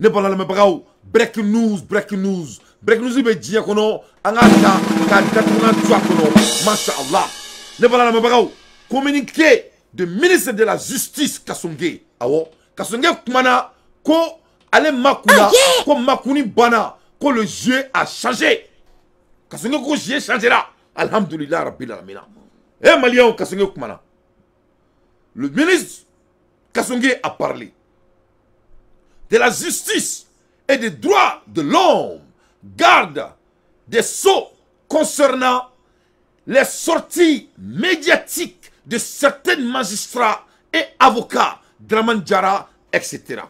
Ne balalamɛbagaw, breaking news, breaking news, breaking news bɛ diɲɛ kɔnɔ, an k'a ta k'a datugulan tu a kɔnɔ, masha Allah. Ne balalamɛbagaw, communiqué de ministre de la justice Kassogué. Awɔ, Kassogué kumana ko ale makuna, ko makuni banna, ko le jeu a changé. Kassogué ko jeu changera. Alhamdulillah rabbil alamin. Eh Malien, Kassogué kumana. Le ministre Kassogué a parlé de la justice et des droits de l'homme, garde des sceaux concernant les sorties médiatiques de certains magistrats et avocats, Draman Diarra, etc.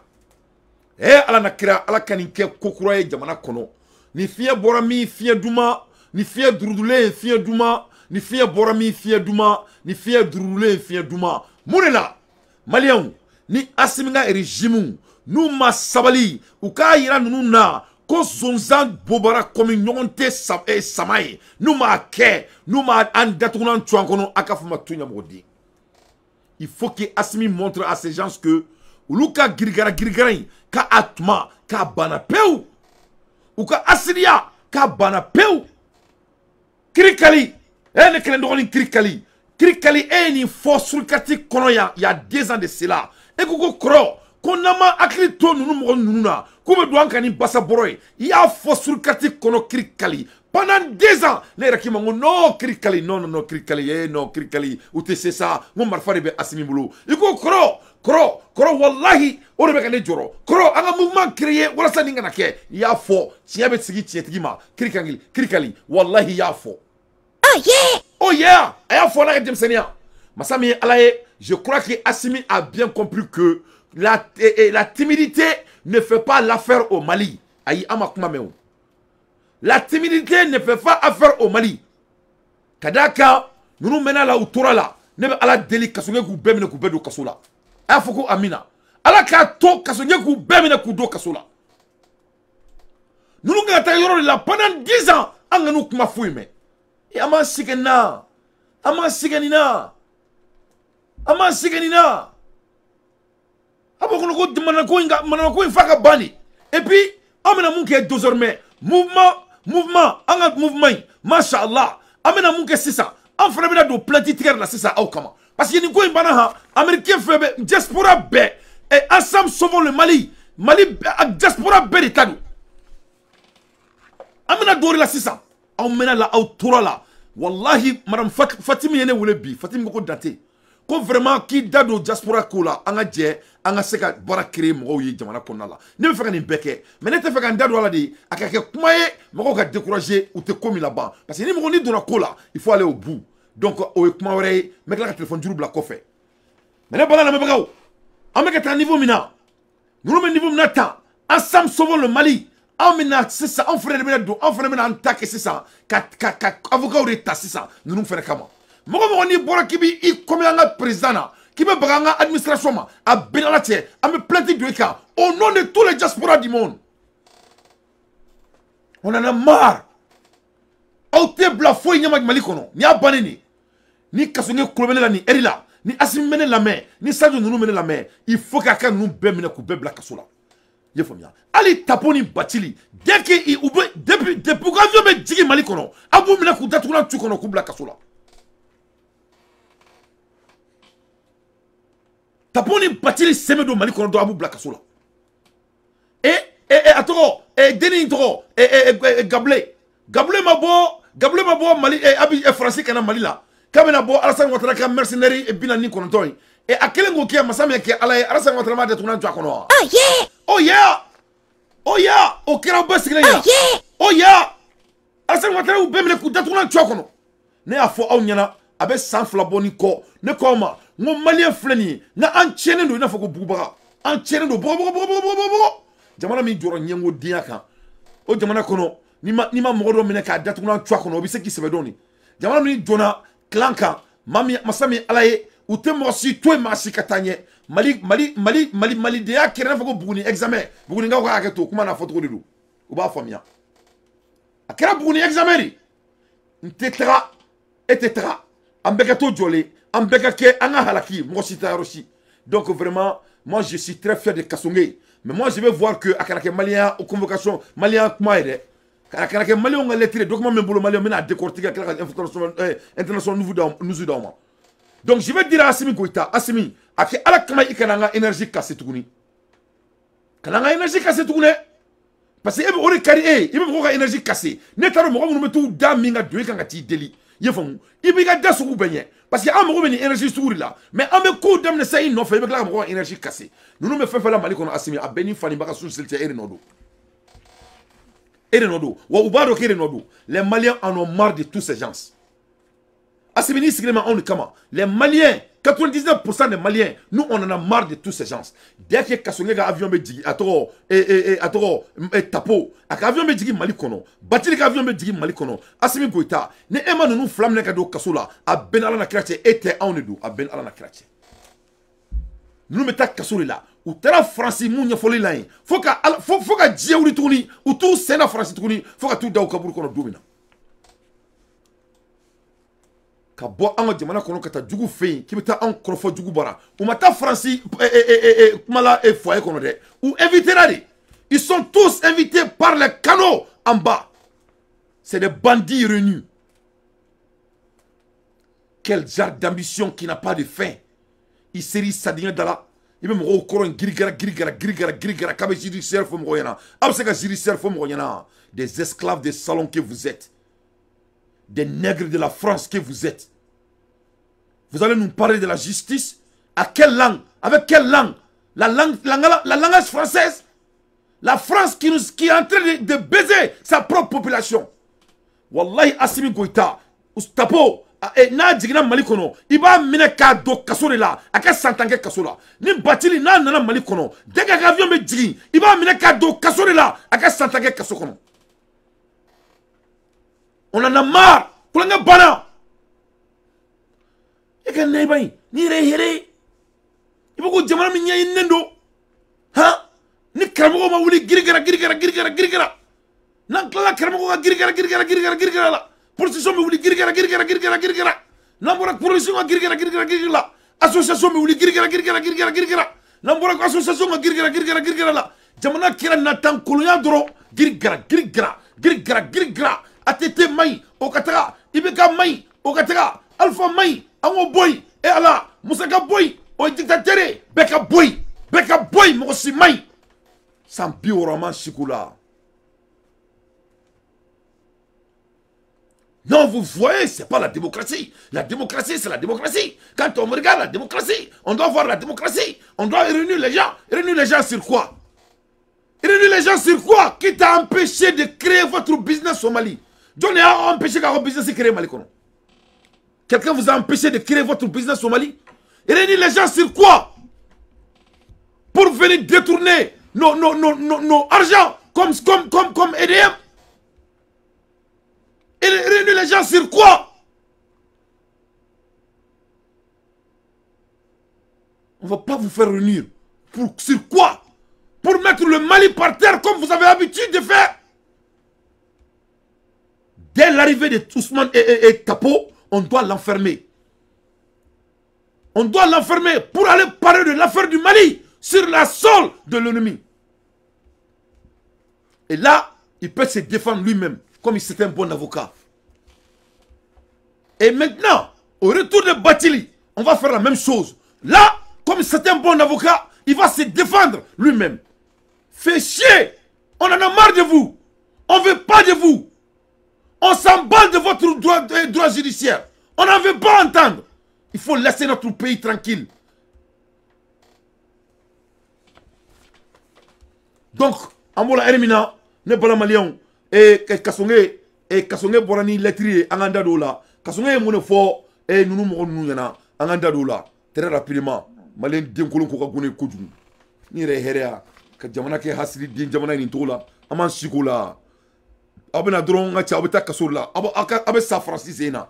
Eh, ala na kira, ala ka nin kɛ ko kura ye jamana kɔnɔ. Ni fiɲɛ bɔra min, fiɲɛ duman, ni fiɲɛ durudulen, fiɲɛ duman, ni fiɲɛ bɔra min, fiɲɛ duman, ni fiɲɛ durudulen, fiɲɛ duman. Mun de la, Maliyɛnw, ni Assimi ka régime n'u ma sabali, u k'a yira ninnu na ko zonzan bobara komi ɲɔgɔn tɛ sama ye, n'u m'a kɛ, n'u m'a an datugulan tu an kɔnɔ, a k'a fɔ ma to ɲɛmɔgɔden. Il faut que Assimi montre à ces gens que olu ka girigara girigara in k'a tuma k'a banna pewu, u ka asiriya k'a banna pewu. Kirikali, e ne kelen dɔgɔnin Kirikali, Kirikali e ye nin fɔ surikati kɔnɔ yan il y a 2 ans de cela. E ko ko kɔrɔ ko n'an ma hakili to ninnu mɔgɔ ninnu na k'u bɛ don an kan ni basa bɔrɔ ye. I y'a fɔ surikati kɔnɔ Kirikali pendant 2 ans. Ne yɛrɛ k'i ma ko non Kirikali, non non non Kirikali, eh non Kirikali, u tɛ se sa, n ko marifa de bɛ Assimi bolo. I ko kɔrɔ kɔrɔ kɔrɔ, walahi o de bɛ ka ne jɔrɔ kɔrɔ, an ka mouvement créer walasa nin kana kɛ. I y'a fɔ, tiɲɛ bɛ sigi tiɲɛtigi ma. Kirikali, Kirikali, walahi i y'a fɔ. Oh yeah! Oh yeah! A y'a fɔ n'a ka denmisɛnninya. Masa min ye Ala ye, je crois que Assimi a bien compris que la timidité ne fait pas l'affaire au Mali. Ayi, an ma kuma mɛn o. La timidité ne fait pas affaire au Mali. Ka d'a kan ninnu mɛnna la, u tora la. Ne bɛ Ala deli Kassogué k'u bɛɛ minɛ k'u bɛɛ don kaso la. A y'a fɔ ko amina. Ala k'a to Kassogué k'u bɛɛ minɛ k'u don kaso la. Ninnu kan ka taa yɔrɔ de la pendant 10 ans, an kan'u kuma foyi mɛn. E an m'an sigi nin na, an m'an sigi nin na, an m'an sigi nin na. A b'o kɔnɔ ko jamana ko in ka manamana ko in f'a ka ban de. Et puis an bɛna mun kɛ désormais, mouvement, mouvement, an ka mouvement in, masha Allah, an bɛna mun kɛ sisan, an fana bɛna don plainte tigɛ de la sisan aw kama. Parce que nin ko in banna han, américain fɛn bɛɛ, diaspora bɛɛ, et ensemble sauvons le Mali, Mali diaspora bɛɛ de ta don. An bɛna don o de la sisan, aw mɛnna la, aw tora la. Wallahi, madame Fatimi ye ne wele bi, Fatimi ko ko Dante, ko vraiment k'i da don diaspora ko la, an ka jɛ, an ka se ka baara créer mɔgɔw ye jamana kɔnɔna la. Ne bɛ fɛ ka nin bɛɛ kɛ, mais ne tɛ fɛ ka n da don a la de, a ka kɛ kuma ye mɔgɔw ka décourager, u tɛ ko min laban. Parce que ni mɔgɔ n'i donna ko la, il faut aller au bout. Donc o ye kuma wɛrɛ ye, n bɛ tila ka téléphone juru bila kɔfɛ. Mais ne bala lamɛnbagaw, an bɛ ka taa niveau min na, ninnu bɛ niveau min na tan, ensemble sauvons le Mali. Anw bɛna sisan, anw fana de bɛna don, anw fana bɛna an ta kɛ sisan, ka avocat de ta sisan ninnu fana kama. Mɔgɔ mɔgɔ n'i bɔra k'i b'i komi an ka président na, k'i bɛ baga an ka administration ma, a bɛɛ n'Ala cɛ, an bɛ plainte don i kan au nom de tous les diasporas du monde. On en a marre. Aw tɛ bila foyi ɲɛma Mali kɔnɔ. Nin y'a bannen de. Ni Kassogué kulo bɛ ne la nin heure la, ni Assimi bɛ ne lamɛn, ni Sadio ninnu bɛ ne lamɛn, il faut k'a ka ninnu bɛɛ minɛ k'u bɛɛ bila kaso la. I ye faamuya? Hali Tapo ni Bacili, dès que u bɛ depuis avion bɛ jigin Mali kɔnɔ, aw b'u minɛ k'u datugulan tu kɔnɔ k'u bila kaso la. Tapo ni Bacili sen bɛ don Mali kɔnɔ dɔrɔn, a b'u bila kaso la. E a tɔgɔ, dennin tɔgɔ, Gabule. Gabule ma bɔ, Gabule ma bɔ Mali, abi Faransi ka na Mali la. K'a bɛna bɔ Alassane Ouattara ka mercenaire 49 ye. E a kelen k'o kɛ, masa min kɛ Ala ye, Alassane Ouattara ma datugulan tu a kɔnɔ wa? Oh yeah! Oh yeah! Oh yeah! O kɛra aw bɛɛ sigilen ɲɛna. Oh yeah! Oh yeah! Alassane Ouattara y'u bɛɛ minɛ k'u datugulan tu a kɔnɔ. Ne y'a fɔ aw ɲɛna, a bɛ san 2 bɔ ni kɔ. Ne ko aw ma, n ko Maliyɛn filɛ nin ye, nka an tiɲɛnen don i n'a fɔ ko bugubaga. An tiɲɛnen don bɔgɔ bɔgɔ bɔgɔ bɔgɔ bɔgɔ bɔgɔ. Jamana min jɔra ɲɛngo denya kan, o jamana kɔnɔ, n'i ma mɔgɔ dɔ minɛ k'a datugulan tu a kɔnɔ, o bɛ se k'i sɛbɛ dɔɔni. Jamana min jɔnna clan kan, maa min, masa min Ala ye, u tɛ mɔgɔ si to yen, maa si ka taa ɲɛ. Mali, Mali, Mali, Mali, Malidenya kɛra i n'a fɔ ko Buguni examen. Bugunikaw ka hakɛ to, kuma n'a fɔcogo de don, u b'a faamuya. A kɛra Buguni examen de. N tɛ taga, e tɛ taga, an bɛɛ ka to jɔlen, an bɛɛ ka kɛ an ka halaki, mɔgɔ si tɛ yɔrɔ si. Donc vraiment, moi je suis très fier de Kassogué. Mais moi je vais voir que a kana kɛ malien convocation malien kuma ye dɛ. A kana kɛ malien ka lettre document min bolo malien bɛna décortiquer ka tila ka international news d'aw ma. Donc je vais dire à Assimi Goïta, Assimi, a kɛ Ala kama i kana an ka énergie casser tuguni. Kana an ka énergie casser tuguni. Parce que e bɛ o de ka di e ye, i bɛ mɔgɔw ka énergie casser. Ne t'a dɔn mɔgɔ minnu bɛ t'u da min ka don i kan ka t'i deli. I y'a faamu? I b'i ka da sugu bɛɛ ɲɛ. Parce que an mago bɛ nin énergie sugu de la. Mais an bɛ kow daminɛ sisan i nɔfɛ, i bɛ tila ka mɔgɔw ka énergie casser. Ninnu bɛ fɛn fɛn la Mali kɔnɔ Assimi, a bɛɛ ni fa ni ba ka su seli cɛ, e de nɔ don. E de nɔ don. Wa u b'a dɔn k'e de nɔ don. Les Maliens en ont marre de tous ces gens. Assimi n'i sigilen bɛ anw de kama. Les Maliens, 99% des Maliens, nous on en a marre de tous ces gens. Dès que Kassogué ka avion bɛ jigin, a tɔgɔ Tapo, a ka avion bɛ jigin Mali kɔnɔ, Bathily ka avion bɛ jigin Mali kɔnɔ, Assimi Goïta, ni e ma ninnu fila minɛ ka don kaso la, a bɛɛ ni Ala na kira cɛ, e tɛ anw de don, a bɛɛ ni Ala na kira cɛ. Ninnu bɛ taa kaso de la, u taara Faransi mun ɲɛfɔli la yen, fo ka diɲɛ wuli tuguni, u t'u sen na Faransi tuguni, fo ka t'u da u kaburu kɔnɔ don min na. Ka bɔ an ka jamana kɔnɔ ka taa jugu fɛ yen k'i bɛ taa anw kɔrɔfɔ jugu bara. U ma taa Faransi kuma la foyer kɔnɔ dɛ, u invitera de. Ils sont tous invités par les canaux en bas. C'est des bandits réunis. Quel genre d'ambition qui n'a pas de fin. I seri sadingɛ da la, i bɛ mɔgɔw kɔrɔ in girigara girigara girigara girigara k'a bɛ judiciaire fɔ mɔgɔw ɲɛna. A bɛ se ka judiciaire fɔ mɔgɔ ɲɛna. Des esclaves de salon que vous êtes. Des nègres de la France que vous êtes. Vous allez nous parler de la justice. À quelle langue? Avec quelle langue? La langage française. La France qui est en train de baiser sa propre population. Wallahi Assimi Goïta, Tapo, n'a jiginna Mali kɔnɔ, i b'a minɛ k'a don kaso de la, a ka san tan kɛ kaso la. Ni Bathily n'a nana Mali kɔnɔ, dès que avion bɛ jigin, i b'a minɛ k'a don kaso de la, a ka san tan kɛ kaso kɔnɔ. On en a marre. Kulonkɛ banna. E ka na i ba in, n'i yɛrɛ ye hɛrɛ ye. I bɛ ko jamana min ɲɛɲininen don. Han? Ni karamɔgɔw ma wuli girigara girigara girigara girigara. N'an tilala karamɔgɔw ka girigara girigara girigara girigara la. Politicien bɛ wuli girigara girigara girigara girigara. N'an bɔra politicien ka girigara girigara girigara la. Association bɛ wuli girigara girigara girigara girigara. N'an bɔra association ka girigara girigara girigara la. Jamana kɛra natankolonya dɔrɔn. Girigara girigara girigara girigara. ATT maɲi o ka taga, IBK maɲi o ka taga, Alpha maɲi an k'o bɔ yen, e Ala Musa ka bɔ yen, o ye dictateur ye, bɛɛ ka bɔ yen, bɛɛ ka bɔ yen, mɔgɔ si maɲi. San 60 an m'an si k'o la. Non, vous voyez, c'est pas la démocratie. La démocratie, c'est la démocratie. Quand on regarde la démocratie, on doit voir la démocratie. On doit réunir les gens. Réunir les gens sur quoi? Réunir les gens sur quoi? Qui t'a empêché de créer votre business au Mali? John a empêché qu'un business de créer Mali. Quelqu'un vous a empêché de créer votre business au Mali? Réunir les gens sur quoi? Pour venir détourner nos argent comme EDM? Et réunir les gens sur quoi? On ne va pas vous faire réunir. Sur quoi? Pour mettre le Mali par terre comme vous avez l'habitude de faire. Dès l'arrivée de Ousmane et Tapo, on doit l'enfermer. On doit l'enfermer pour aller parler de l'affaire du Mali sur la sol de l'ennemi. Et là, il peut se défendre lui-même, comme il c'était un bon avocat. Et maintenant, au retour de Bathily, on va faire la même chose. Là, comme c'est un bon avocat, il va se défendre lui-même. Fais chier! On en a marre de vous! On ne veut pas de vous! On s'emballe de votre droit judiciaire. On n'en veut pas entendre. Il faut laisser notre pays tranquille. Donc, en bolo Ermina, ne bala malien et Kassogué bɔra ni lettre ye an k'an da don o la. Kassogué ye mun de fɔ ninnu mɔgɔ ninnu ɲɛna an k'an da don o la très rapidement. Malien den kolon ko ka go ne ye kojugu. Ni yɛrɛ ye hɛrɛ ya ka jamana kɛ hasidi den jamana ye nin cogo la, an b'an si k'o la. Aw bɛna dɔrɔn ka cɛ aw bɛ taa kaso la, aw bɛ sa Faransi sen na.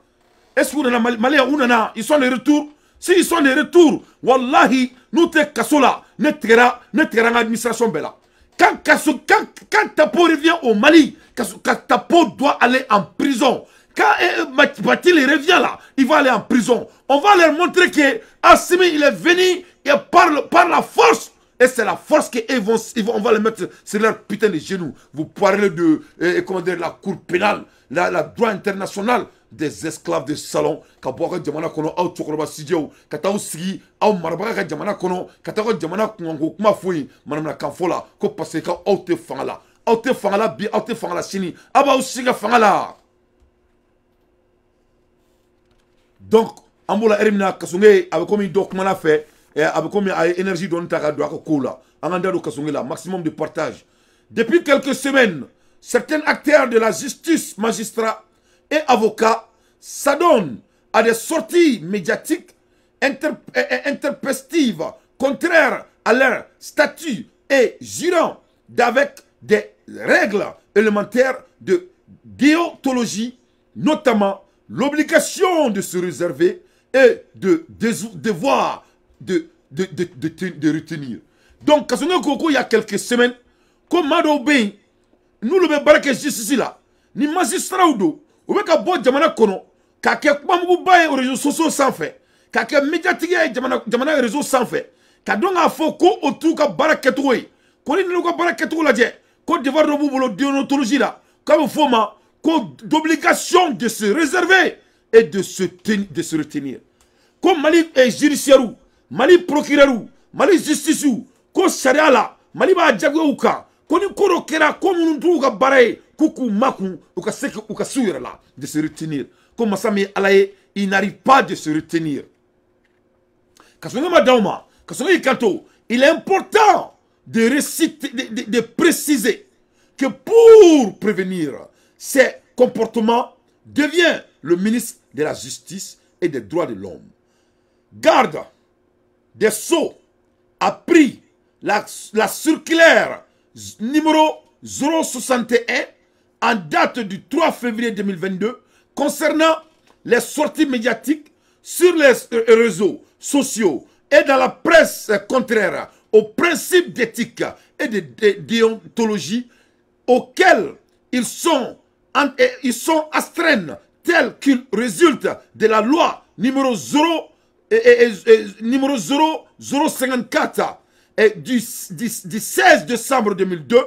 Est-ce que u nana Malien u nana, ils sont de retour. S'ils sont de retour, wallahi, n'u tɛ kaso la, ne tigɛra an ka administration bɛɛ la. Quand Tapo revient au Mali, Tapo doit aller en prison. Quand Bathily revient là, il va aller en prison. On va leur montrer que Assimi, il est venu et par la force, Et c'est la force qu'ils vont, on va les mettre sur leur putain de genoux. Vous parlez de, comment dire, la cour pénale, la droit international des esclaves de salon. Ka bɔ aw ka jamana kɔnɔ, aw cɛkɔrɔba sijɛw, ka taa aw sigi aw marabaga ka jamana kɔnɔ, ka taa aw ka jamana kunkanko kuma fɔ yen manamanakan fɔ la, ko parce que aw tɛ fanga la. Aw tɛ fanga la bi, aw tɛ fanga la sini, aw b'aw sigi ka fanga la. Donc an b'o la heure min na, Kassogué a bɛ komi dɔ kumana fɛ, a bɛ komi a ye énergie dɔɔni ta ka don a ka kow la. An k'an da don Kassogué la, maximum de partage. Depuis quelques semaines, certains acteurs de la justice, magistrats et avocats, s'adonnent à des sorties médiatiques intempestives, contraires à leur statut et jurant d'avec des règles élémentaires de déontologie, notamment l'obligation de se réserver et de devoir de retenir. Donc, Kassogué ko il y a quelques semaines, comme Mado Bey, nous le baara justice là, ni magistrat ou do, ou bɛ ka bɔ jamana kɔnɔ, k'a kɛ kumamuguba ye réseaux sociaux sanfɛ, k'a kɛ médiatique ye jamana réseau sanfɛ, ka dɔn k'a fɔ ko o t'u ka baara kɛcogo ye, ko ni n'u ka baara kɛcogo lajɛ, ko devoir dɔ b'u bolo déontologie la, k'a bɛ f'o ma ko d'obligation de se réserver et de se retenir. Ko Mali judiciaire, Mali procureur, Mali justice, ko sariya la, Mali b'a jagoya u kan, ko ni ko dɔ kɛra, ko minnu t'u ka baara ye, k'u k'u makun, u ka se u ka s'u yɛrɛ la, de se retenir. Ko masa min ye Ala ye, il n'arrive pas de se retenir. Kassogué ma d'aw ma, Kassogué y'i kanto, il est important de réciter, de préciser que pour prévenir ces comportements, devient le ministre de la Justice et des Droits de l'Homme. Garde des Sceaux a pris la circulaire numéro 061 en date du 3 février 2022 concernant les sorties médiatiques sur les réseaux sociaux et dans la presse contraire aux principes d'éthique et de déontologie auxquels ils sont astreints tels qu'ils résultent de la loi numéro 0 numéro 0054 et du 16 décembre 2002,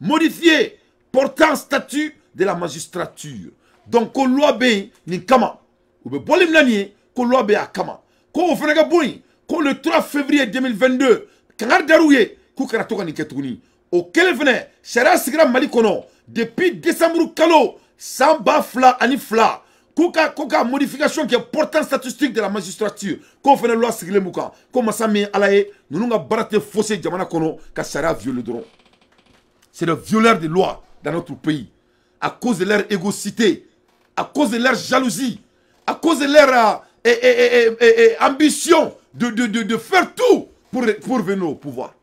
modifié portant statut de la magistrature. Donc, ko loi bɛ nin kama, u bɛ bɔli min na nin ye, ko loi bɛ a kama, ko o fana ka bɔ yen, ko le 3 février 2022, kangari dar'u ye k'u kana to ka nin kɛ tuguni. O kelen fana, sariya sigira Mali kɔnɔ depuis décembre kalo san 2002, k'u ka modification kɛ portant statistique de la magistrature, k'o fana loi sigilen b'u kan, ko masa min ye Ala ye, ninnu ka baara tɛ fosi jamana kɔnɔ ka sariya violer dɔrɔn. C'est le violeur de loi dans notre pays, à cause de leur égocité, à cause de leur jalousie, à cause de leur ambition de faire tout pour venir au pouvoir.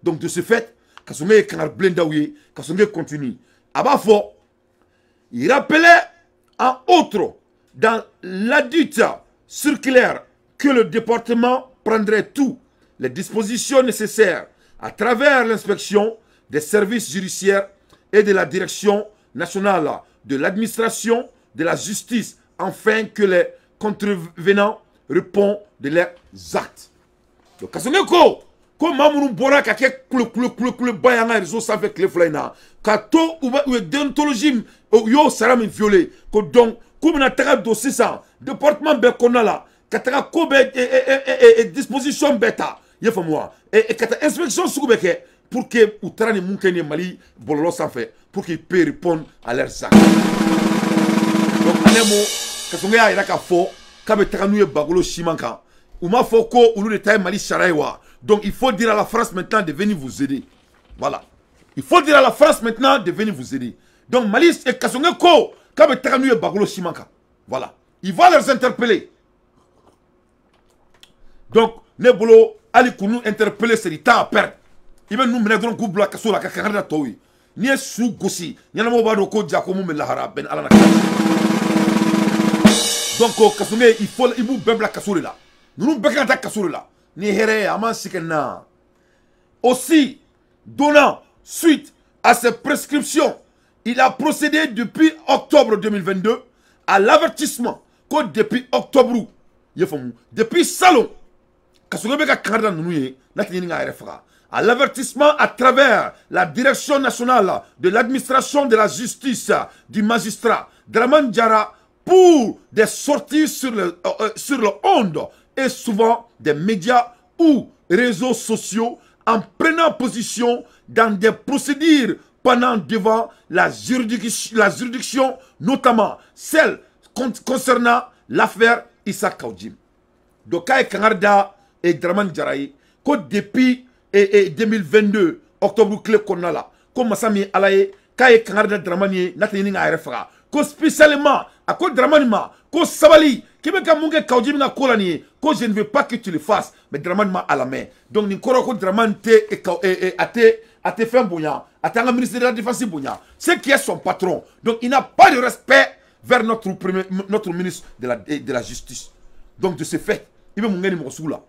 Donc de ce fait, Kassogué kangari bilen d'aw ye, Kassogué continue. A b'a fɔ, il rappelait en outre dans l'adulte circulaire que le département prendrait toutes les dispositions nécessaires à travers l'inspection des services judiciaires et de la direction nationale de l'administration de la justice afin que les contrevenants répondent de leurs actes. Donc, Kassogué ko ko maa minnu bɔra ka kɛ kule kule kule kule ba ye an ka réseau sanfɛ tile fila in na, ka to u ye déontologie u y'o sara min violer, ko donc k'u bɛna taga don sisan département bɛɛ kɔnɔna la ka taga ko bɛɛ disposition bɛɛ ta, i y'a faamu wa, ka taa inspection sugu bɛɛ kɛ pour que u taara ni mun kɛ nin ye Mali bɔlɔlɔ sanfɛ, pour qu'ils puissent répondre à leurs actes. Donc en un mot, Kassogué y'a yira k'a fɔ k'a bɛ taga n'u ye bagolo siman kan. U m'a fɔ ko olu de ta ye Mali sariya ye wa. Donc il faut dire à la France maintenant de venir vous aider. Voilà. Il faut dire à la France maintenant de venir vous aider. Donc Mali et Kassogué ko k'a bɛ taga n'u ye bagolo siman kan. Voilà. Il va les interpeller. Donc ne bolo hali k'u interpeller, c'est du temps à perdre. I bɛ ninnu minɛ dɔrɔn k'u bila kaso la ka kangari da tɔw ye. N'i ye su gosi, ɲɛnamaw b'a dɔn ko ja ko mun bɛ lahara bɛn Ala na. Donc Kassogué, il faut i b'u bɛɛ bila kaso de la. Ninnu bɛɛ kan ka taa kaso de la. Ni hɛrɛ ye, a m'an si kɛ na. Aussi, donnant suite à ces prescriptions, il a procédé depuis octobre 2022 à l'avertissement ko depuis octobre, i y'a faamu, depuis salon, Kassogué bɛ ka kangari da ninnu ye n'a tɛ ɲini k'a yɛrɛ faga. À l'avertissement à travers la direction nationale de l'administration de la justice du magistrat Dramane Diarra pour des sorties sur le onde et souvent des médias ou réseaux sociaux en prenant position dans des procédures pendant devant la juridiction, notamment celle concernant l'affaire Issa Kaou Djim. Donc, Kangarda et Dramane Diarra, que depuis 2022, octobre clé qu'on a là, comme Massami Alaye, Kaye Kangarda Dramane, Nathalie Nga que spécialement, à cause Dramane ma, que Sabali, qui me kamunge Kaou Djim na kolani, que je ne veux pas que tu le fasses, mais Dramane ma à la main. Donc, ni koro ko Dramane te et a te fait un bouillant, a te un ministre de la Défense bouillant. C'est qui est son patron. Donc, il n'a pas de respect vers notre premier, notre ministre de la Justice. Donc, de ce fait, il veut mourir là.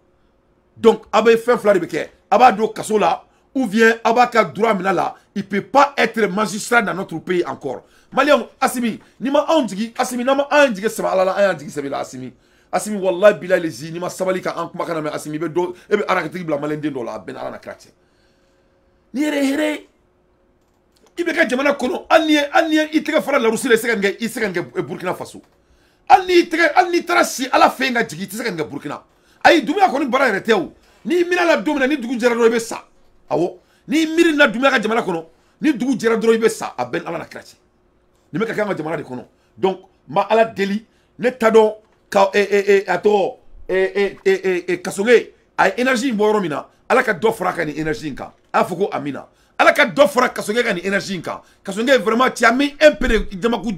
Donc, abe fait flari beke, aba do kaso là, ou bien aba ka droit mina là, il peut pas être magistrat dans notre pays encore. Malion Assimi, ni ma andigi, Assimi na ma andigi sema ala la andigi sema Assimi. Assimi wallahi billahi lezi, ni ma sabali ka an kuma kana me Assimi be do e be arakati bla malende do la ben ala na kratse. Ni here here ibeka jamana kono anni anni itega fara la Russie le sega nge isega nge Burkina Faso. Anni itega anni tarasi ala fenga jigi isega nge Burkina. Ayi Doumbouya kɔni baara yɛrɛ tɛ o. Ni miiri la don min na ni dugu jɛra dɔrɔn i bɛ sa. Awɔ. Ni miiri na Doumbouya ka jamana kɔnɔ ni dugu jɛra dɔrɔn i bɛ sa. A bɛɛ ni Ala na kira cɛ. Nin bɛ ka kɛ an ka jamana de kɔnɔ. Donc n b'a Ala deli ne t'a dɔn ka a tɔgɔ Kassogué a ye énergie in bɔ yɔrɔ min na Ala ka dɔ fara a ka nin énergie in kan. A y'a fɔ ko amina. Ala ka dɔ fara Kassogué ka nin énergie in kan. Kassogué vraiment tu as mis un peu de Diamakou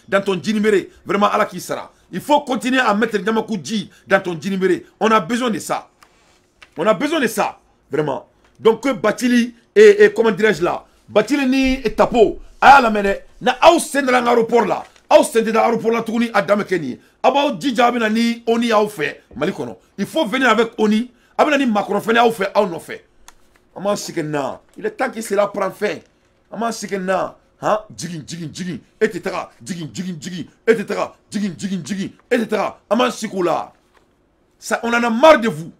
dans ton djiniméré. Vraiment Ala k'i sara. Il faut continuer à mettre Diamakou dans ton djiniméré. On a besoin de ça. On a besoin de ça, vraiment. Donc, Bathily et comment dirais-je là, Bathily ni et Tapo, à la mene, na au sen dans l'aéroport là, au sen dans l'aéroport là, tourni à Dame Kenny. Aba djidja abena ni oni a fait, Mali kono. Il faut venir avec oni, abena ni Macron fene a fait, a non fait. Aman sikena, il est temps qu'il se la prend fin. Aman sikena. Hein, jigin, jigin, jigin, etc. Jigin, jigin, jigin, etc. Jigin, jigin, jigin, etc. Aman sikoula. Ça, on en a marre de vous.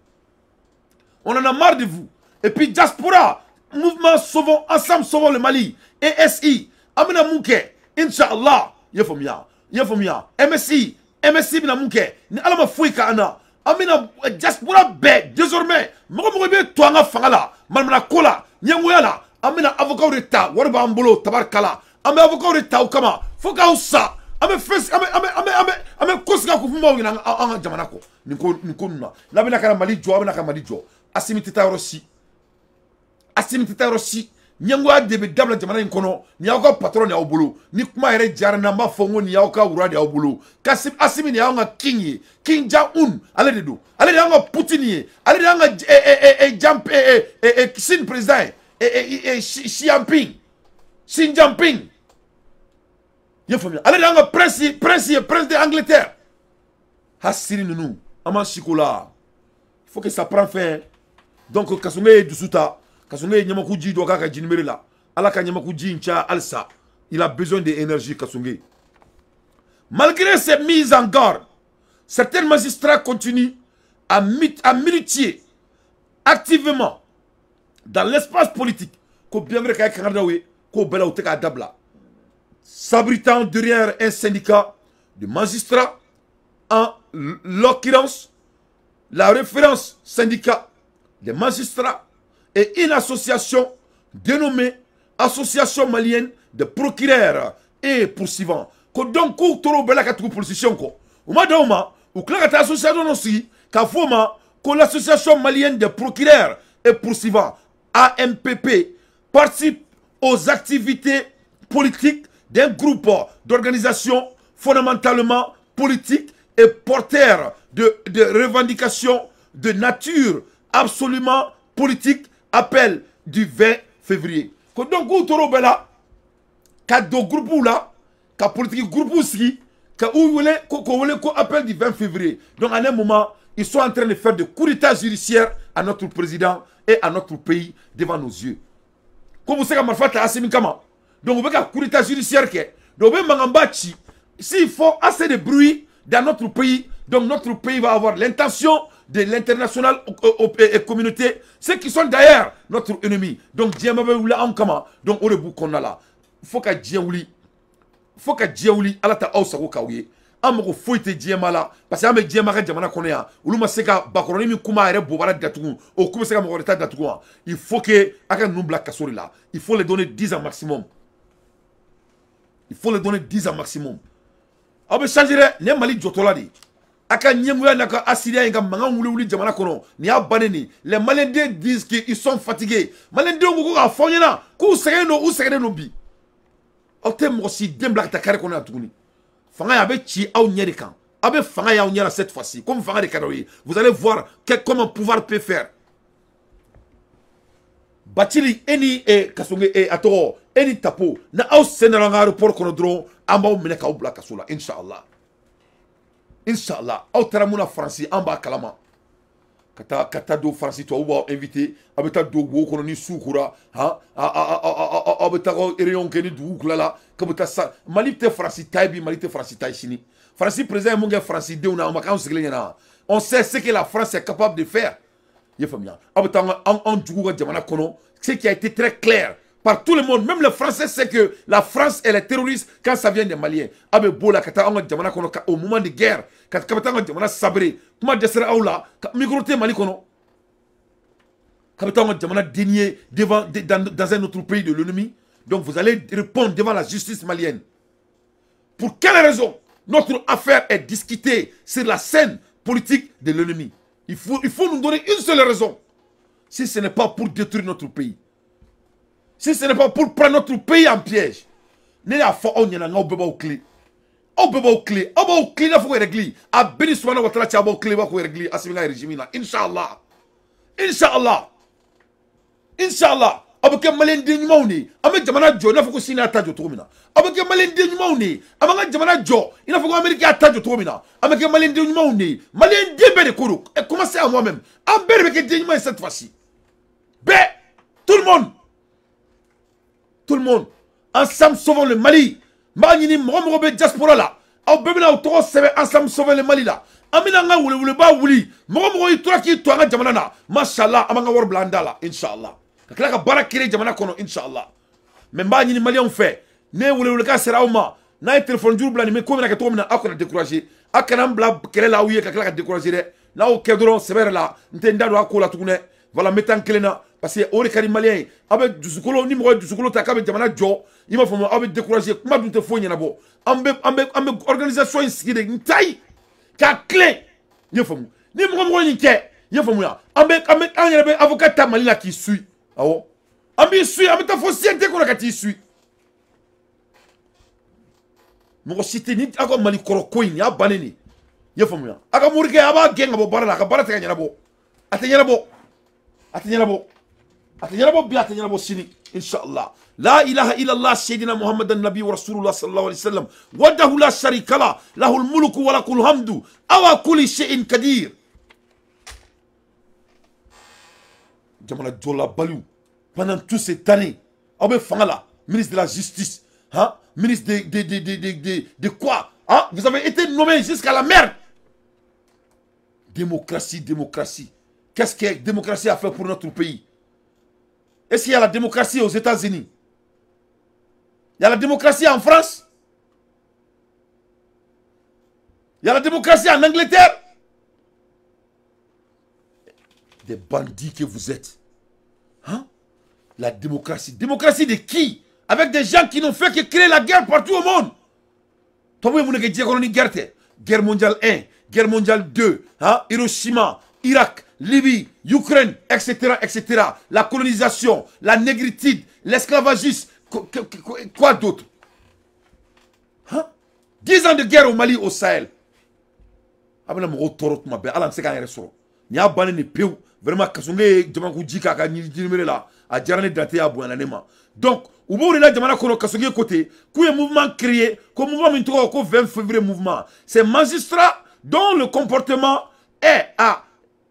On en a marre de vous. Et puis, diaspora, mouvement sauvons, ensemble sauvons le Mali. ESI, Amina Mouké, Inch'Allah, Yefomia, Yefomia, MSI, MSI Bina Mouké, ni Alama Fouika Ana, Amina diaspora B, désormais, Mouké Touanga Fangala, Malmana Kola, Nyangouala, Amina avocat d'État, wari b'an bolo, tabarkala. Amina avocat d'État o kama, fo k'aw sa. An bɛ fɛn an bɛ ko sigi ka kunbaw ɲini an ka jamana kɔ. Nin ko ninnu na. N'a bɛna ka na Mali jɔ, a bɛna ka Mali jɔ. Assimi tɛ taa yɔrɔ si. Assimi tɛ taa yɔrɔ si. Ɲɛngoya de bɛ dabila jamana in kɔnɔ. Nin y'aw ka patron de y'aw bolo. Ni kuma yɛrɛ diyara n na, n b'a fɔ n ko nin y'aw ka wura de y'aw bolo. Kasi Assimi nin y'anw ka king ye. King Jong-un, ale de don. Ale de y'anw ka Poutine ye. Ale de y'anw ka Chine président ye. Xi Jinping, Xi Jinping. Il faut mieux. Allez dans le prince, prince, prince d'Angleterre. Hassiri nounou, aman chikola. Il faut que ça prenne fin. Donc Kassogué Dusuta, Kassogué Nyamakou Dji doit ka djinimere là. Ala ka Nyamakou Dji ncha alsa. Il a besoin d'énergie Kassogué. Malgré ces mises en garde, certains magistrats continuent à militer activement dans l'espace politique, qu'au bien vrai qu'à Kanadawe, qu'au Bela ou Teka Dabla, s'abritant derrière un syndicat de magistrats, en l'occurrence, la référence syndicat des magistrats et une association dénommée Association malienne de procureurs et poursuivants. Que donc, toro Bela ka position ko. Ou madama, ou klaka association aussi, ka foma, que l'association malienne des procureurs et poursuivants AMPP participe aux activités politiques d'un groupe d'organisations fondamentalement politiques et porteurs de revendications de nature absolument politique, appel du 20 février. Donc, vous avez là, deux groupes là, ka politique groupe aussi, ka appel du 20 février. Donc, à un moment, ils sont en train de faire des coups d'état judiciaires à notre président et à notre pays devant nos yeux. Comme vous savez, Marfata Assimi Kama. Donc, on veut un coup d'état judiciaire. Donc, s'il faut assez de bruit dans notre pays, donc notre pays va avoir l'intention de l'international communauté, ceux qui sont d'ailleurs notre ennemi. Donc diɲɛ bɛɛ bɛ wuli anw kama. Donc o de b'u kɔnɔna la. Fo ka diɲɛ wuli, fo ka diɲɛ wuli, Ala ta aw sago k'aw ye. An mago foyi tɛ diɲɛma la, parce que an bɛ diɲɛma ka jamana kɔnɔ yan. Olu ma se ka bakɔrɔnin min kuma a yɛrɛ bobara datugu, o kun bɛ se ka mɔgɔ wɛrɛ ta datugu wa? Il faut que a ka ninnu bila kaso de la. Il faut les donner 10 ans maximum. Il faut les donner 10 ans maximum. Aw bɛ changer dɛ. Nin ye Mali jɔtɔla de ye. A ka ɲɛngoya n'a ka asiriya in ka mankan wuli wuli jamana kɔnɔ, nin y'a bannen de. Les Maliens disent qu'ils sont fatigués. Maliens denw ko k'a fɔ aw ɲɛna k'u sɛgɛnnen don, u sɛgɛnnen don bi. Aw tɛ mɔgɔ si den bila ka taa carré kɔnɔ yan tuguni. Fanga ye a bɛ ci aw ɲɛ de kan. Aw bɛ fanga y'aw ɲɛ la cette fois-ci. Comme fanga de ka d'aw ye, vous allez voir comment pouvoir peut faire. Bacili e ni Kasonge a tɔgɔ e ni Tapo, na aw sen nana an ka aéroport kɔnɔ dɔrɔn, an b'aw minɛ k'aw bila kaso la, inshallah. Inshallah. Aw taara mun na Faransi, an b'a kalama. Ka taa don Faransi, tubabu b'aw invité, aw bɛ taa don wo kɔnɔ ni su kora, han, aw bɛ taa réunion kɛ ni dugu tilala, k'aw bɛ taa sa. Mali tɛ Faransi ta ye bi, Mali tɛ Faransi ta ye sini. Faransi président ye mun kɛ Faransi denw na, a ma k'anw sigilen ɲɛna. On sait ce que la France est capable de faire. I y'a faamuya? Aw bɛ taa an jugu ka jamana kɔnɔ, ce qui a été très clair par tout le monde, même les Français savent que la France elle est terroriste quand ça vient des Maliens. Aw bɛ b'o la ka taa anw ka jamana kɔnɔ au moment de guerre, ka taa anw ka jamana sabrer, kuma dɛsɛra aw la, micro tɛ Mali kɔnɔ. Ka bɛ taa anw ka jamana dénier devant dans un autre pays de l'ennemi. Donc vous allez répondre devant la justice malienne. Pour quelle raison notre affaire est discutée sur la scène politique de l'ennemi? Il faut nous donner une seule raison. Si ce n'est pas pour détruire notre pays. Si ce n'est pas pour prendre notre pays en piège. Ne y'a fɔ aw ɲɛna, n'aw bɛɛ b'aw clé. Aw bɛɛ b'aw clé. Aw b'aw clé n'a fɔ ko régler. A bɛɛ ni Subahana wa taala cɛ, aw b'aw clé b'a ko régler Assimi ka régime na. Inshallah. Inshallah. Inshallah. Aw bɛ kɛ malien den ɲumanw de ye. An bɛ jamana jɔ i n'a fɔ ko Sini y'a ta jɔ cogo min na. Aw bɛ kɛ malien den ɲumanw de ye. An b'an ka jamana jɔ i n'a fɔ ko Amérique y'a ta jɔ cogo min na. An bɛ kɛ malien den ɲumanw de ye. Malien den bɛɛ de ko don. Et commencez à moi-même. An bɛɛ de bɛ kɛ den ɲuman ye cette fois-ci. Bɛɛ. Tout le monde. Tout le monde. Ensemble sauvons le Mali. N b'a ɲini mɔgɔ mɔgɔ bɛ diaspora la. Aw bɛɛ bɛna aw tɔgɔ sɛbɛn ensemble sauvons le Mali la. An bɛna an ka weleweleba wuli. Mɔgɔ mɔgɔ y'i tora k'i to an ka jamana na. Mashallah, an b'an ka wari bila an da la. Inshallah. Ka tila ka baara créer jamana kɔnɔ, inshallah. Mais n b'a ɲini maliyɛnw fɛ, ne ye welewelekan sera aw ma, n'a ye téléphone juru bila nin bɛ ko bɛna kɛ cogo min na, aw kana décourager. Aw kana n bila kɛlɛ la aw ye ka tila ka décourager dɛ. N'aw kɛ dɔrɔn sɛbɛ yɛrɛ la, n tɛ n da don a ko la tugun dɛ. Voilà, n bɛ taa n kelen na. Parce que o de ka di maliyɛn ye. Aw bɛ dusukolo, ni mɔgɔ ye dusukolo ta k'a bɛ jamana jɔ, i m'a faamu, aw bɛ décourager. Kuma dun tɛ foyi ɲɛnabɔ. An bɛ organisation in sigi de n ta ye k'a tilen. I y'a faamu? Ni mɔgɔ mɔgɔ ye nin kɛ, i y'a faamuya, an yɛrɛ bɛ avocat ta Mali la k'i suit. Awɔ, an b'i suit, an bɛ taa fo CNT kɔnɔ ka t'i suit. Mɔgɔ si tɛ ni aw ka Mali kɔrɔ ko in, nin y'a bannen de ye. I y'a faamuya? A ka morikɛ, a b'a gɛn ka bɔ baara la, a ka baara tɛ ka ɲɛnabɔ. A tɛ ɲɛnabɔ. A tɛ ɲɛnabɔ. A tɛ ɲɛnabɔ bi, a tɛ ɲɛnabɔ sini. Inshallah. La ilaha illallah sayyidina Muhammadan nabi wa rasulullah sallallahu alaihi wasallam. Wahdahu la sharika lah, lahul mulku wa lakul hamdu, awa kulli shay'in qadir. Jamana jɔlabaliw pendant toutes ces années, aw bɛ fanga la, ministre de la justice, hein, ministre de quoi, hein, vous avez été nommé jusqu'à la merde. Démocratie, démocratie. Qu'est-ce que la démocratie a fait pour notre pays? Est-ce qu'il y a la démocratie aux États-Unis? Il y a la démocratie en France? Il y a la démocratie en Angleterre? Des bandits que vous êtes. Hein? La démocratie. Démocratie de qui? Avec des gens qui n'ont fait que créer la guerre partout au monde. Toi, vous voulez dire guerre. Guerre mondiale 1, guerre mondiale 2, hein? Hiroshima, Irak, Libye, Ukraine, etc., etc. La colonisation, la négritude, l'esclavagisme, quoi d'autre? Hein? 10 ans de guerre au Mali, au Sahel. Vraiment, donc, côté, mouvement créé, mouvement 20 février mouvement. Ces magistrats dont le comportement est à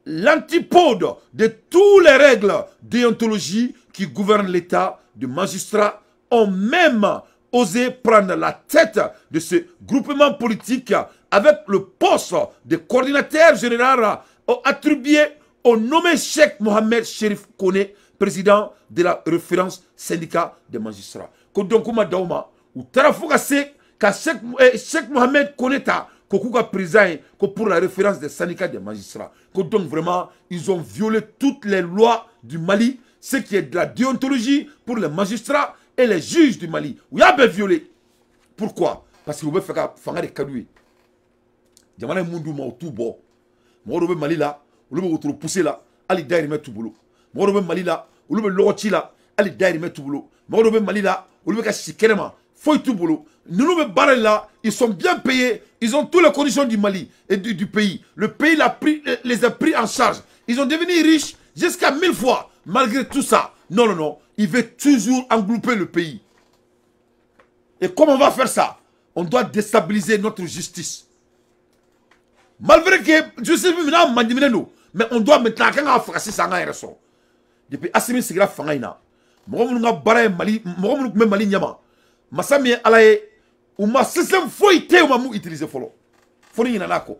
l'antipode de toutes les règles déontologie qui gouvernent l'état de magistrats ont même osé prendre la tête de ce groupement politique avec le poste de coordinateur général attribué au nommé Cheikh Mohamed Chérif Kone, président de la référence syndicat des magistrats. Ko donc kuma d'aw ma u taara fo ka se ka Cheikh Mohamed Kone ta ko k'u ka président ye ko pour la référence des syndicats des magistrats. Ko donc vraiment ils ont violé toutes les lois du Mali, ce qui est de la déontologie pour les magistrats et les juges du Mali. U y'a bɛɛ violé. Pourquoi? Parce que u bɛ fɛ ka fanga de ka d'u ye. Jamana ye mun d'u ma, u t'u bɔ. Mɔgɔ dɔw bɛ Mali la, olu bɛ wotoro poussé la, hali dahirimɛ t'u bolo. Mɔgɔ dɔw bɛ Mali la, olu bɛ lɔgɔ ci la, hali dahirimɛ t'u bolo. Mɔgɔ dɔw bɛ Mali la, olu bɛ ka si kɛnɛma, foyi t'u bolo. Ninnu bɛ baara de la, ils sont bien payés, ils ont toutes les conditions du Mali et du pays. Le pays les a pris en charge. Ils ont devenu riches jusqu'à 1000 fois. Malgré tout ça, non, non, non, ils veulent toujours engloutir le pays. Et comment on va faire ça? On doit déstabiliser notre justice. Malgré que justice maintenant nous, mais on doit maintenant quand on fasse ça en ressort. Depuis Assimi sigira fanga in na, mɔgɔ minnu ka baara ye Mali, mɔgɔ minnu tun bɛ Mali ɲɛma, masa min ye Ala ye, u ma système foyi tɛ yen u ma mun utiliser fɔlɔ. Fo ni ɲinɛna kɔ.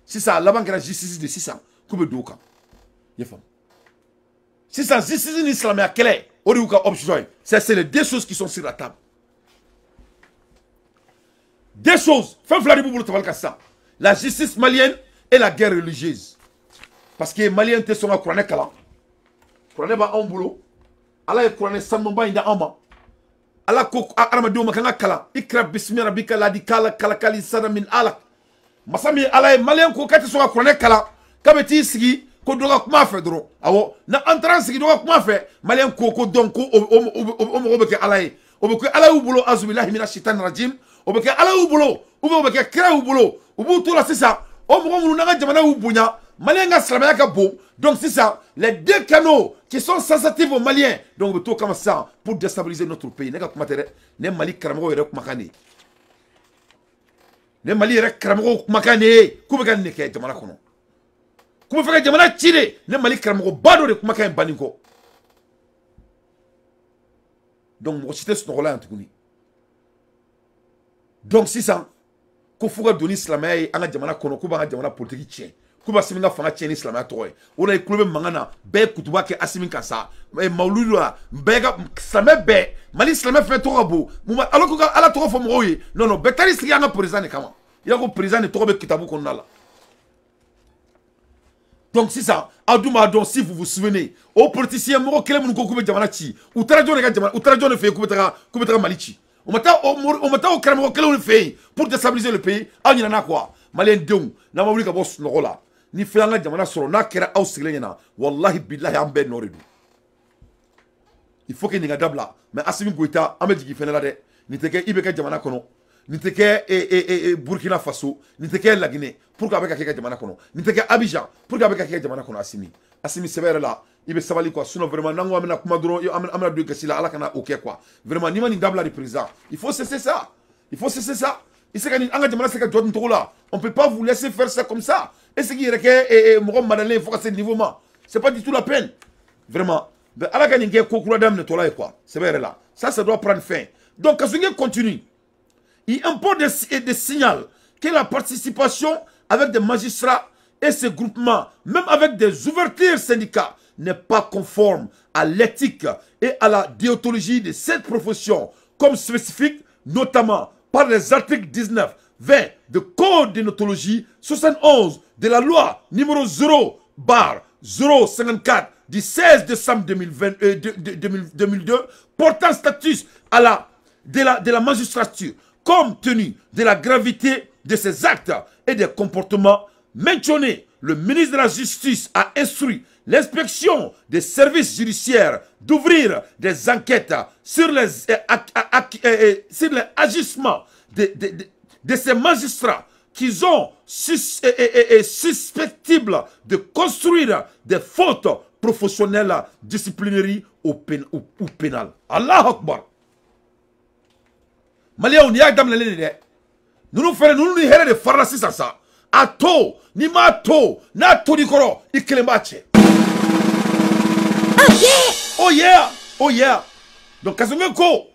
Sisan a laban kɛra justice de sisan k'u bɛ don o kan. I y'a faamu? Sisan justice ni silamɛya kɛlɛ, o de y'u ka option ye. C'est les deux choses qui sont sur la table. Deux choses. Fɛn fila de b'u bolo tabali kan sisan. La justice malienne et la guerre religieuse. Parce que Malien tɛ sɔn ka kuranɛ kalan. Kuranɛ b'anw bolo. Ala ye kuranɛ sanuba in di anw ma. Ala ko adamadenw ma k'an ka kalan. Ikra bismi rabbika ladi kala kalakali sana min ala. Masa min ye Ala ye, Malien ko k'a tɛ sɔn ka kuranɛ kalan. K'a bɛ t'i sigi ko dɔ ka kuma fɛ dɔrɔn. Awɔ, na an taara sigi dɔ ka kuma fɛ, Malien ko donc ko o mɔgɔ bɛ kɛ Ala ye. O bɛ kɛ Ala y'u bolo, azubilahi mina shaitan rajim. O bɛ kɛ Ala y'u bolo, ou bien o bɛ kɛ kira y'u bolo. U b'u to la sisan. O mɔgɔ minnu n'an ka jamana y'u bonya, Malien ka silamɛya ka bon. Donc sisan, les deux canaux qui sont sensitifs aux Maliens, donc u bɛ t'o kama sisan pour déstabiliser notre pays. Ne ka kuma tɛ dɛ, ne Mali karamɔgɔw yɛrɛ kumakan de ye. Ne Mali yɛrɛ karamɔgɔw kumakan de ye k'u bɛ ka nin de kɛ jamana kɔnɔ. K'u bɛ fɛ ka jamana ci de. Ne Mali karamɔgɔba dɔ de kumakan ye banni kɔ. Donc mɔgɔ si tɛ sunɔgɔ la yan tuguni. Donc sisan ko f'u ka don ni silamɛya ye an ka jamana kɔnɔ, k'u b'an ka jamana politique tiɲɛ, k'u b'a Assimi ka fanga tiɲɛ ni silamɛya tɔgɔ ye. O la i tulo bɛ mankan na, bɛɛ ye kutuba kɛ Assimi kan sa, mawuludu la, bɛɛ ka silamɛ bɛɛ, Mali silamɛ fɛn tɔgɔ ka bon, mun ma ala ko ka Ala tɔgɔ fɔ mɔgɔw ye. Non non, bɛɛ taar'i sigi an ka président de kama. I y'a ko président de tɔgɔ bɛ kitabu kɔnɔna la. Donc sisan aw dun b'a dɔn, si vous vous souvenez, o politicien mɔgɔ kelen minnu ko k'u bɛ jamana ci, u taara jɔn de ka jamana, u taara jɔn de fɛ yen k'u bɛ taga Mali ci? U ma taa o ma taa o karamɔgɔ kelenw de fɛ yen pour déstabiliser le pays. Aw ɲinɛna quoi? Malien denw, n'an ma wuli ka bɔ sunɔgɔ la, ni fɛn an ka jamana sɔrɔ n'a kɛra aw sigilen ɲɛna, wallahi billahi an bɛɛ nɔ de don. Il faut que nin ka dabila. Mais Assimi Goïta, an bɛ jigin fɛnɛ la dɛ. Nin tɛ kɛ i bɛ kɛ jamana kɔnɔ, nin tɛ kɛ Burkina Faso, nin tɛ kɛ Laginɛ, pour que a bɛ ka kɛ ka jamana kɔnɔ, nin tɛ kɛ Abidjan, pour que a bɛ ka kɛ jamana kɔnɔ. Assimi sɛbɛ yɛrɛ la, i bɛ sabali quoi. Sinon vraiment n'an ko an bɛna kuma dɔrɔn, an bɛna don gasi la. Ala kana o kɛ quoi. Vraiment n'i ma nin dabila de, président, il faut cesser ça, il faut cesser ça. I se ka nin, an ka jamana se ka jɔ nin cogo la. On peut pas vous laisser faire ça comme ça. Est ce qu'il yɛrɛ kɛ mɔgɔ madalen fo ka se niveau ma? C'est pas du tout la peine vraiment. Mais ala ka nin kɛ ko kura daminɛtɔla ye quoi. Sɛbɛ yɛrɛ la, ça doit prendre fin. Donc Kassogué continue. Il importe des signaux que la participation avec des magistrats et ces groupements, même avec des ouvertures syndicales, n'est pas conforme à l'éthique et à la déontologie de cette profession, comme spécifique notamment par les articles 19, 20 de Code de déontologie, 71 de la loi numéro 0/054 du 16 décembre 2002 portant statut à la, de la magistrature, compte tenu de la gravité de ces actes et des comportements mentionnés. Le ministre de la Justice a instruit l'inspection des services judiciaires d'ouvrir des enquêtes sur les agissements de ces magistrats qui sont susceptibles de construire des fautes professionnelles disciplinaires ou pénales. Allah Akbar. Maliens, on y a daminɛ dɛ. Ninnu fɛnɛ, ninnu ni hɛrɛ de farala sisan sa. A to, n'i m'a to, n'a to n'i kɔrɔ, i kelen b'a cɛ. Oh yeah, oh yeah. Donc Kassogué ko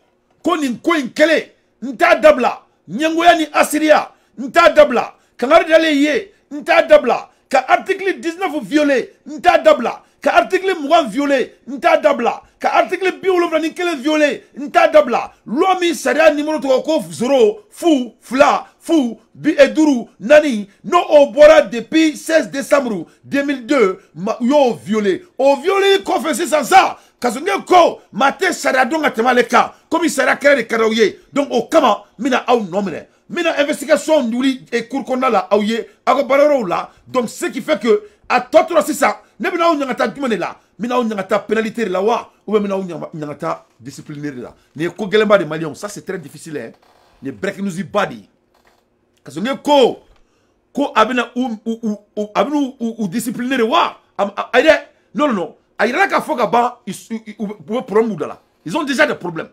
nin ko in kelen, n t'a dabila. Ɲɛngoya ni asiriya, n t'a dabila. Kangari dalen ye, n t'a dabila. Ka article 19 violé, n t'a dabila. Ka article 20 violé, n t'a dabila. Ka article 71 violé, n t'a dabila. Loi min sariya numéro tɔgɔ ko 0 0 2 0 5 4 n'o o bɔra depuis 16 décembre 2002, u y'o violé. O violé kɔfɛ sisan sa, Kassogué ko maa tɛ sariya dɔn ka tɛmɛ ale kan, komi sariya kɛlɛ de ka d'aw ye. Donc o kama n bɛna aw nɔ minɛ. N bɛna investigation wuli cour kɔnɔna la aw ye, aw ka baarayɔrɔw la. Donc ce qui fait que a tɔ tora sisan, ne bɛna aw ɲangata jumɛn de la? N bɛna aw ɲangata pénalité de la wa, ou bien n bɛna aw ɲangata disciplinaire de la? Nin ye ko gɛlɛnba de maliyɛnw, ça c'est très difficile hein. Nin ye break news ba de ye. Kassogué ko ko a bɛna u discipliner de wa? Ayi dɛ, non non non, a yirala k'a fɔ ka ban, u bɛ problème b'u da la. Ils ont déjà des problèmes.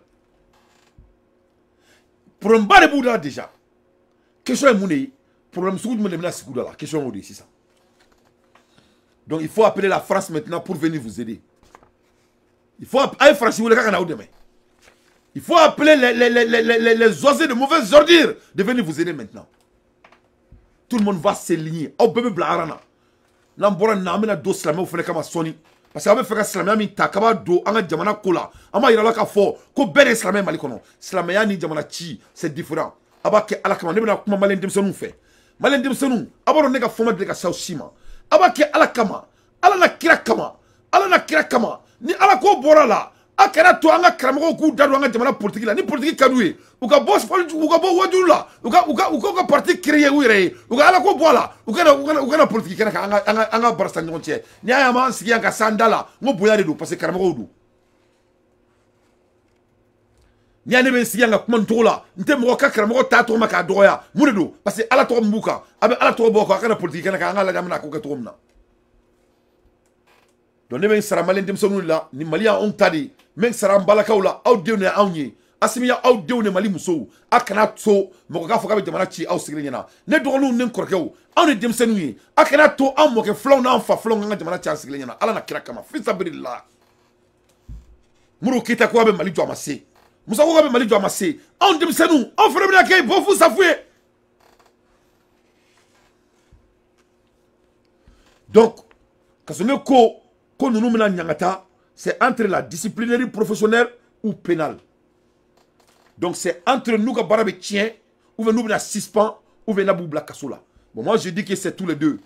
Problème ba de b'u da la déjà. Question ye mun de ye? Problème sugu jumɛn de bɛna sigi u da la? Question y'o de ye sisan. Donc il faut appeler la France maintenant pour venir vous aider. Il faut appeler France. Il faut appeler les oiseaux de mauvaises ordures de venir vous aider maintenant. Tout le monde va s'aligner. Aw bɛɛ bɛ bila aran na. N'an bɔra nin na, an bɛna don silamɛw fana kama sɔɔni. Parce que aw bɛ fɛ ka silamɛya min ta k'a b'a don an ka jamana ko la. An b'a yira la k'a fɔ ko bɛɛ de ye silamɛ Mali kɔnɔ. Silamɛya ni jamana ci, c'est différent. A b'a kɛ Ala kama. Ne bɛna kuma maliyɛn denmisɛnninw fɛ. Maliyɛn denmisɛnninw, a b'a dɔn ne ka fɔ ma deli ka s'aw si ma. A b'a kɛ Ala kama, Ala na kira kama, Ala na kira kama. Ni Ala ko bɔra la, a kana to an ka karamɔgɔw k'u da don an ka jamana politique la. Ni politique ka d'u ye, u ka bɔ wajulu la, u ka parti créer u yɛrɛ ye, u ka Ala ko bɔ a la, u kana politique kɛnɛ kan an ka barasa ɲɔgɔn cɛ. Ni y'a ye an b'an sigi yan ka s'an da la, n ko bonya de don parce que karamɔgɔw don. Ni y'a ne bɛ n sigi yan ka kuma nin cogo la, n tɛ mɔgɔ ka karamɔgɔ ta tɔgɔ ma k'a dɔgɔya. Mun de don? Parce que Ala tɔgɔ min b'u kan, a bɛ Ala tɔgɔ bɔ o kan, a kana politique kɛnɛ kan, an k'a lajɛ an bɛna ko kɛ cogo min na. Donc ne bɛ n sara maliyɛn denmisɛnninw de la, ni Mali y'anw ta de ye. N bɛ n sara an balakaw la, aw denw de y'anw ye. Asimi y'aw denw de Mali musow, a kana to mɔgɔ k'a fɔ k'a bɛ jamana ci aw sigilen ɲɛna. Ne dɔgɔninw ni n kɔrɔkɛw, anw de denmisɛnninw ye, a kana to an mɔkɛ filanw n'an fa filanw k'an ka jamana ci an sigilen ɲɛna. Ala na kira kama, fisabilila. Modibo Keyita ko a bɛ Mali jɔ a ma se. Musa ko k'a bɛ Mali jɔ a ma se. Anw denmisɛnninw, anw fana bɛna kɛ bɔfu safu ye. Donc Kassogué ko ninnu bɛna ɲangata, c'est entre la disciplinaire professionnelle ou pénale. Donc c'est entre nous ka baara bɛ tiɲɛ, ou bien nous bɛna suspend, ou bien n'a b'u bila kaso la. Bon, moi je dis que c'est tous les deux.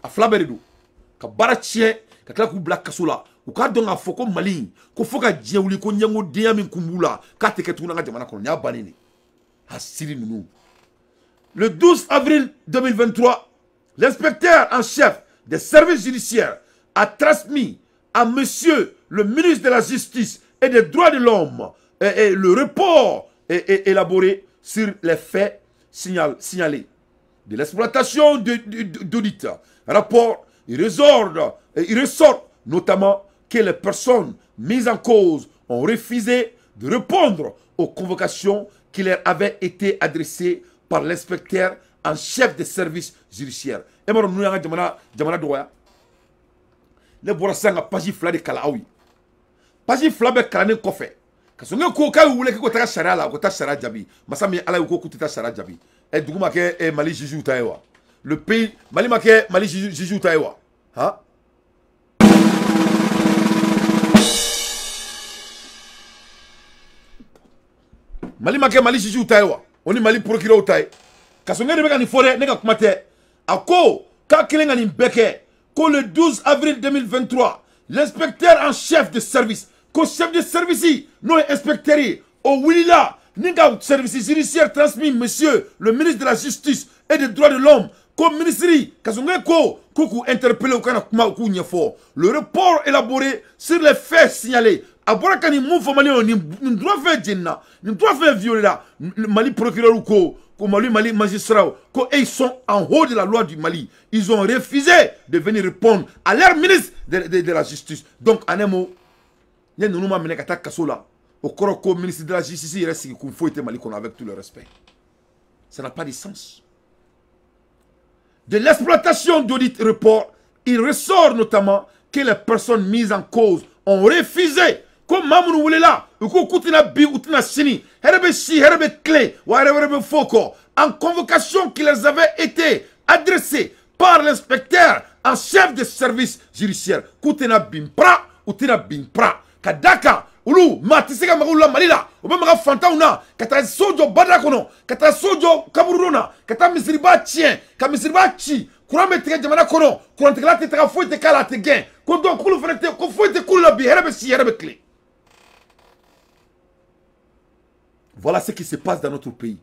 A fila bɛɛ de don. Ka baara tiɲɛ, ka tila k'u bila kaso la. U k'a dɔn k'a fɔ ko Mali, ko fo ka diɲɛ wuli, ko ɲɛngodenya min kun b'u la, k'a tɛ kɛ tuguni an ka jamana kɔnɔ. Nin y'a bannen de. A siri ninnu. Le 12 avril 2023, l'inspecteur en chef des services judiciaires a transmis à monsieur le ministre de la Justice et des Droits de l'Homme et le rapport élaboré sur les faits signalés de l'exploitation d'audit. Rapport, il ressort notamment que les personnes mises en cause ont refusé de répondre aux convocations qui leur avaient été adressées par l'inspecteur en chef des services judiciaires. Et moi, nous avons jamana dɔgɔya. Ne bɔra sisan ka page fila de kalan aw ye. Page fila bɛɛ kalannen kɔfɛ, Kassogué ko k'a y'u wele k'u ka taga sariya la, u ka taa sariya jaabi. Masa min Ala ye ko k'u tɛ taa sariya jaabi. Ɛ dugu ma kɛ Mali juges ta ye wa? Le pays Mali ma kɛ Mali juges ta ye wa? Han? Mali ma kɛ Mali juges ta ye wa? O ni Mali procureur ta ye. Kassogué de bɛ ka nin fɔ dɛ, ne ka kuma tɛ. A ko k'a kelen ka nin bɛɛ kɛ. Ko le 12 avril 2023, l'inspecteur en chef de service, ko chef de service, n'o ye inspecteur ye, o wulila ni ka service judiciaire transmis monsieur le ministre de la Justice et des Droits de l'Homme, ko ministre Kassogué ko k'u interpeller, u kana kuma, u k'u ɲɛfɔ. Le rapport élaboré sur les faits signalés, a bɔra ka nin mun fɔ maliyɛnw ye, nin droit fɛn jenina, nin droit fɛn violé la. Mali procureur ko Mali magistrats, ko ils sont en haut de la loi du Mali. Ils ont refusé de venir répondre à leur ministre de la Justice. Donc en un mot, ne ninnu ma minɛ ka taa kaso la, o kɔrɔ ko ministre de la Justice yɛrɛ sigi kun foyi tɛ Mali kɔnɔ, avec tout le respect. Ça n'a pas de sens. De l'exploitation d'audit report, il ressort notamment que les personnes mises en cause ont refusé. Ko maa minnu welela, u ko k'u tɛna bi, u tɛna sini, hɛrɛ bɛ si, hɛrɛ bɛ tilen, wa hɛrɛ wɛrɛ bɛ fɔ o kɔ. En convocation qui les avait été adressée par l'inspecteur en chef de service judiciaire k'u tɛna bin pra, u tɛna bin pra ka da kan olu maa tɛ se ka maga olu la Mali la. U bɛ maga fantanw na ka taa so jɔ bada kɔnɔ, ka taa so jɔ kaburudon na, ka taa misiriba tiɲɛ, ka misiriba ci. Courant bɛ tigɛ jamana kɔnɔ, kurantigɛla tɛ taga, foyi tɛ k'a la, a tɛ gɛn. Ko donc k'olu fana tɛ, ko foyi tɛ k'olu la bi, hɛrɛ bɛ si, hɛrɛ bɛ tile. Voilà ce qui se passe dans notre pays.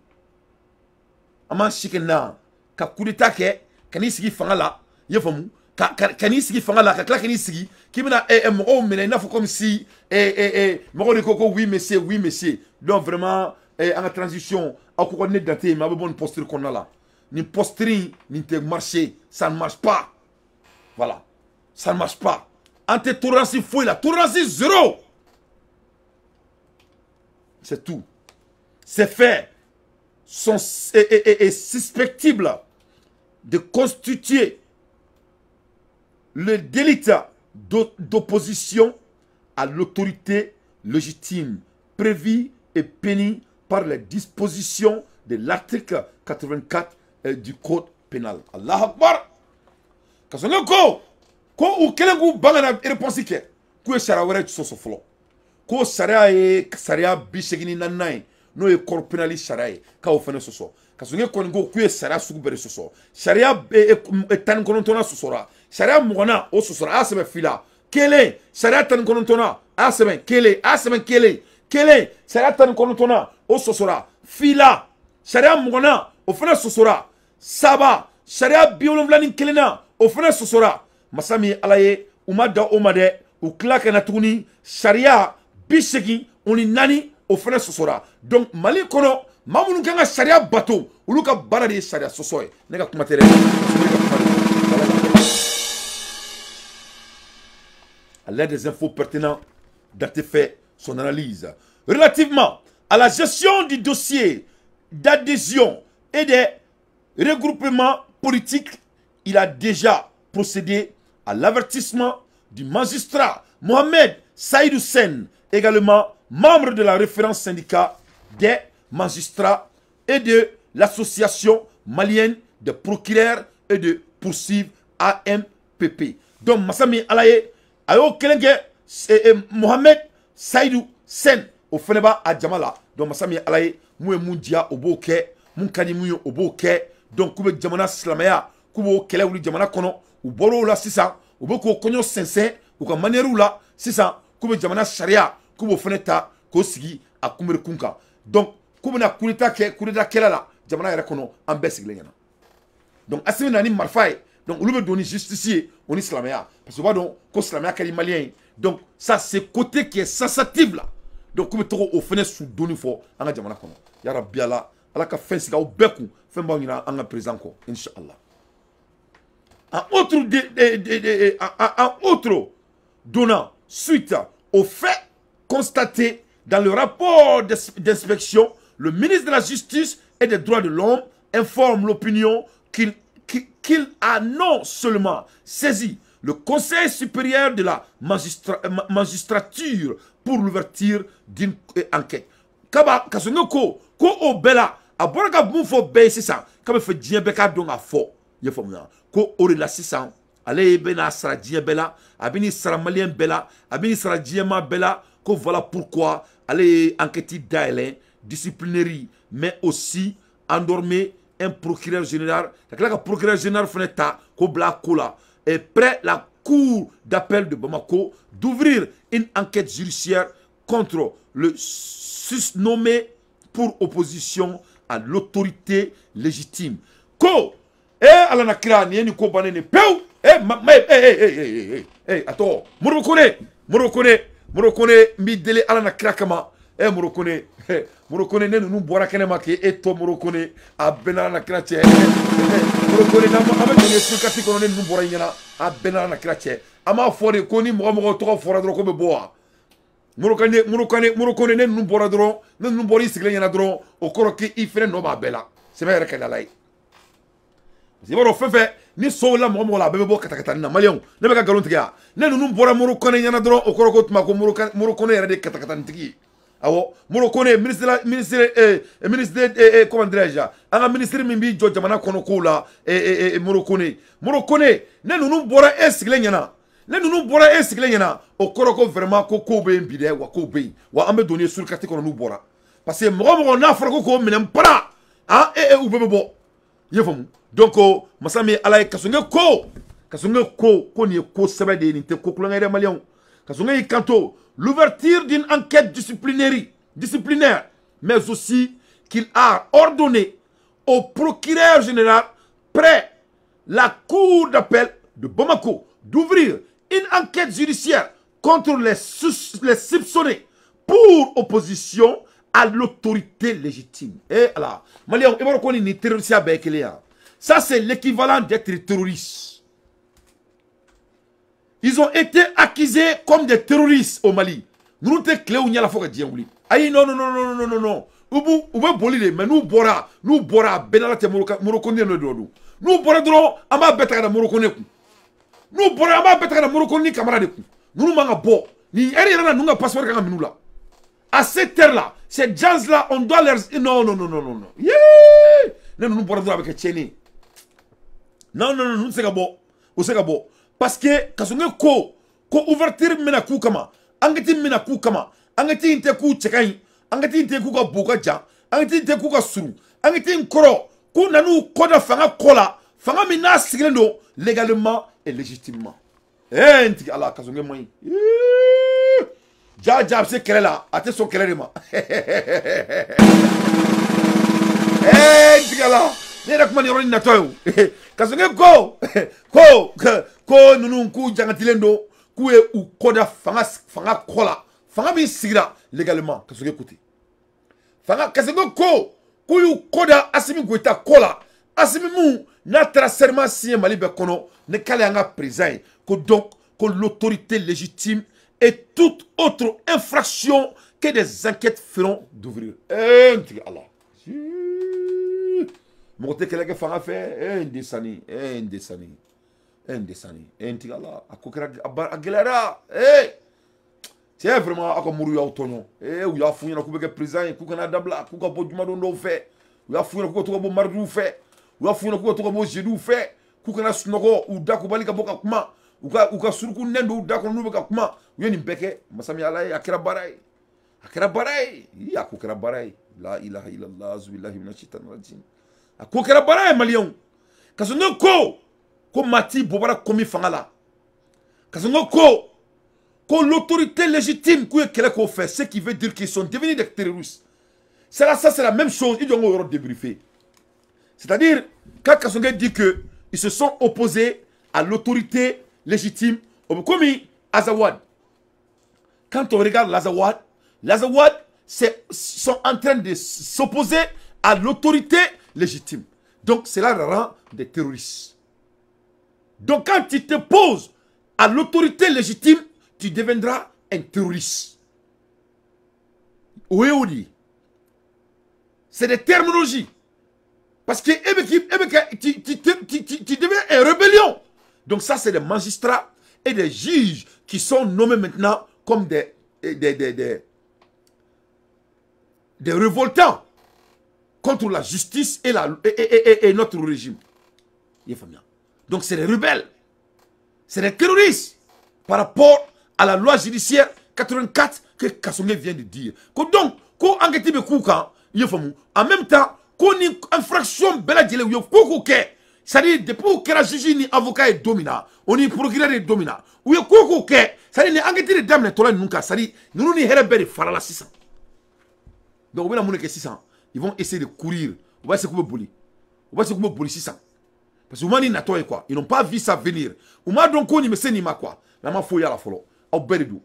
An m'an si kɛ na ka coup d'état kɛ ka n'i sigi fanga la, i y'a faamu, ka n'i sigi fanga la, ka tila ka n'i sigi k'i bɛna mɔgɔw minɛ i n'a fɔ comme si mɔgɔw de ko ko oui monsieur, oui monsieur. Donc vraiment an ka transition, aw ko ko ne dan tɛ yen, mais aw bɛ bɔ nin posture kɔnɔna la. Nin posture in, nin tɛ marcher, ça ne marche pas. Voilà, ça ne marche pas. An tɛ tolérance foyi la, tolérance zéro. C'est tout. Ces faits sont suspectibles de constituer le délit d'opposition à l'autorité légitime prévue et pénie par les dispositions de l'article 84 du code pénal. Allah Akbar. Kasɔrɔ ko ko u kɛlen k'u ban ka na réponse kɛ, k'u ye sariya wɛrɛ sɔsɔ fɔlɔ, ko sariya ye sariya 84nan ye, n'o ye code pénal sariya ye, k'aw fana sɔsɔ. Kasɔrɔ kɔni ko k'u ye sariya sugu bɛɛ de sɔsɔ. Sariya 19nan sɔsɔra, sariya 20nan o sɔsɔra, a y'a sɛbɛn fila kelen, sariya 19nan a y'a sɛbɛn kelen, a y'a sɛbɛn kelen kelen, sariya 19nan o sɔsɔra fila, sariya 20nan o fana sɔsɔra saba, sariya 71nan o fana sɔsɔra. Masa min ye Ala ye, u ma dan o ma dɛ, u tila ka na tuguni sariya 84 o fana sɔsɔra. Donc Mali kɔnɔ, maa minnu kan ka sariya bato, olu ka baara de ye sariya sɔsɔ ye. Ne ka kuma tɛ dɛ. À l'aide des infos pertinentes, Dante fait son analyse. Relativement à la gestion du dossier d'adhésion et des regroupements politiques, il a déjà procédé à l'avertissement du magistrat Mohamed Saïdou Sen, également membre de la référence syndicat des magistrats et de l'association malienne des procureurs et de poursuites AMPP. Donc, Massami Alaye, ayo kelen kɛ Mohamed Saïdou Sen, o fana b'a a jama la. Donc masa min ye Ala ye, mun ye mun diya o b'o kɛ, mun ka di mun ye o b'o kɛ. Donc k'u bɛ jamana silamɛya, k'u b'o kɛlɛ wuli jamana kɔnɔ. U bɔr'o la sisan, u bɛ k'o kɔɲɔ sɛnsɛn u ka manièrew la sisan, k'u bɛ jamana sariya, k'u b'o fana ta k'o sigi a kunbere kun kan. Donc k'u bɛna coup d'état kɛ, coup d'état kɛlɛ la jamana yɛrɛ kɔnɔ, an bɛɛ sigilen ɲɛna. Donc Assimi nana ni marifa ye, donc olu bɛ don ni justice ye o ni silamɛya, parce que u b'a dɔn ko silamɛya ka di malien ye. Donc ça, c'est côté qui est sensible là. Donc k'u bɛ tɔgɔ o fana su donni fɔ an ka jamana kɔnɔ. Yarabi Ala, Ala ka fɛn sigi aw bɛɛ kun, fɛn b'aw ɲina an ka président kɔ, inshallah. En autre donnant suite aux faits constatés dans le rapport d'inspection, le ministre de la Justice et des Droits de l'Homme informe l'opinion qu'il a non seulement saisi le Conseil supérieur de la magistrature pour l'ouverture d'une enquête. Kaba kasonge ko ko o bɛɛ la a bɔra ka mun fɔ bɛɛ ye sisan, k'a bɛ fɛ diɲɛ bɛɛ k'a dɔn k'a fɔ, i y'a faamuya, ko o de la sisan ale bɛna sara diɲɛ bɛɛ la, a bɛ n'i sara malien bɛɛ la, a bɛ n'i sara diɲɛmaa bɛɛ la, ko voilà pourquoi ale ye enquête dayɛlɛ disciplinaire, mais aussi endormé un procureur général, ka tila ka procureur général fana ta k'o bila a ko la, et près la cour d'appel de Bamako d'ouvrir une enquête judiciaire contre le susnommé pour opposition à l'autorité légitime. Ko eh Ala na kira nin ye nin ko bannen de pewu. Eh ma ma eh eh eh eh eh attends, Modibo Kone, Modibo Kone, Modibo Kone, n b'i deli Ala na kira kama. Eh Modibo Kone, Modibo Kone, ne ninnu bɔra kɛnɛ ma k'e to Modibo Kone, a bɛɛ n'Ala na kira cɛ. Modibo Kone, n'an an bɛ don surkati kɔnɔ, ne ninnu bɔra i ɲɛna, a bɛɛ n'Ala na kira cɛ. An b'a fɔ de ko ni mɔgɔ mɔgɔ tɔgɔ fɔra dɔrɔn ko bɛ bɔ wa? Modibo Kone, Modibo Kone, Modibo Kone, ne ninnu bɔra dɔrɔn, ne ninnu bɔra i sigilen ɲɛna dɔrɔn, o kɔrɔ k'i fɛnɛ nɔ b'a bɛɛ la. Sɛbɛn yɛrɛ ka di Ala ye. Parce que i b'a dɔn fɛn fɛn ni so wulila mɔgɔ mɔgɔ la, a bɛɛ bɛ bɔ katakatanin na. Maliyɛnw, ne bɛ ka nkalon tigɛ yan? Ne ninnu bɔra Modibo Kone ɲɛna dɔrɔn, o kɔrɔ ko tuma ko Modibo Kone yɛrɛ de ye katakatanintigi ye. Awɔ, Moro Kone, ministre ministre comment dirais-je, an ka ministre min b'i jɔ jamana kɔnɔ kow la, Moro Kone, Moro Kone, ne ninnu bɔra e sigilen ɲɛna, ne ninnu bɔra e sigilen ɲɛna, o kɔrɔ ko vraiment ko kow bɛ yen bi dɛ, wa kow bɛ yen, wa an bɛ don ni surkati kɔnɔ n'u bɔra, parce que mɔgɔ mɔgɔ n'a fɔra ko k'o minɛ n para, ah u bɛɛ bɛ bɔ, i y'a faamu. Donc masa min Ala ye, Kassogué ko, Kassogué ko ko nin ye ko sɛbɛ de ye, nin tɛ ko kulonkɛ ye dɛ maliyɛnw. Kassogué y'i kanto l'ouverture d'une enquête disciplinaire, mais aussi qu'il a ordonné au procureur général près la cour d'appel de Bamako d'ouvrir une enquête judiciaire contre les soupçonnés pour opposition à l'autorité légitime. Et là, maliyɛnw, i b'a dɔn ko nin terroriste bɛɛ ye kelen ye. Ça, c'est l'équivalent d'être terroriste. Ils ont été accusés comme des terroristes au Mali. Ninnu tɛ tile u ɲɛ la fo ka diɲɛ wuli. Ayi, non, non, non, non, non, non, non. U b'u u bɛ boli de, mais n'u bɔra a bɛɛ n'Ala cɛ, Moro Kone de don. N'u bɔra dɔrɔn, an b'a bɛɛ ta ka da Moro Kone kun. N'u bɔra, an b'a bɛɛ ta ka da Moro Kone ni Kamara de kun. Ninnu man ka bɔ. Nin heure yɛrɛ la, ninnu ka passeport kan ka minɛ u la. À cette heure-là, ces gens-là, on doit leur. Non, non, non, non, non, non. Yeah! Ne ninnu bɔra dɔrɔn, a bɛ kɛ tiɲɛni ye. Non, non, non, ninnu tɛ se ka bɔ. U tɛ se ka bɔ. Parce que Kassogué ko ko ouverture min bɛna k'u kama, enquête min bɛna k'u kama, enquête in tɛ k'u cɛ ka ɲi, enquête in tɛ k'u ka bon ka jan, enquête in tɛ k'u ka surun, enquête in kɔrɔ k'u nan'u kɔ da fanga kɔ la, fanga min n'a sigilen don légalement et légitimement. Eh, n tigi Ala, Kassogué man ɲi. Ja ja, a bɛ se kɛlɛ la, a tɛ sɔn kɛlɛ de ma. Eh, n tigi Ala, ne yɛrɛ kuma nin yɔrɔnin natɔ ye o. Kassogué ko ninnu k'u jangatilen don, k'u ye u kɔ da fanga kɔ la, fanga min sigira légalement. Kassogué ko ten. Fanga, Kassogué ko k'u y'u kɔ da Assimi Goïta kɔ la, Assimi mun n'a taara serment signé Mali bɛɛ kɔnɔ ne k'ale y'an ka président ye, ko donc ko l'autorité légitime et toute autre infraction que des enquêtes feront d'ouvrir. Eh, n tigi Ala, mɔgɔ tɛ kɛlɛ kɛ fanga fɛ. Eh, n desani, eh, n desani, eh, n desani, eh, n tigi Ala, a ko kɛra a gɛlɛyara. Eh, cɛ, vraiment, aw ka muru y'aw tɔɲɔ. Eh, u y'a f'u ɲɛna k'u bɛ kɛ président ye, k'u kana dabila, k'u ka bɔ jumadon dɔw fɛ. U y'a f'u ɲɛna k'u ka to ka bɔ mardiw fɛ. U y'a f'u ɲɛna k'u ka to ka bɔ jeudiw fɛ, k'u kana sunɔgɔ, u da kubali ka bɔ ka kuma, u ka suruku nɛn don u da kɔnɔ n'u bɛ ka kuma. U ye nin bɛɛ kɛ, masa min Ala ye, a kɛra baara ye, a kɛra baara ye. Ii, a ko kɛra baara ye. La ilaha illallah, azubillahi minash shaitani rajim. A ko kɛra baara ye maliyɛnw. Kassogué ko maa t'i bɔbara komi fanga la. Kassogué ko l'autorité légitime, k'u ye kɛlɛ k'o fɛ, ce qui veut dire qu'ils sont devenus des terroristes. C'est là, ça c'est la même chose. Ils ont yɔrɔ débriefer, c'est-à-dire quand Kassogué dit que ils se sont opposés à l'autorité légitime, o bɛ komi Azawad. Quand on regarde l'Azawad, l'Azawad sont en train de s'opposer à l'autorité légitime. Donc cela rend des terroristes. Donc quand tu te poses à l'autorité légitime, tu deviendras un terroriste. Oui, oui. C'est des terminologies. Parce que tu deviens une rébellion. Donc ça, c'est des magistrats et des juges qui sont nommés maintenant comme des révoltants contre la justice et notre régime. Donc c'est des rebelles. C'est des terroristes par rapport à la loi judiciaire 84 que Kassogué vient de dire. Donc, ko enquête bɛ k'u kan, i y'a faamu, en même temps, ko ni infraction bɛɛ lajɛlen u ye ko ko kɛ, c'est-à-dire depuis u kɛra juge ni avocat ye don min na, o ni procureur ye don min na, u ye ko ko kɛ, c'est-à-dire ni enquête de daminɛtɔla ninnu kan, c'est-à-dire ninnu ni hɛrɛ bɛɛ de farala sisan. Donc u bɛna mun de kɛ sisan? Ils vont essayer de courir. U b'a essayer k'u bɛ boli, u b'a essayer k'u bɛ boli sisan, parce que u ma nin natɔ ye quoi, ils n'ont pas vu ça venir. U m'a dɔn ko nin bɛ se nin ma quoi. Mais an ma foyi y'a la fɔlɔ. Aw bɛɛ de don,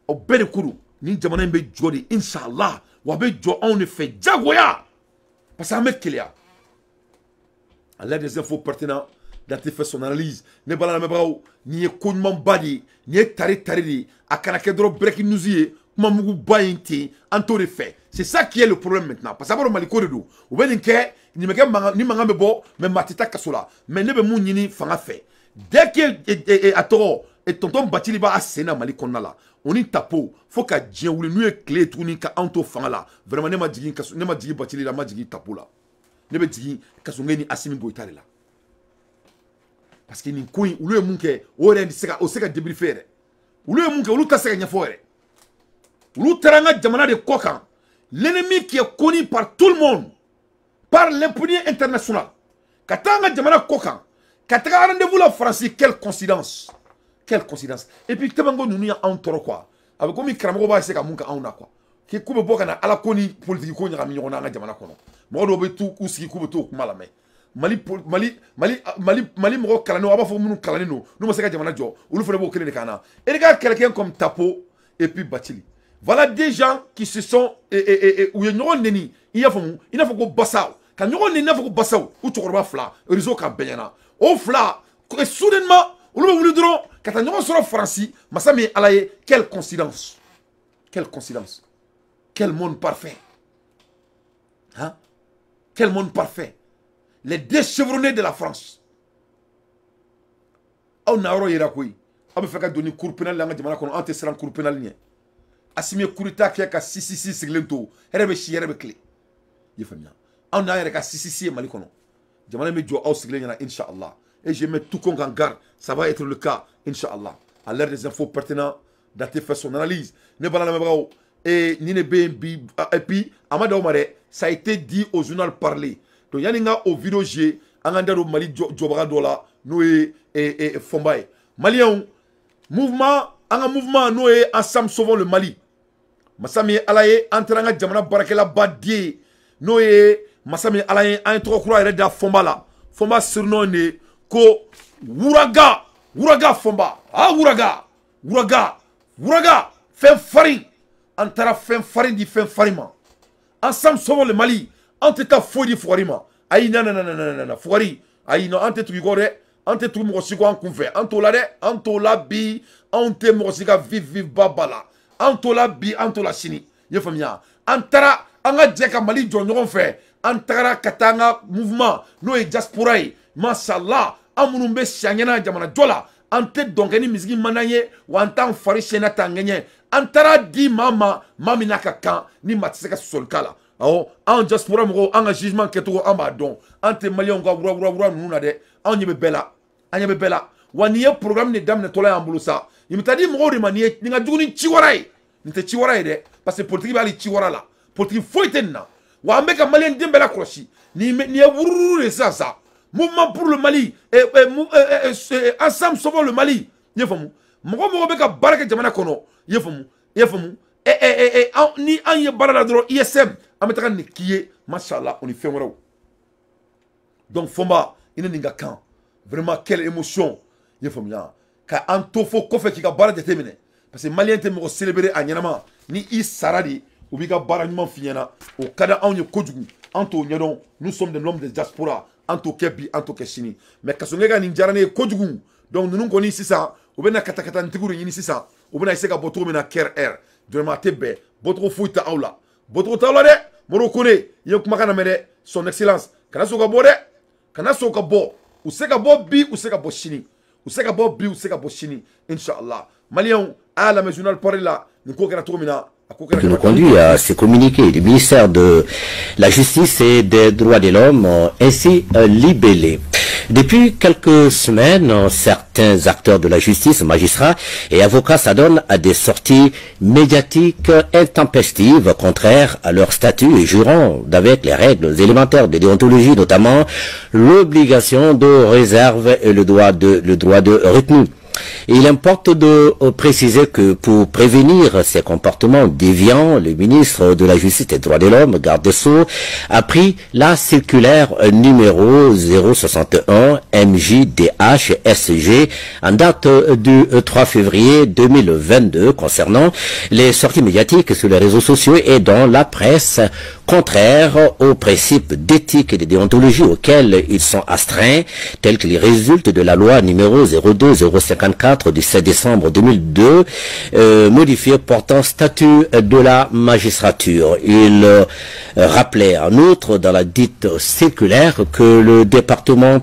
aw bɛɛ de ko don. Nin jamana in bɛ jɔ de, inshallah, wa a bɛ jɔ anw de fɛ jagoya, parce que an bɛ keleya. À l'aide des infos pertinentes, Dante fait son analyse. Ne bala lamɛnbagaw, nin ye ko ɲumanba de ye, nin ye tari tari de ye. A kana kɛ dɔrɔn breaking news ye, kuma muguba in ten, an t'o de fɛ. C'est ça qui est le problème maintenant, parce que a b'a dɔn Mali ko de don. U bɛ nin kɛ, nin bɛ kɛ mankan ni mankan bɛ bɔ, mais maa tɛ taa kaso la. Mais ne bɛ mun ɲini fanga fɛ? Dès que a tɔgɔ tonton Bacili b'a sen na Mali kɔnɔna la, O ni Tapo fo ka diɲɛ wuli n'u ye tile tuguni ka anw to fanga la, vraiment ne ma jigin, ne ma jigin Bathily la, n ma jigin Tapo la, ne bɛ jigin Kassogué ni Assimi Goïta de la, parce que nin ko in, olu ye mun kɛ, o yɛrɛ se ka o se ka débriefer yɛrɛ. Olu ye mun kɛ, olu tɛ se ka ɲɛfɔ yɛrɛ. Olu taara an ka jamana de kɔ kan, l'ennemi qui est connu par tout le monde, par l'opinion internationale, ka taa an ka jamana kɔ kan, ka taga rendez-vous la Faransi. Quelle coïncidence, quelle coïncidence! Et puis tellement ninnu y'anw tɔɔrɔ quoi, a bɛ komi karamɔgɔ b'a essayer ka mun kɛ anw na quoi, k'i k'u bɛ bɔ ka na ala ko ni politique ko ɲagami ɲɔgɔn na an ka jamana kɔnɔ. Mɔgɔ dɔw bɛ t'u sigi k'u bɛ t'o kuma lamɛn. Mali Mali Mali Mali Mali mɔgɔ kalannen, a b'a fɔ minnu kalannen don, n'u ma se ka jamana jɔ, olu fana b'o kelen de kan na. Et regarde quelqu'un comme Tapo et puis Bathily, voilà des gens qui se sont u ye ɲɔgɔn neni, i y'a faamu, i n'a fɔ ko basaw ka ɲɔgɔn neni, i n'a fɔ ko basaw, u cɛkɔrɔba fila réseau kan bɛɛ ɲɛna, o fila, et soudainement olu bɛ wuli dɔrɔn ka taa ɲɔgɔn sɔrɔ Faransi. Masa min ye ala ye, quelle coïncidence, quelle coïncidence, quel monde parfait, hein, quel monde parfait! Les deux chevronnés de la France, aw na yɔrɔ yira koyi. Aw bɛ fɛ ka don ni cour pénale an ka jamana kɔnɔ. An tɛ siran cour pénale ɲɛ. Assimi ye coup d'état kɛ ka CCC sigilen to, hɛrɛ bɛ si, hɛrɛ bɛ tile, i ye faamuya. Anw n'an yɛrɛ ka CCC ye Mali kɔnɔ, jamana bɛ jɔ aw sigilen ɲɛna, inshallah. Et je mets tout compte en garde, ça va être le cas, inshallah. À l'heure des infos pertinentes, Date fait son analyse. Ne bala lamɛnbagaw, et ni ne bɛ yen bi, et puis a ma d'aw ma dɛ, ça a été dit au journal parlé. Donc yanni n ka o vidéo jouer, an k'an da don Mali jɔbaga dɔ la, n'o ye Fɔnba ye. Maliyɛnw, mouvement, an ka mouvement, n'o ye Ensemble Sauvons le Mali, masa min ye ala ye, an taara an ka jamana baarakɛlaba den ye, n'o ye masa min ye ala ye, an ye tɔgɔ kura yɛrɛ da Fɔnba la. Fɔnba surnom de ko Wuraga, Wuraga Fɔnba. Ah, Wuraga, Wuraga, Wuraga, fɛn farin. An taara fɛn farin di fɛn farin ma. Ensemble Sauvons le Mali, an tɛ taa foyi di fugari ma. Ayi, non, non, non, non, non, fugari, ayi, non, an tɛ tugu i kɔ dɛ. An tɛ tugu mɔgɔ si kɔ an kunfɛ, an t'o la dɛ, an t'o la bi. Anw tɛ mɔgɔ si ka vive vive ba ba la, an t'o la bi, an t'o la sini, i ye faamuya. An taara an ka jɛ ka Mali jɔ ɲɔgɔn fɛ. An tagara ka taa an ka mouvement, n'o ye diaspora ye, mashallah, an minnu bɛ si an ɲɛna jamana jɔ la, an tɛ dɔn kɛ ni misigi man d'an ye, wa an t'an fari siyɛnna t'an ŋɛɲɛ. An taara di maa ma, maa min n'a ka kan ni maa tɛ se ka sɔsɔli k'a la. Awɔ, an diaspora mɔgɔw, an ka jugement kɛcogo, an b'a dɔn. An tɛ maliyɛnw ka wura wura wura ninnu na dɛ. Anw ɲɛ bɛ bɛɛ la, an ɲɛ bɛ bɛɛ la. Wa nin ye programme de daminɛtɔla y'an bolo sa, nin bɛ taa di mɔgɔw de ma. Nin ye nin ka jugu ni ciwara ye, nin tɛ ciwara ye dɛ, parce que politique bɛ hali ciwara la, politique foyi tɛ nin na. Wa an bɛ ka maliyɛn den bɛɛ la kɔlɔsi. Nin ye wururu de sisan sa. Mouvement pour le Mali, Ensemble Sauvons le Mali, i ye faamu. Mɔgɔ mɔgɔ bɛ ka baara kɛ jamana kɔnɔ, i ye faamu, i ye faamu. Ni an ye baara la dɔrɔn, ISM, an bɛ taga nin k'i ye, mashallah, o ni fɛn wɛrɛw. Donc Fɔnba, i ni nin ka kan, vraiment, quelle émotion, i ye faamuya, ka an to fo kɔfɛ k'i ka baara jateminɛ, parce que maliyɛn tɛ mɔgɔ célébrer a ɲɛnama ni i sara de, u b'i ka baara ɲuman f'i ɲɛna. O ka di anw ye kojugu, an t'o ɲɛdɔn. Nous sommes des hommes de diaspora, an t'o kɛ bi, an t'o kɛ sini. Mais Kassogué ka nin diyara ne ye kojugu. Donc ninnu kɔni sisan, u bɛna katakatanintigiw de ɲini sisan, u bɛna essayer ka bɔ cogo min na Kɛr R. Vraiment, a tɛ bɛn, bɔcogo foyi tɛ aw la, bɔcogo t'aw la dɛ. Modibo Kone, i ye kumakan lamɛn dɛ. Son excellence, kana sɔn ka bɔ dɛ, kana sɔn ka bɔ. U se ka bɔ bi, u se ka bɔ sini, u se ka bɔ bi, u se ka bɔ sini, inshallah. Maliyɛnw, a y'a lamɛn journal parlé la, nin ko kɛra cogo min na. Qui nous conduit à ce communiqué du ministère de la Justice et des Droits de l'Homme, ainsi libellé. Depuis quelques semaines, certains acteurs de la justice, magistrats et avocats s'adonnent à des sorties médiatiques intempestives, contraires à leur statut et jurant d'avec les règles élémentaires de déontologie, notamment l'obligation de réserve et le droit de retenue. Il importe de préciser que pour prévenir ces comportements déviants, le ministre de la Justice et des Droits de l'Homme, garde des Sceaux, a pris la circulaire numéro 061 MJDH SG en date du 3 février 2022 concernant les sorties médiatiques sur les réseaux sociaux et dans la presse contraires aux principes d'éthique et de déontologie auxquels ils sont astreints, tels qu'ils résultent de la loi numéro 02 054 du 7 décembre 2002, modifiée, portant statut de la magistrature. Il rappelait en outre dans la dite circulaire que le département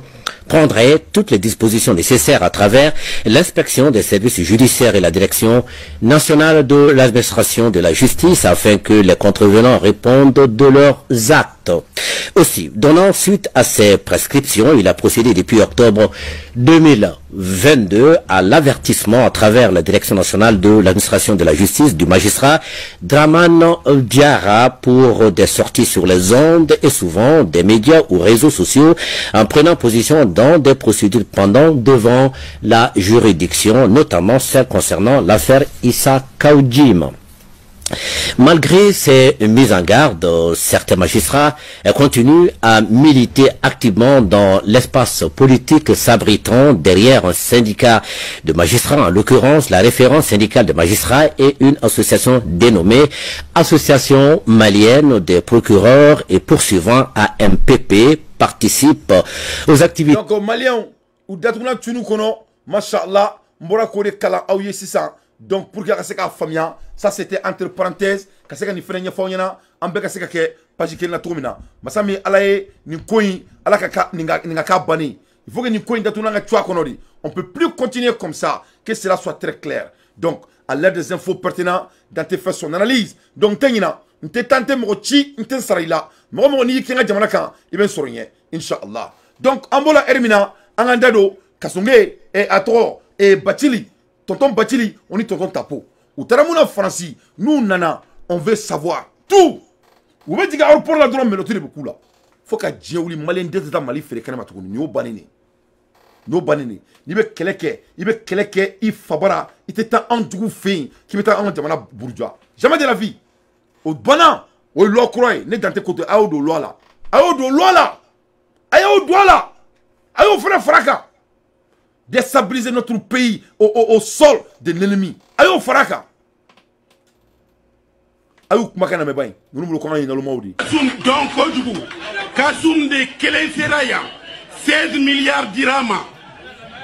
prendrait toutes les dispositions nécessaires à travers l'inspection des services judiciaires et la direction nationale de l'administration de la justice afin que les contrevenants répondent de leurs actes. Aussi, donnant suite à ces prescriptions, il a procédé depuis octobre 2022 à l'avertissement à travers la direction nationale de l'administration de la justice du magistrat Draman Diarra pour des sorties sur les ondes et souvent des médias ou réseaux sociaux en prenant position dans des procédures pendant devant la juridiction, notamment celle concernant l'affaire Issa Kaoudjim. Malgré ces mises en garde, certains magistrats continuent à militer activement dans l'espace politique, s'abritant derrière un syndicat de magistrats, en l'occurrence la référence syndicale de magistrats et une association dénommée Association malienne des procureurs et poursuivants AMPP participe aux activités. Donc, Malien, ou datouna tunu kono, mashallah, mbora kore kala aw 600. Donc, pour que la famille, ça c'était entre parenthèses, que ni fene ɲɛfɔ ɲɛna, an bɛɛ ka se ka kɛ page kelen na cogo min na. Masa min Ala ye nin ko in, Ala ka nin ka k'a bannen. Il faut que nin ko in datugu n'an ka cuwa kɔnɔ de. On peut plus continuer comme ça, que cela soit très clair. Donc, à l'aide des infos pertinentes, Dante fait son analyse. Donc, n tɛ ɲina, n tɛ taa n tɛ mɔgɔ ci, n tɛ n sara i la. Mɔgɔ mɔgɔ n'i y'i kɛ n ka jamana kan, i bɛ n sɔrɔ ɲɛ, inshallah. Donc, an bɔra heure min na, an k'an da don Kassogué, a tɔgɔ, Bathily. Tonton Bathily, on est tonton Tapo. U taara mun na Faransi, n'u nana, on veut savoir tout. U bɛ jigin aéroport la dɔrɔn, menottes de bɛ k'u la. Fo ka diɲɛ wuli, malien den tɛ taa Mali feere kɛnɛ ma tuguni. Nin y'o bannen de ye. Nin y'o bannen de ye. N'i bɛ kɛlɛ kɛ, i bɛ kɛlɛ kɛ i fabara, i tɛ taa anw jugu fɛ yen k'i bɛ taa anw ka jamana buruja. Jamais de la vie. O banna, o ye loi kura ye. Ne dan tɛ ko to, a y'o don loi la. A y'o don loi la. A y'o don a la. A y'o fana fara kan. Déstabiliser notre pays au sol de l'ennemi. Ayo faraka. Ayo kumakan na mɛn. Ninnu bolo ko an ye nalomaw de ye. Kassoum dɔn kojugu. Kassoum de kelen sera yan 16 milliards dira ma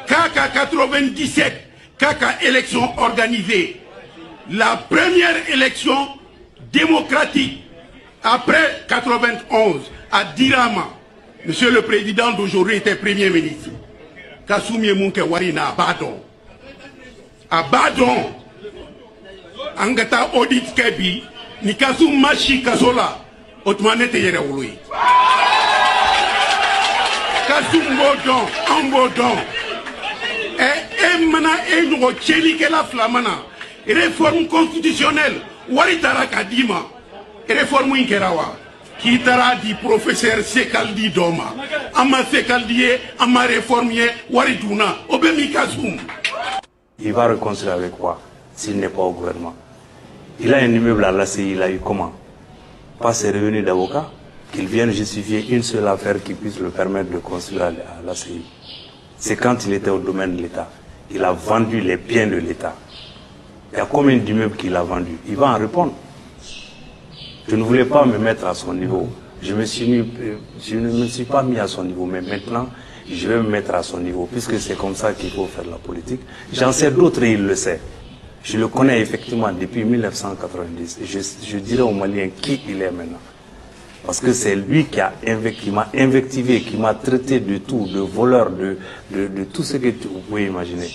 k'a ka 97 k'a ka élection organisée. La première élection démocratique après 91 a dira ma. Monsieur le président d'aujourd'hui était premier ministre. Kassoum ye mun kɛ wari in na, a b'a dɔn, a b'a dɔn. An ka taa audit kɛ bi ni Kassoum ma si kaso la, o tuma ne tɛ yɛrɛ wolo ye. Kassoum b'o dɔn, anw b'o dɔn. Ɛ e mana e ɲɔgɔn tiɲɛnikɛla fila mana réforme constitutionnelle wari taara k'a d'i ma, réforme in kɛra wa? K'i taara di professeur Sekaldi dɔ ma, an ma Sekaldi ye, an ma réforme ye, wari dunna, o bɛ min Kassoum? Il va reconstruire avec quoi s'il n'est pas au gouvernement? Il a un immeuble à l'ACI, il a eu comment? Pas ses revenus d'avocat, qu'il vienne justifier une seule affaire qui puisse le permettre de construire à l'ACI. C'est quand il était au domaine de l'État. Il a vendu les biens de l'État. Il y a combien d'immeubles qu'il a vendus? Il va en répondre. Je ne voulais pas me mettre à son niveau. Je ne me suis pas mis à son niveau, mais maintenant, je vais me mettre à son niveau, puisque c'est comme ça qu'il faut faire la politique. J'en sais d'autres et il le sait. Je le connais effectivement depuis 1990. Je dirais aux Maliens qui il est maintenant. Parce que c'est lui qui m'a invectivé, qui m'a traité de tout, de voleur, de tout ce que vous pouvez imaginer.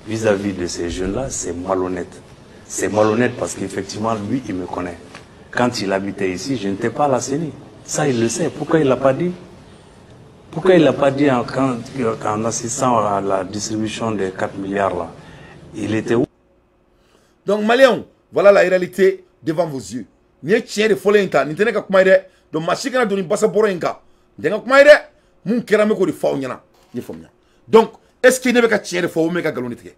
Vis-à-vis de ces jeunes-là, c'est malhonnête. C'est malhonnête parce qu'effectivement, lui, il me connaît. Quand il habitait ici, je n'étais pas à la CENI. Ça, il le sait. Pourquoi il ne l'a pas dit? Pourquoi il ne l'a pas dit en assistant à la distribution des 4 milliards là? Il était où? Donc, Maliens, voilà la réalité devant vos yeux. Ni tiɲɛ de fɔlen in ta, nin tɛ ne ka kuma ye dɛ. Donc maa si kana don nin basa bɔrɔ in kan, nin tɛ n ka kuma ye dɛ. Mun kɛra, n bɛ k'o de fɔ aw ɲɛna, i ye faamuya. Donc est ce que ne bɛ ka tiɲɛ de fɔ ou bɛ ka nkalon de tigɛ?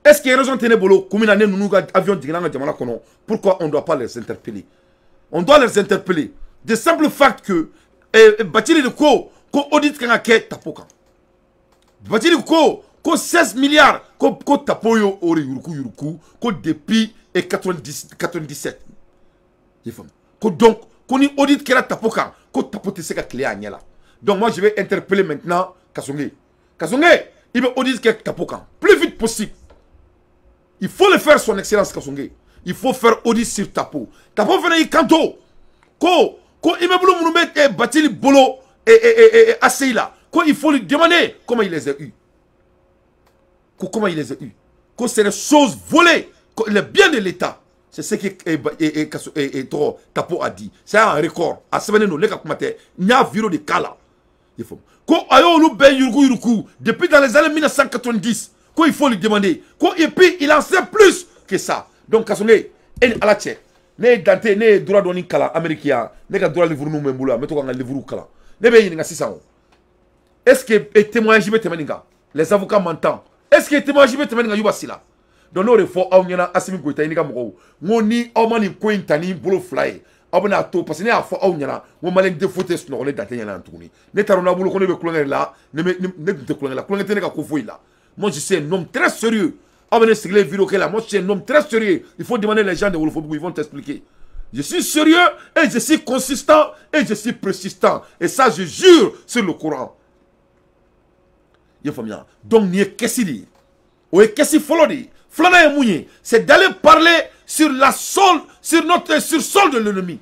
Est ce que raison tɛ ne bolo kun min na ne ninnu ka avion jiginna an ka jamana kɔnɔ? Pourquoi on doit pas les interpeller? On doit les interpeller. De simple fait que Bathily de ko ko audit kan ka kɛ Tapo kan. Bathily ko ko 16 milliards ko Tapo y'o o de yuruku yuruku ko depuis 90 97. I faamu ko donc ko ni audit kɛra Tapo kan, ko Tapo tɛ se ka tile a ɲɛ la. Donc moi, je vais interpeller maintenant Kassogué. Kassogué, i bɛ audit kɛ Tapo kan plus vite possible. Il faut le faire, son excellence Kassogué. Il faut faire audit sur Tapo. Tapo fana y'i kanto ko immeuble minnu bɛ Bathily bolo ACI la. Ko il faut lui demander comment il les a eus. Ko comment il les a eus. Que c'est les choses volées, les biens de l'État. C'est ce que Tapo a dit. C'est un record. A sɛbɛnnen don ne ka kuma tɛ. N y'a vidéo de k'a la. Il faut. Ko a y'olu bɛɛ yurugu yurugu depuis dans les années 1990. Ko il faut lui demander. Ko et puis il en sait plus que ça. Donc Kassogué e ni Ala cɛ. Ne ye Dante ne ye droit dɔɔni kalan Amérique yan. Ne ka droit livre ninnu bɛ n bolo yan. N bɛ to ka n ka livre kalan. Ne bɛ ɲininka sisan o. Est-ce que témoignage bɛ tɛmɛ nin kan? Les avocats m'entendent. Est-ce que témoignage bɛ tɛmɛ nin kan Youba Sila? Donc n'o de fɔ aw ɲɛna Assimi Goïta i n'i ka mɔgɔw. N ko ni aw ma nin ko in ta ni bolo fila ye, aw bɛna to parce que ne y'a fɔ aw ɲɛna n ko malien défaut tɛ sunɔgɔ ne Dante ɲɛna yan tuguni. Ne taara n'aw bolo ko ne bɛ kulonkɛ de la, ne tun tɛ kulonkɛ la, kulonkɛ tɛ ne ka ko foyi la. Moi je suis un homme très sérieux. Aw bɛ ne sigilen vidéo kɛ la, moi je suis un homme très sérieux. Il faut demander les gens de Wolofobugu, ils vont t'expliquer. Je suis sérieux et je suis consistant et je suis persistant. Et ça je jure sur le Coran. I y'a faamuya? Donc nin ye kɛsi de ye. O ye kɛsi fɔlɔ de ye. Filanan ye mun ye? C'est d'aller parler sur la sol, sur notre, sur sol de l'ennemi.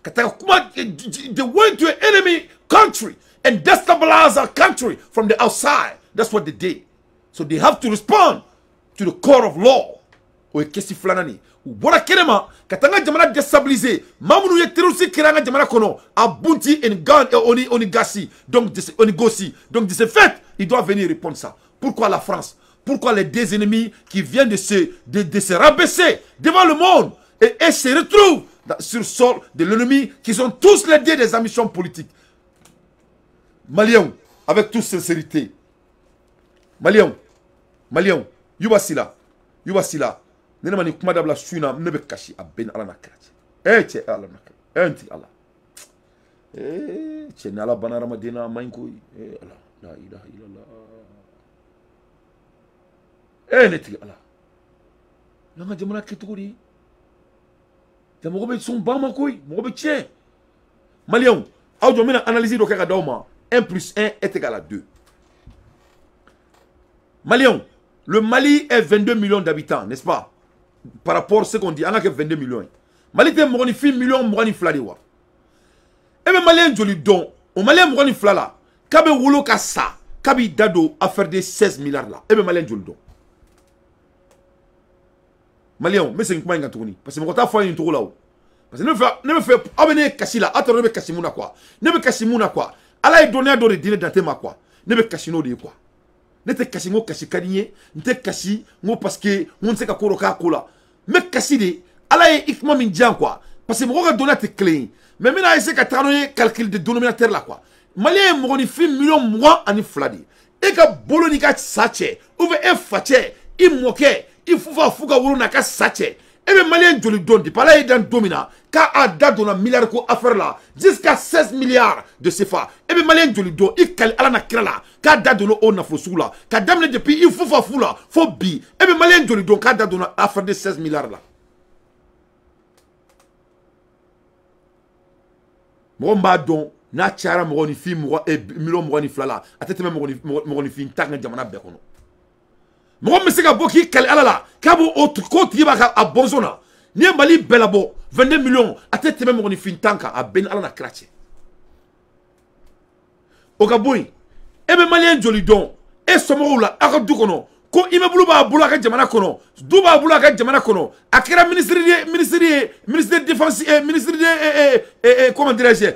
Ka taga kuma, they went to an enemy country and destabilize our country from the outside. That's what they did. So they have to respond to the court of law. O ye kɛsi filanan de ye. U bɔra kɛnɛma ka taa n ka jamana déstabiliser. Maa minnu ye terroriste créé an ka jamana kɔnɔ, a Bounti and Gan et Onigassi. Donc Onigossi. Donc de ce fait, ils doivent venir répondre ça. Pourquoi la France? Pourquoi les deux ennemis qui viennent de se rabaisser devant le monde et se retrouvent sur le sol de l'ennemi, qui sont tous les deux des ambitions politiques? Maliens, avec toute sincérité, Maliens, Maliens, Youba Sila, Youba Sila, ne ma ni kuma dabila su in na, ne bɛ kasi a bɛɛ ni Ala n'a kira cɛ. Eh cɛ, Ala n'a kira, eh n tigi Ala. Eh cɛ, ni Ala banna hadamaden na, a man ɲi koyi. Eh Ala, la ilaha illallah. Eh ne tigi Ala. N'an ka jamana kɛ cogo di? Ja mɔgɔ bɛ sɔn ban ma koyi, mɔgɔ bɛ tiɲɛ. Maliens, aw jɔ n bɛna analyse dɔ kɛ ka d'aw ma. 1 plus 1 est égal à 2. Maliens, le Mali est 22 millions d'habitants, n'est-ce pas? Par rapport à ce qu'on dit, on a que 22 millions. Mali tɛ mɔgɔninfin miliyɔn 22 de wa. E bɛ malien joli dɔn? O malien 22 la, k'a bɛ wolo ka sa, k'a b'i da don affaire de 16 milliards la. E bɛ malien joli dɔn? Malien, n bɛ segin kuma in kan tuguni parce que mɔgɔ t'a fɔ an ye nin cogo la o. Parce que ne bɛ fɛ aw bɛ ne kasi la, aw t'a dɔn ne bɛ kasi mun na quoi. Ne bɛ kasi mun na quoi. Ala ye dɔnniya dɔ de di ne Dante ma quoi. Ne bɛ kasi n'o de ye quoi. Ne tɛ kasi n ko kasi ka di n ye, n tɛ kasi n ko parce que n ko n tɛ se ka ko dɔ k'a ko la. N bɛ kasi de Ala ye hikima min di yan quoi. Parce que mɔgɔw ka dɔnniya tɛ kelen ye. Mais n bɛna essayer ka taga n'o ye calcul de dénominateur la quoi. Malien ye mɔgɔninfin miliyɔn 22 de ye. E ka bolo n'i ka sa cɛ, ou bien e fa cɛ, i mɔkɛ, i fufa fu ka wolo n'a ka sa cɛ. E bɛ malien joli dɔn depuis Ala ye dan don min na k'a da donna milliard ko affaire la jusqu'à 16 milliards de CFA. E bɛ malien joli dɔn i kali Ala na kira la k'a da donna o nafolo sugu la ka daminɛ depuis i fufa fu la fo bi. E bɛ malien joli dɔn k'a da donna affaire de 16 milliards la? Mɔgɔ min b'a dɔn n'a cayara mɔgɔninfin miliyɔn 22 la, a tɛ tɛmɛ mɔgɔninfin 10 kan jamana bɛɛ kɔnɔ. Mɔgɔ min bɛ se ka bɔ k'i kali Ala la k'a b'o k'o tigi b'a ka a bɔnsɔn na, n'i ye Mali bɛɛ labɔ 22 millions, a tɛ tɛmɛ mɔgɔninfin 10 kan, a bɛɛ ni Ala na kira cɛ. O ka bɔ yen, e bɛ malien joli dɔn e somɔgɔw la aw ka du kɔnɔ ko immeuble b'a bolo a ka jamana kɔnɔ, du b'a bolo a ka jamana kɔnɔ, a kɛra ministre ye, ministre de défense, ministre de comment dirais-je,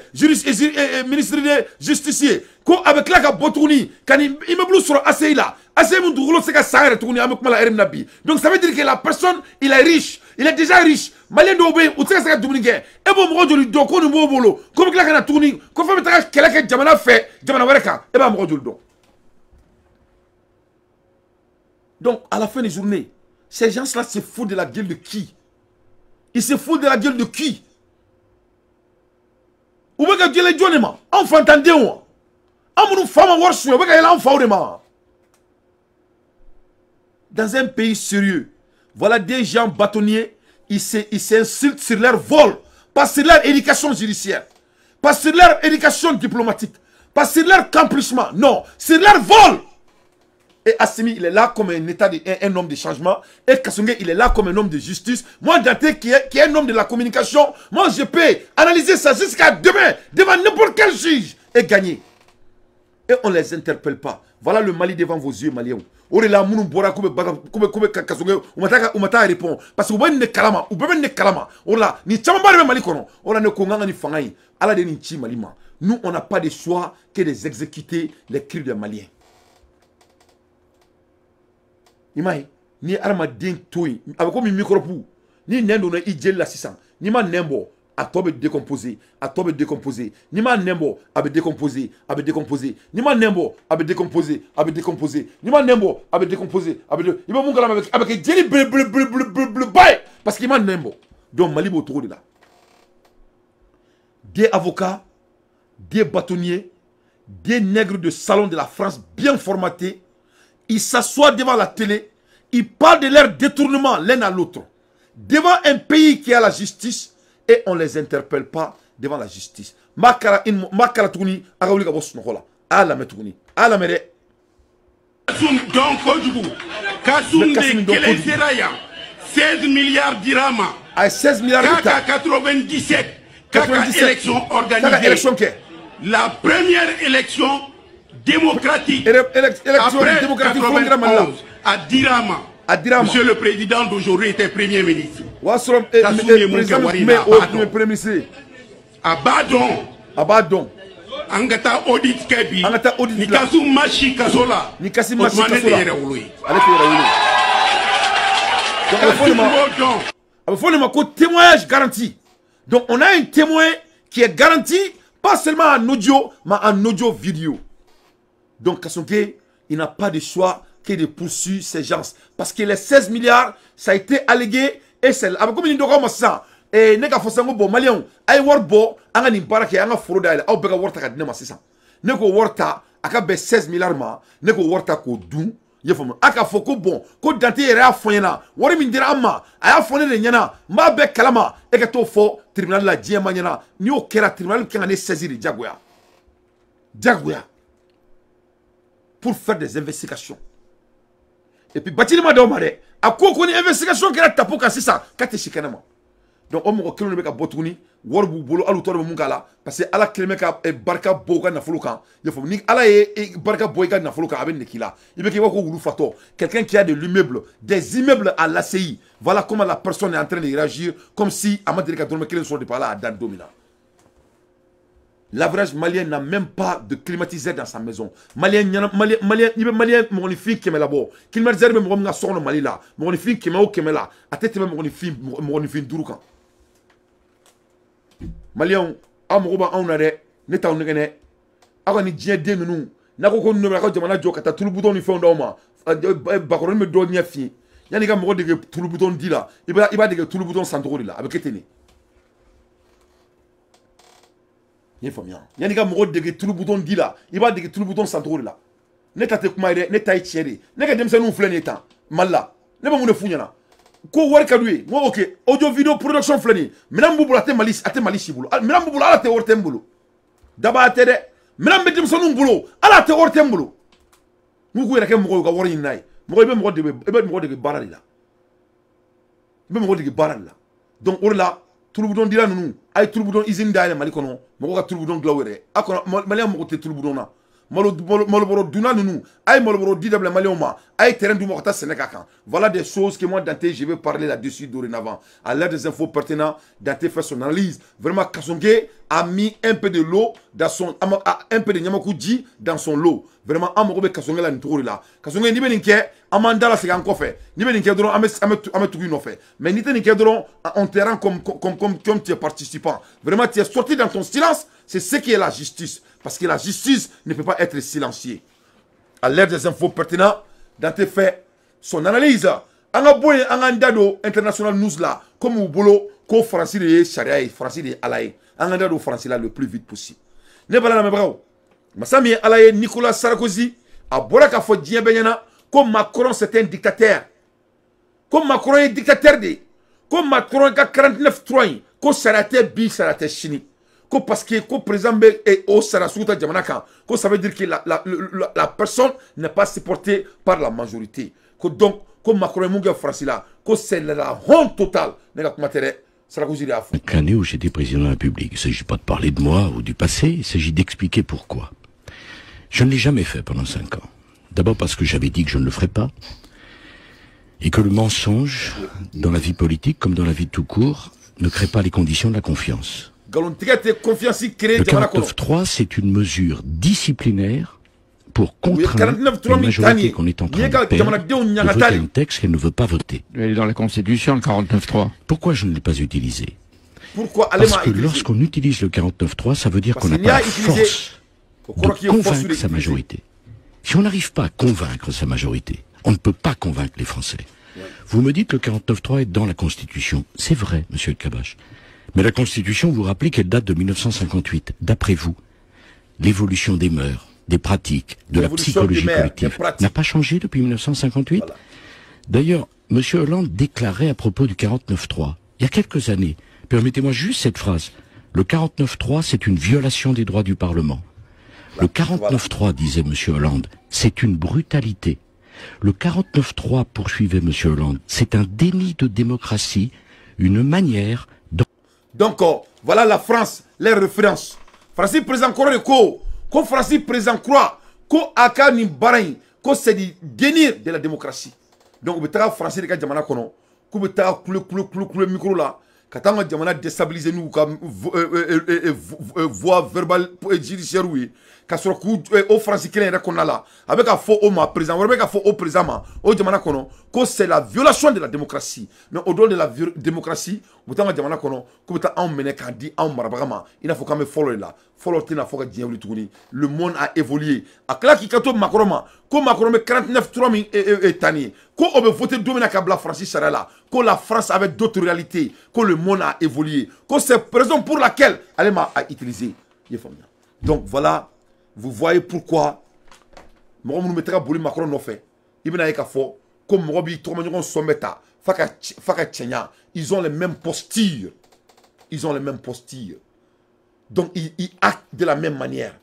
ministre de justice ye, ko a bɛ tila ka bɔ tuguni ka nin immeuble sɔrɔ ACI la. ACI min dugukolo tɛ se ka san yɛrɛ tuguni, an bɛ kuma la heure min na bi. Donc ça veut dire que la personne, il est riche, il est déjà riche. Malien dɔw bɛ yen, u tɛ se ka dumuni kɛ. E b'o mɔgɔ joli dɔn ko nin b'o bolo, ko bɛ tila ka na tuguni ko fɛn bɛ taga kɛlɛ kɛ jamana fɛ, jamana wɛrɛ kan, e b'a mɔgɔ joli dɔn? Donc, à la fin des journées, ces gens-là se foutent de la gueule de qui? Ils se foutent de la gueule de qui? U bɛ ka jɛlɛ jɔn de ma? Anw fantandenw wa? An minnu fa ma wari suɲɛ, u bɛ ka yɛlɛ an faw de ma. Dans un pays sérieux, voilà des gens bâtonniers, ils s'insultent sur leur vol, pas sur leur éducation judiciaire, pas sur leur éducation diplomatique, pas sur leur accomplissement, non, sur leur vol. Et Assimi, il est là comme un état de, un homme de changement. Et Kassogué, il est là comme un homme de justice. Moi, Dante, qui est un homme de la communication, moi, je peux analyser ça jusqu'à demain, devant n'importe quel juge, et gagner. Et on ne les interpelle pas. Voilà le Mali devant vos yeux, Maliens. O de la minnu bɔra k'u bɛ baga k'u bɛ k'u bɛ Kassogué u ma taa répond parce que u bɛ nin de kalama, u bɛɛ bɛ nin de kalama. O de la nin camanba de bɛ Mali kɔnɔ. O de la ne ko n k'an ka nin fanga in, Ala de ye nin ci Mali ma. Nous, on n'a pas de choix que d'exécuter les cris des Maliens. I m'a ye, n'i ye hadamaden to yen, a bɛ komi microbe, ni nɛn donna i jeli la sisan, n'i ma nɛn bɔ, a tɔ bɛ décomposer, a tɔ bɛ décomposer. N'i ma nɛn bɔ, a bɛ décomposer, a bɛ décomposer. N'i ma nɛn bɔ, a bɛ décomposer, a bɛ décomposer. N'i ma nɛn bɔ, a bɛ décomposer, a bɛ, i bɛ mun kalama, a bɛ kɛ jeli belebelebelebeleba ye parce que i ma nɛn bɔ. Donc Mali b'o cogo de la. Des avocats, des bâtonniers, des nègres de salon de la France bien formatés, ils s'assoient devant la télé, ils parlent de leur détournement l'un à l'autre, devant un pays qui a la justice, et on ne les interpelle pas devant la justice. Makara tuguni, a ka wuli ka bɔ sunɔgɔ la. A y'a lamɛn tuguni. A y'a lamɛn dɛ. Kassoum dɔn kojugu. Kassoum de kelen sera yan. 16 milliards dira ma. A ye 16 milliards de ta. K'a ka 97. K'a ka élection organisée. K'a ka élection kɛ. La première élection démocratique. Élection démocratique fɔlɔ kɛra Mali la. A dira ma. A dira ma. Monsieur le président d'aujourd'hui était premier ministre. O y'a sɔrɔ président tun bɛ o tun ye premier ministre ye. A b'a dɔn. A b'a dɔn. An ka taa audit kɛ bi. An ka taa audit la. Ni Kassoum ma si kaso la. Ni Kassoum ma si kaso la. O tuma ne tɛ yɛrɛ wolo ye. Ale tɛ yɛrɛ wolo ye. Donc a bɛ fɔ o de ma. A bɛ fɔ o de ma ko témoignage garanti. Donc on a un témoin qui est garanti, pas seulement en audio, mais en audio vidéo. Donc Kassogué, il n'a pas de choix que de poursuivre ces gens. Parce que les 16 milliards, ça a été allégué. Et c'est comme une dɔgɔ ma sisan, ne ka fɔ sisan ko bon Maliyɛnw, a ye wari bɔ an ka nin baara kɛ, an ka foro dayɛlɛ, aw bɛɛ ka wari ta ka di ne ma sisan. Ne k'o wari ta, a ka bɛn 16 milliards ma, ne k'o wari ta k'o dun, i y'a faamu. A k'a fɔ ko bon, ko Dante yɛrɛ y'a fɔ n ɲɛna, wari min dira an ma, a y'a fɔ ne de ɲɛna, n b'a bɛɛ kalama, e ka t'o fɔ tribunal la diɲɛ ma ɲɛna. N'i y'o kɛra, tribunal kan ka ne saisir de diyagoya. Diyagoya. Pour faire des investigations. Et puis Bathily ma d'aw ma dɛ. A ko ko ni investigation kɛra tapo kan sisan k'a tɛ si kɛnɛ ma. Donc o mɔgɔ kelen de bɛ ka bɔ tuguni, wari b'u bolo, hali u t'a dɔn mun k'a la, parce que Ala kelen bɛ ka barika bɔ u ka nafolo kan. I y'a faamu, ni Ala ye barika bɔ i ka nafolo kan, a bɛ nin de k'i la. I bɛ kɛ i b'a fɔ ko wulu fatɔ. Quelqu'un qui a de l'immeuble, des immeubles à l'ACI. Voilà comment la personne est en train de réagir, comme si a ma deli ka dɔrɔmɛ kelen sɔrɔ depuis Ala y'a dan don min na. L'average malien n'a même pas de climatiseur dans sa maison. Malien, malien, il malien, mɔgɔninfin kɛmɛ labɔ. Climatiseur bɛ mɔgɔ min ka so kɔnɔ Mali la, mɔgɔninfin 100 o 100 la, a tɛ tɛmɛ mɔgɔninfin 5 kan. Maliyɛnw, aw mago b'anw na dɛ, ne t'aw nɛgɛn dɛ. Aw ka nin diɲɛ den ninnu, n'a ko ko ninnu bɛ ka jamana jɔ ka taa tulubutɔn ni fɛnw d'aw ma, bakɔrɔnin bɛ dɔ ɲɛ fiyen. Yanni i ka mɔgɔ dege tulubutɔn di la, i b'a dege tulubutɔn sancogo de la, a bɛ kɛ ten de. I ye faamuya? Yanni i ka mɔgɔ dege tulubutɔn di la, i b'a dege tulubutɔn sancogo de la. Ne ta tɛ kuma ye dɛ, ne ta ye tiɲɛ de ye. Ne ka denmisɛnninw filɛ nin ye tan Mali la, ne bɛ mun de f'u ɲɛna? Ko wari ka d'u ye, n ko ok, audio vidéo production filɛ nin ye, minɛn b'u bolo, a tɛ Mali si bolo, minɛn b'u bolo, ala tɛ wari tɛ n bolo, dabaa tɛ dɛ, minɛn bɛ denmisɛnninw bolo, ala tɛ wari tɛ n bolo. N'u k'u yɛrɛ kɛ mɔgɔ ye, u ka wari ɲini n'a ye. Mɔgɔ i bɛ mɔgɔ dege baara de la, i bɛ mɔgɔ dege baara de la. Donc o de la tulubudɔn dila ninnu, a ye tulubudɔn usine dayɛlɛ Mali kɔnɔ, mɔgɔw ka tulubudɔn dilan u yɛrɛ. A kɔnɔ Maliyɛn mago tɛ tulubudɔn na. Malobɔrɔ dunna ninnu, a ye malobɔrɔ di dabila Maliyɛnw ma, a ye terrain d'u ma ka taa sɛnɛ k'a kan. Voilà des choses que moi Dante, je vais parler là-dessus dorénavant. À l'heure des infos pertinentes, Dante fait son analyse. Vraiment, Kassogué a mis un peu de l'eau dans son, un peu de ɲamaku dans son lot. Vraiment, an mago bɛ Kassogué la nin cogo de la. Kassogué, n'i bɛ nin kɛ, an b'an da la segin an kɔfɛ. N'i bɛ nin kɛ dɔrɔn, an bɛ tugu i nɔfɛ. Mais n'i tɛ nin kɛ dɔrɔn, on te rend comme tu es participant. Vraiment, tu es sorti dans ton silence. C'est ce qui est la justice. Parce que la justice ne peut pas être silenciée. À l'ère des infos pertinentes, Dante fait son analyse. An ka bɔ yen, an k'an da don international news la, comme u bolo ko Faransi de ye sariya ye, Faransi de ye Ala ye. An k'an da don Faransi la le plus vite possible. Ne bala lamɛnbagaw, masa min ye Ala ye, Nicolas Sarkozy, a bɔra k'a fɔ diɲɛ bɛɛ ɲɛna ko Macron c'est un dictateur. Ko Macron ye dictateur de ye. Ko Macron ka 49-3 in, ko sariya tɛ bi, sariya tɛ sini. Ko parce que ko président bɛ o sariya sugu ta jamana kan, ko ça veut dire que la personne n'est pas supportée par la majorité. Ko donc ko Macron ye mun kɛ Faransi la, ko c'est la honte totale. Ne ka kuma tɛ dɛ, Sarkozy de y'a fɔ. L'année où j'étais président de la République, il ne s'agit pas de parler de moi ou du passé, il s'agit d'expliquer pourquoi. Je ne l'ai jamais fait pendant 5 ans. D'abord parce que j'avais dit que je ne le ferais pas, et que le mensonge, dans la vie politique comme dans la vie tout court, ne crée pas les conditions de la confiance. Le 49.3, c'est une mesure disciplinaire pour contraindre une majorité qu'on est en train de perdre de voter un texte qu'elle ne veut pas voter. Elle est dans la Constitution, le 49.3. Pourquoi je ne l'ai pas utilisé? Parce que lorsqu'on utilise le 49.3, ça veut dire qu'on n'a pas la force de convaincre sa majorité. Si on n'arrive pas à convaincre sa majorité, on ne peut pas convaincre les Français. Vous me dites que le 49.3 est dans la Constitution. C'est vrai, monsieur El Kabash. Mais la Constitution, vous rappelez qu'elle date de 1958. D'après vous, l'évolution des mœurs, des pratiques, de la psychologie collective n'a pas changé depuis 1958. Voilà. D'ailleurs, monsieur Hollande déclarait à propos du 49.3, il y a quelques années, permettez-moi juste cette phrase, le 49.3, c'est une violation des droits du Parlement. Le 49.3, disait monsieur Hollande, c'est une brutalité. Le 49.3, poursuivait monsieur Hollande, c'est un déni de démocratie, une manière... Donc, voilà la France, les références. Francis président Koro ko Francis président croit, ko aka ni barain, ko c'est du déni de la démocratie. Donc, on peut français de jamana kono, ko peut kule kule kule kule micro là, kata jamana déstabiliser nous comme voie verbale judiciaire oui, ka sɔrɔ k'u au français kelen yɛrɛ kɔnɔna la, a bɛ ka fɔ o ma président wɛrɛ bɛ ka fɔ o président ma, o jamana kɔnɔ, ko c'est la violation de la démocratie. Mais au delà de la démocratie, u bɛ taa an ka jamana kɔnɔ, k'u bɛ taa anw minɛ k'a di anw marabaga ma, i n'a fɔ k'an bɛ fɔlɔ de la, fɔlɔ tɛna fɔ ka diɲɛ wuli tuguni. Le monde a évolué. A tila k'i kanto Macron ma, ko Macron bɛ 49.3 min ta nin ye, ko o bɛ voter don min na ka bila Faransi sariya la, ko la France avait d'autres réalités, ko le monde a évolué, ko c'est raison pour laquelle ale m'a utilisé. I ye faamuya? Donc voilà. Vous voyez pourquoi mɔgɔ minnu bɛ taga boli Macron nɔfɛ, i bɛna ye k'a fɔ ko mɔgɔ b'i tɔgɔmaɲɔgɔn sɔn bɛ ta f'a ka cɛɲa. Ils ont les mêmes postures. Ils ont les mêmes postures. Donc ils actent de la même manière.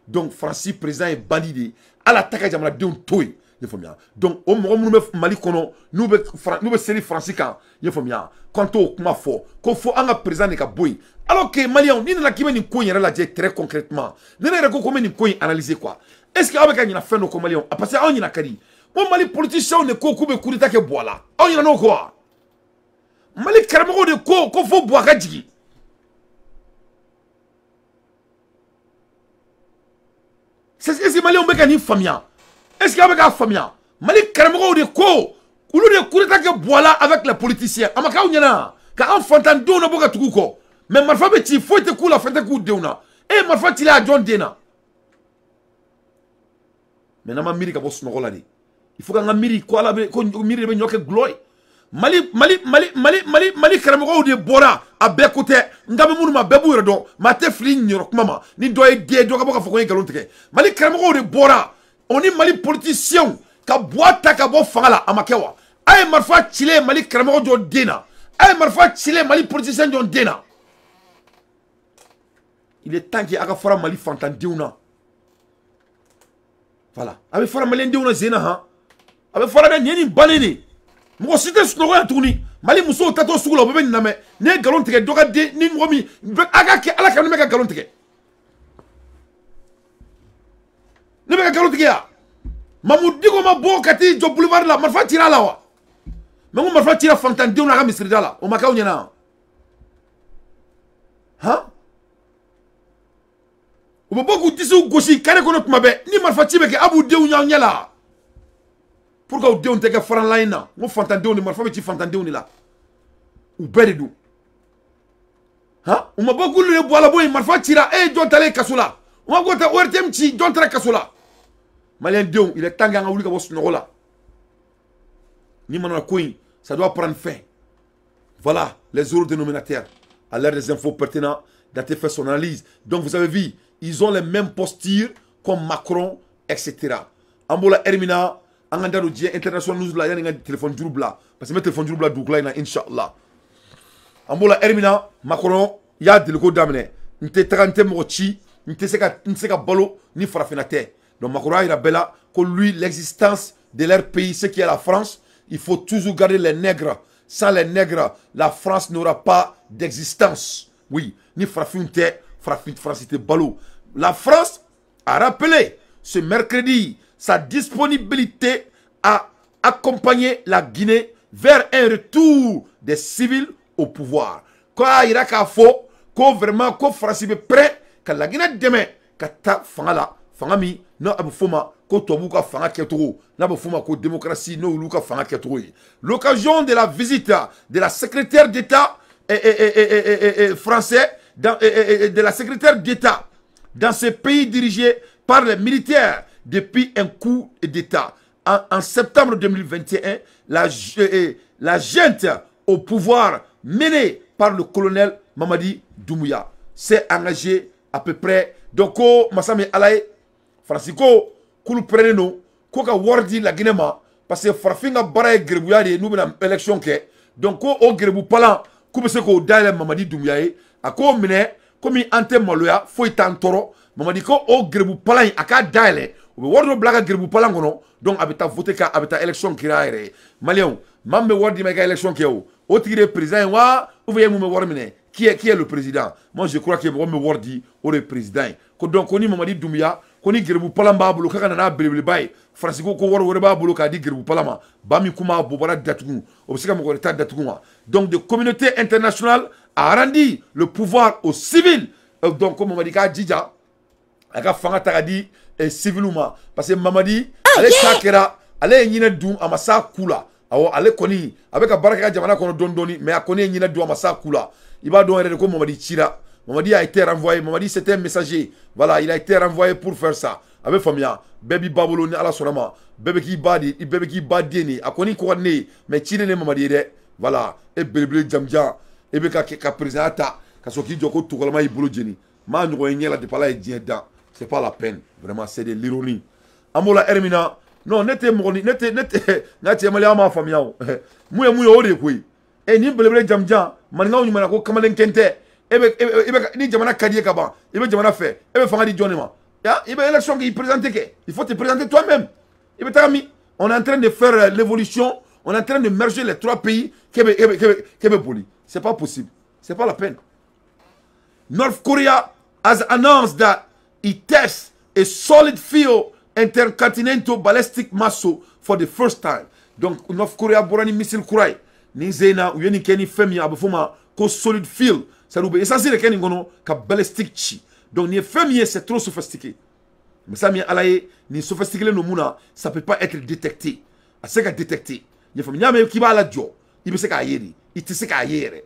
Donc Francis président ye bandit de ye, ala ta ka jamanadenw to yen. I ye faamuya? Donc o mɔgɔ minnu bɛ Mali kɔnɔ, n'u bɛ seli Faransi kan, i ye faamuya, k'an t'o kuma fɔ, ko fo an ka président de ka bɔ yen. Alors que Maliens, ni nana k'i bɛ nin ko in yɛrɛ lajɛ très concrètement, ne yɛrɛ ko ko n bɛ nin ko in analyser quoi. Est-ce que aw bɛ ka ɲina fɛn dɔ kɔ Maliens? Parce que anw ɲina ka di. Ko Mali politiciens de ko k'u bɛ coup d'état kɛ Buwa la. Aw ɲinɛ n'o kɔ wa? Mali karamɔgɔw de ko ko fo Buwa ka jigin. Est-ce que Maliens bɛ ka nin faamuya? Est-ce que aw bɛ k'a faamuya? Mali karamɔgɔw de ko olu de coup d'état kɛ Buwa la avec les politiciens. A ma k'aw ɲɛna ka an fantandenw na bɔ ka tugu u kɔ. Mais marifa bɛ ci foyi tɛ k'u la, fɛn tɛ k'u denw na. E ye marifa cilen a jɔn den na? Mais n'an ma miiri ka bɔ sunɔgɔ la de, il faut k'an ka miiri ko ala bɛ ko miiri de bɛ ɲɔ kɛ gulɔ ye. Mali Mali Mali Mali Mali Mali karamɔgɔw de bɔra a bɛɛ ko tɛ, n ka bɛ minnu ma bɛɛ b'u yɛrɛ dɔn, maa tɛ fili ɲɛrɔ kuma ma ni dɔ ye den dɔ ka bɔ k'a fɔ ko n ye nkalon tigɛ. Mali karamɔgɔw de bɔra o ni Mali politiciens ka Buwa ta ka bɔ fanga la, a ma kɛ wa? A ye marifa cilen Mali karamɔgɔ jɔ den na, a ye marifa cilen Mali politicien jɔ den na. Il est temps qu'il y ait fara Mali fantandenw na. Voilà. A bɛ fara Malidenw na sen na han. A bɛ fara dɛ, nin ye nin bannen de. Mɔgɔ si tɛ sunɔgɔ yan tuguni. Mali musow tatɔ sugu la, u bɛɛ bɛ nin lamɛn. N'i ye nkalon tigɛ dɔ ka den ni mɔgɔ min a ka kɛ Ala kama ne bɛ ka nkalon tigɛ. Ne bɛ ka nkalon tigɛ yan. Mamu Diko ma bɔ ka t'i jɔ boulevard la, marifa cira a la wa? Mais n ko marifa cira fantandenw na a ka misirida la, o ma k'aw ɲɛna. Han? U bɛ bɔ k'u disiw gosi carré kɔnɔ tuma bɛɛ, ni marifa ci bɛ kɛ a b'u denw ɲ'aw ɲɛ la. Pour que u denw tɛ kɛ faranlan na, n ko fantandenw de marifa bɛ ci fantandenw de la. U bɛɛ de don. Han? U ma bɔ k'olu de bɔ a la bɔ yen, marifa cira, e ye jɔn talen kaso la? U ma bɔ ka taa ORTM ci, jɔn taara kaso la? Malien denw, il est temps k'an ka wuli ka bɔ sunɔgɔ la. Ni mana ko in, ça doit prendre fin. Voilà les euros dénominateurs. À l'ère des infos pertinentes, Daté fait son analyse. Donc vous avez vu, ils ont les mêmes postures comme Macron, etc. An b'o la Hermina, an ka da don diɲɛ international news la yanni n ka téléphone juru bila, parce que n bɛ téléphone juru bila dugukila in na inchallah. An b'o la Hermina, Macron y'a deliko daminɛ. N tɛ taga, n tɛ mɔgɔ ci, n tɛ se ka balo ni farafinna tɛ. Donc Macron y'a yira bɛɛ la ko lui, l'existence de leur pays, ce qui est la France, il faut toujours garder les nègres. Sans les nègres, la France n'aura pas d'existence. Oui, ni farafin tɛ, farafin France tɛ balo. La France a rappelé ce mercredi sa disponibilité à accompagner la Guinée vers un retour des civils au pouvoir. Ko a yira k'a fɔ ko vraiment ko Faransi bɛ prêt ka la Guinée dɛmɛ ka taa fanga la, fanga min n'o a bɛ f'o ma ko tubabuw ka fanga kɛcogo, n'a bɛ f'o ma ko démocratie, n'o y'olu ka fanga kɛcogo ye. L'occasion de la visite de la secrétaire d'État français de la secrétaire d'État dans ce pays dirigé par les militaires depuis un coup d'État en septembre 2021, la junte au pouvoir menée par le colonel Mamadi Doumbouya s'est engagée à peu près. Donc ko masa min Ala ye, Faransi ko k'olu pɛrɛnnen don ko ka wari di la Guinée ma, parce que farafin ka baara ye geribuya de ye n'u bɛna élection kɛ. Donc ko o geribu palan k'u bɛ se k'o dayɛlɛ Mamadi Doumbouya ye, a k'o minɛ komi an tɛ maloya, foyi t'an tɔɔrɔ. Mamadi ko o geribu palan in a k'a dayɛlɛ, u bɛ wari dɔ bila a ka geribu palan kɔnɔ, donc a bɛ taa voter kɛ, a bɛ taa élection kɛ a yɛrɛ ye. Maliyɛnw, maa min bɛ wari d'i ma i ka élection kɛ, o tigi de ye président ye wa, ou bien mun bɛ wari minɛ? Qui est le président? Moi, je crois que mɔgɔ min bɛ wari di, o de ye président ye. Ko donc ko ni Mamadi Doumbouya ko ni geribu palan b'a bolo k'a ka na n'a belebeleba ye, Faransi ko ko wari wɛrɛ b'a bolo k'a di geribu palan ma, ba min kuma bobara datugu, o bɛ se ka mɔgɔ wɛrɛ ta datugu wa? Donc de communauté internationale a rendu le pouvoir aux civils. Donc ko Mamadi k'a jija a ka fanga ta ka di civils ma, parce que Mamadi ale ta kɛra ale ye ɲinɛ dun, a ma s'a ku la. Awɔ, ale kɔni a bɛ ka baara kɛ ka jamana kɔnɔ dɔɔni dɔɔni, mais a kɔni ye ɲinɛ dun, a ma s'a ku la. I b'a dɔn yɛrɛ de ko Mamadi cira. Mamadi a été renvoyé. Mamadi, c'était un messager. Voilà, il a été renvoyé pour faire ça. A bɛ faamuya, bɛɛ b'i ba bolo ni Ala sɔnna ma, bɛɛ bɛ k'i ba de, bɛɛ bɛ k'i ba den de. A kɔni ko ka di ne ye, mais ciden ne Mamadi ye dɛ. Voilà, e belebele jamujan, e bɛ ka président ta ka sɔrɔ k'i jɔ ko togalama y'i bolo jeni. Maa ɲɔgɔn ye ɲɛ la depuis Ala ye diɲɛ dan. C'est pas la peine, vraiment, c'est de l'ironie. An b'o la heure min na, non, ne tɛ mɔgɔ ni ne tɛ n ka cɛ maliyɛn m'a faamuya o. Mun ye o de ye koyi. E nin belebele jamujan, maninkaw ɲuman ko kamalen kɛn tɛ. E bɛ ni jamana ka di ye ka ban, i bɛ jamana fɛ, e bɛ fanga di jɔn de ma? Ya, i bɛ élection k'i présenter kɛ, il faut te présenter toi-même. I bɛ taga min? On est en train de faire l'évolution, on est en train de merger les trois pays, k'e bɛ boli. C'est pas possible, c'est pas la peine. North Korea has announced that it tests a solid fuel intercontinental ballistic missile for the first time. Donc North Korea bɔra ni missile kura ye nin sen na, u ye nin kɛ ni fɛn min ye, a bɛ f'o ma ko solid fuel, c'est-à-dire u bɛ essence de kɛ nin kɔnɔ ka ballistique ci. Donc nin ye fɛn min ye, c'est trop sophistiqué. Masa min ye Ala ye, nin sophistiqué don mun na, ça peut pas être détecté, a tɛ se ka détecté. I y'a faamu? N'i y'a mɛn k'i b'a lajɔ, i bɛ se k'a ye de, i tɛ se k'a ye yɛrɛ.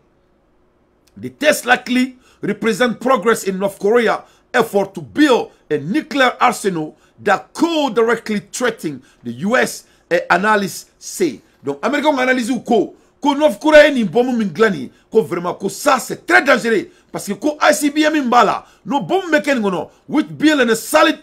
The test likely represent progress in North Korea effort to build a nuclear arsenal that could directly threaten the US, analysts say. Donc, Américains analyse ko North Korea ye nin bombe min dilan nin, ko vraiment ko ça, c'est très dangereux, parce que ko ICBM min b'a la, n'o bombe bɛ kɛ nin kɔnɔ, which build in a solid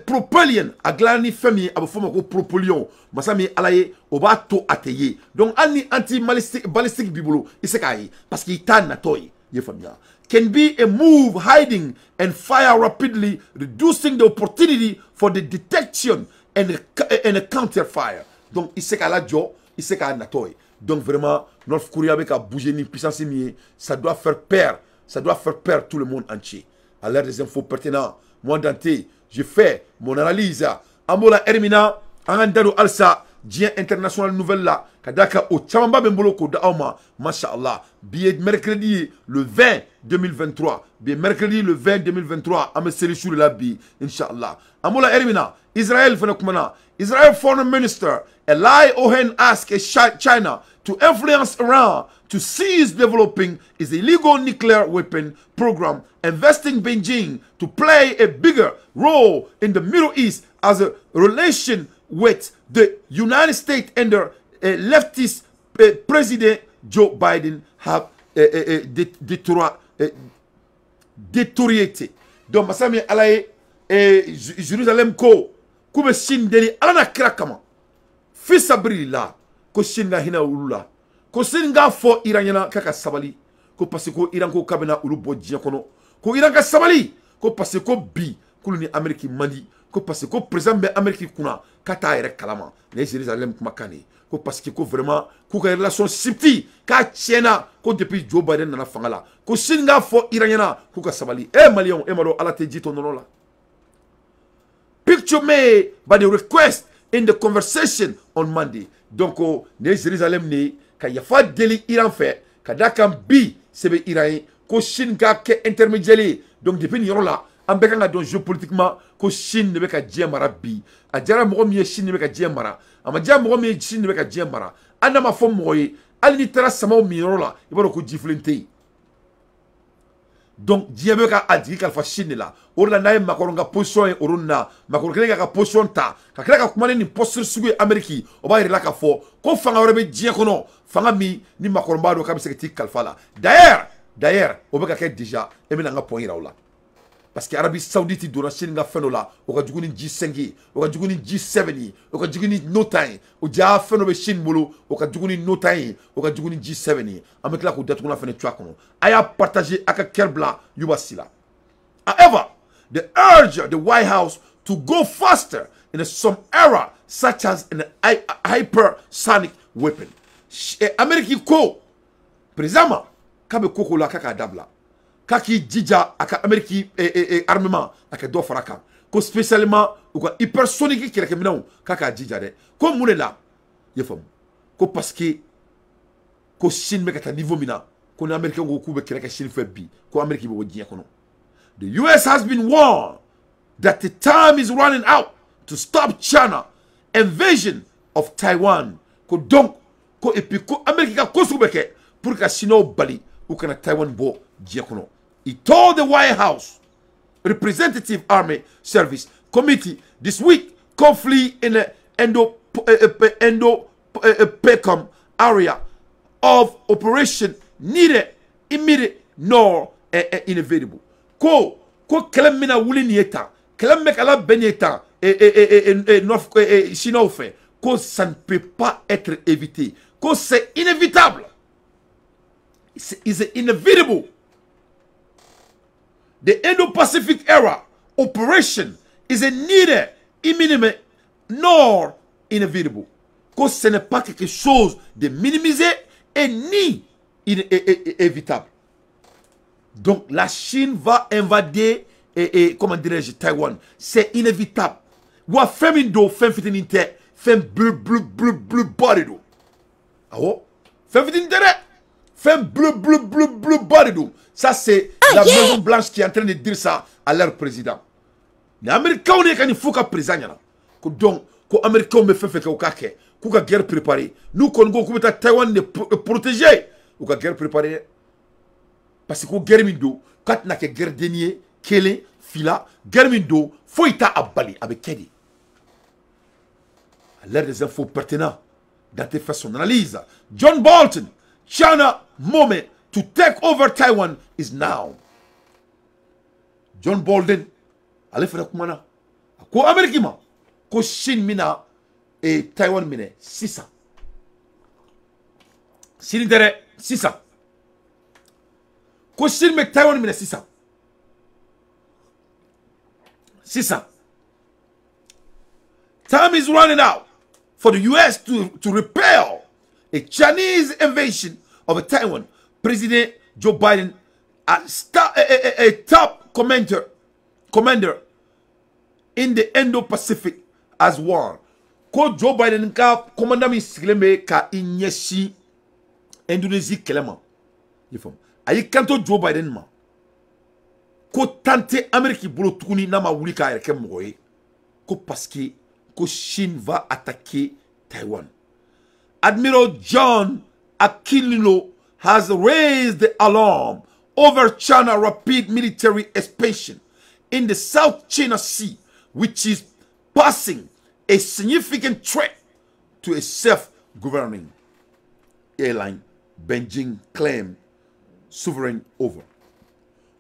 propulsion, a dilan ni fɛn min ye, a bɛ f'o ma ko propulsion. Masa min ye Ala ye, o b'a to a tɛ ye. Donc hali ni anti ballistique b'i bolo, i tɛ se k'a ye, parce que i t'a natɔ ye. I ye faamuya? Can be a move hiding and fire rapidly, reducing the opportunity for the detection and a counter fire. Donc i se k'a lajɔ, i se k'a natɔ ye. Donc vraiment, North Korea bɛ ka bouger ni puissance min ye, ça doit faire peur, ça doit faire peur tout le monde entier. À l'heure des infos pertinentes, moi Dante, je fais mon analyse. An b'o la heure min na, an k'an da don halisa diɲɛ international nouvelle la, ka d'a kan o camanba bɛ n bolo k'o di aw ma. Masha Allah, bi ye mercredi ye le 20 2023, bi ye mercredi le 20 2023, an bɛ seli su de la bi, inshallah. An b'o la heure min na, Israël fana kumana. Israel Foreign Minister Eli Cohen asked China to influence Iran to cease developing its illegal nuclear weapon program, investing Beijing to play a bigger role in the Middle East as a relation with the United States and the leftist President Joe Biden have deteriorated. Donc, masa min Ala ye, Jérusalem ko k'u bɛ Chine deli Ala na kira kama, fisabilila, ko Chine ka hinɛ olu la, ko Chine k'a fɔ Iran ɲɛna k'a ka sabali, ko parce que ko Iran ko k'a bɛna olu bɔ diɲɛ kɔnɔ, ko Iran ka sabali, ko parce que ko bi k'olu ni Amérique man di, ko parce que ko président bɛ Amérique kunna k'a t'a yɛrɛ kalama. Nin ye Jérusalem kumakan de ye, ko parce que ko vraiment k'u ka relation subtile k'a tiɲɛna, ko depuis Joe Biden nana fanga la, ko Chine k'a fɔ Iran ɲɛna k'u ka sabali. E maliyɛnw, e ma dɔn Ala tɛ ji to nɔnɔ la. Picture made by the request in the conversation on Monday. Donc, ne Jérusalem ne ka yafa deli Iran fɛ ka da kan bi sɛbɛ Iran ye ko Chine ka kɛ intermédiaire ye. Donc depuis nin yɔrɔ la an bɛɛ kan ka dɔn géopolitiquement ko Chine de bɛ ka diɲɛ mara bi. A diyara mɔgɔ min ye Chine de bɛ ka diɲɛ mara, a ma diya mɔgɔ min ye Chine de bɛ ka diɲɛ mara. Hali n'a ma fɔ mɔgɔ ye, hali n'i taara samaw min yɔrɔ la, i b'a dɔn ko jifilen tɛ yen. Donc diɲɛ bɛ ka a jigi kalifa Chine de la. O de la n'a ye Macron ka position ye o yɔrɔ na, Macron kelen k'a ka position ta ka tila ka kuma ni nin posture sugu ye Amérique, o b'a yira la k'a fɔ ko fanga wɛrɛ bɛ diɲɛ kɔnɔ, fanga min ni Macron b'a dɔn k'a bɛ se ka t'i kalifa la. D'ailleurs o bɛ ka kɛ déjà, e bɛna n ka point yira o la. Parce que Arabie Saoudite donna Chine ka fɛn dɔ la, o ka jugu ni G5 ye, o ka jugu ni G7 ye, o ka jugu ni OTAN ye. O ja fɛn dɔ bɛ Chine bolo, o ka jugu ni OTAN ye, o ka jugu ni G7 ye. An bɛ tila k'o datugulan fɛnɛ to a kɔnɔ. A y'a partager, a ka cœur bila Yuba Sila. However, they urge the White House to go faster in some era such as an hypersonic weapon. Amérique ko président ma k'a bɛ ko la k'a k'a dabila. K'a k'i jija a ka Amérique armement a ka dɔ fara kan, ko spécialement u ka hypersonique kɛlɛkɛminɛnw k'a k'a jija dɛ. Ko mun de la i ye faamu, ko parce que ko Chine bɛ ka taa niveau min na, ko ni Américain ko k'u bɛ kɛlɛ kɛ Chine fɛ bi, ko Amérique bɛ bɔ diɲɛ kɔnɔ. The US has been warned that the time is running out to stop China invasion of Taiwan. Ko donc ko et puis ko Amérique ka ko sugu bɛ kɛ pour que Chinois bali u kana Taiwan bɔ diɲɛ kɔnɔ. He told the White House Representative Army Service Committee this week conflict in the Indo-PACOM area of operation neither immediate nor inevitable. Ko kɛlɛ min na wuli nin ye tan, kɛlɛ min bɛ ka labɛn nin ye tan, Chinois fɛ, ko ça ne peut pas être évité, ko c'est inévitable. It's inevitable. The Indo-Pacific era operation is a neither imminent nor inevitable. Que ce n'est pas quelque chose de minimisé et ni évitable. Donc la Chine va invader et comment dirais-je Taïwan. C'est inévitable. Wa fɛn min don, fɛn fitinin tɛ, fɛn bleu bleu bleu bleu ba de don. Awɔ, fɛn fitinin tɛ dɛ. Fɛn bleu bleu bleu bleu ba de don. Ça c'est la Maison Blanche qui est en train de dire ça à leur président. Ni Américains ne ka nin f'u ka président ɲɛna. Ko donc ko Américains bɛ fɛn fɛn kɛ u k'a kɛ, k'u ka guerre préparer. N'u kɔni ko k'u bɛ taa Taïwan de protéger, u ka guerre préparer dɛ. Parce que ko guerre min don, k'a tɛna kɛ guerre denni ye, kelen, fila, guerre min don, foyi t'a a bali, a bɛ kɛ de. À l'ère des infos pertinentes, Dante fait son analyse. John Bolton, China moment to take over Taiwan is now. John Bolton, ale fana kumana. A ko Amérique ma, ko Chine mina et Taiwan minɛ sisan. Sini tɛ dɛ, sisan. Ko Chine bɛ Taiwan minɛ sisan. Sisan. Time is running out for the US to repel a Chinese invasion of Taiwan. President Joe Biden, a top commander in the Indo-Pacific as warned. Ko Joe Biden ka commandant min sigilen bɛ ka i ɲɛsin Indonésie kɛlɛ ma. I faamu? A y'i kanto Joe Biden ma ko tan tɛ Amérique bolo tuguni n'a ma wuli k'a yɛrɛ kɛ mɔgɔ ye. Ko parce que ko Chine va attaquer Taïwan. Admiral John Aquilino has raised the alarm over China's rapid military expansion in the South China Sea, which is posing a significant threat to a self-governing airline Beijing claim sovereign over.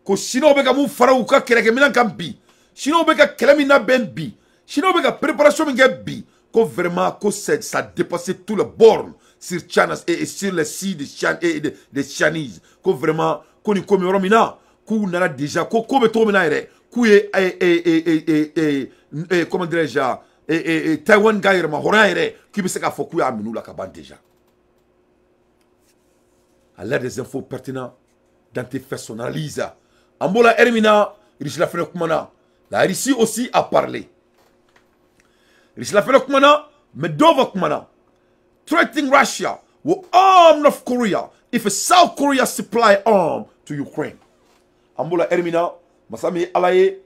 Ko Chinois bɛ ka mun fara u ka kɛlɛkɛminɛn kan bi, Chinois bɛ ka kɛlɛ min labɛn bi, Chinois bɛ ka préparation min kɛ bi, ko vraiment ko ça dépassé tous les bornes sur China et sur les sites de Chinese. Ko vraiment ko nin ko min yɔrɔ min na, k'u nana déjà ko ko bɛ cogo min na yɛrɛ, k'u ye comment dirais-je Taïwan ka yɛrɛma hɔrɔnya yɛrɛ, k'i bɛ se k'a fɔ k'u y'a minɛ u la ka ban déjà. À l'ère des infos pertinentes, Dante fait son analyse. En b'o la heure min na, Russie la fɛnɛ kumana. La Russie aussi a parlé. Russie fɛnɛ kumana, Medvedev kumana. Threatening Russia will arm North Korea if South Korea supply arm to Ukraine. An b'o la ɛri min na, masa min ye Ala ye,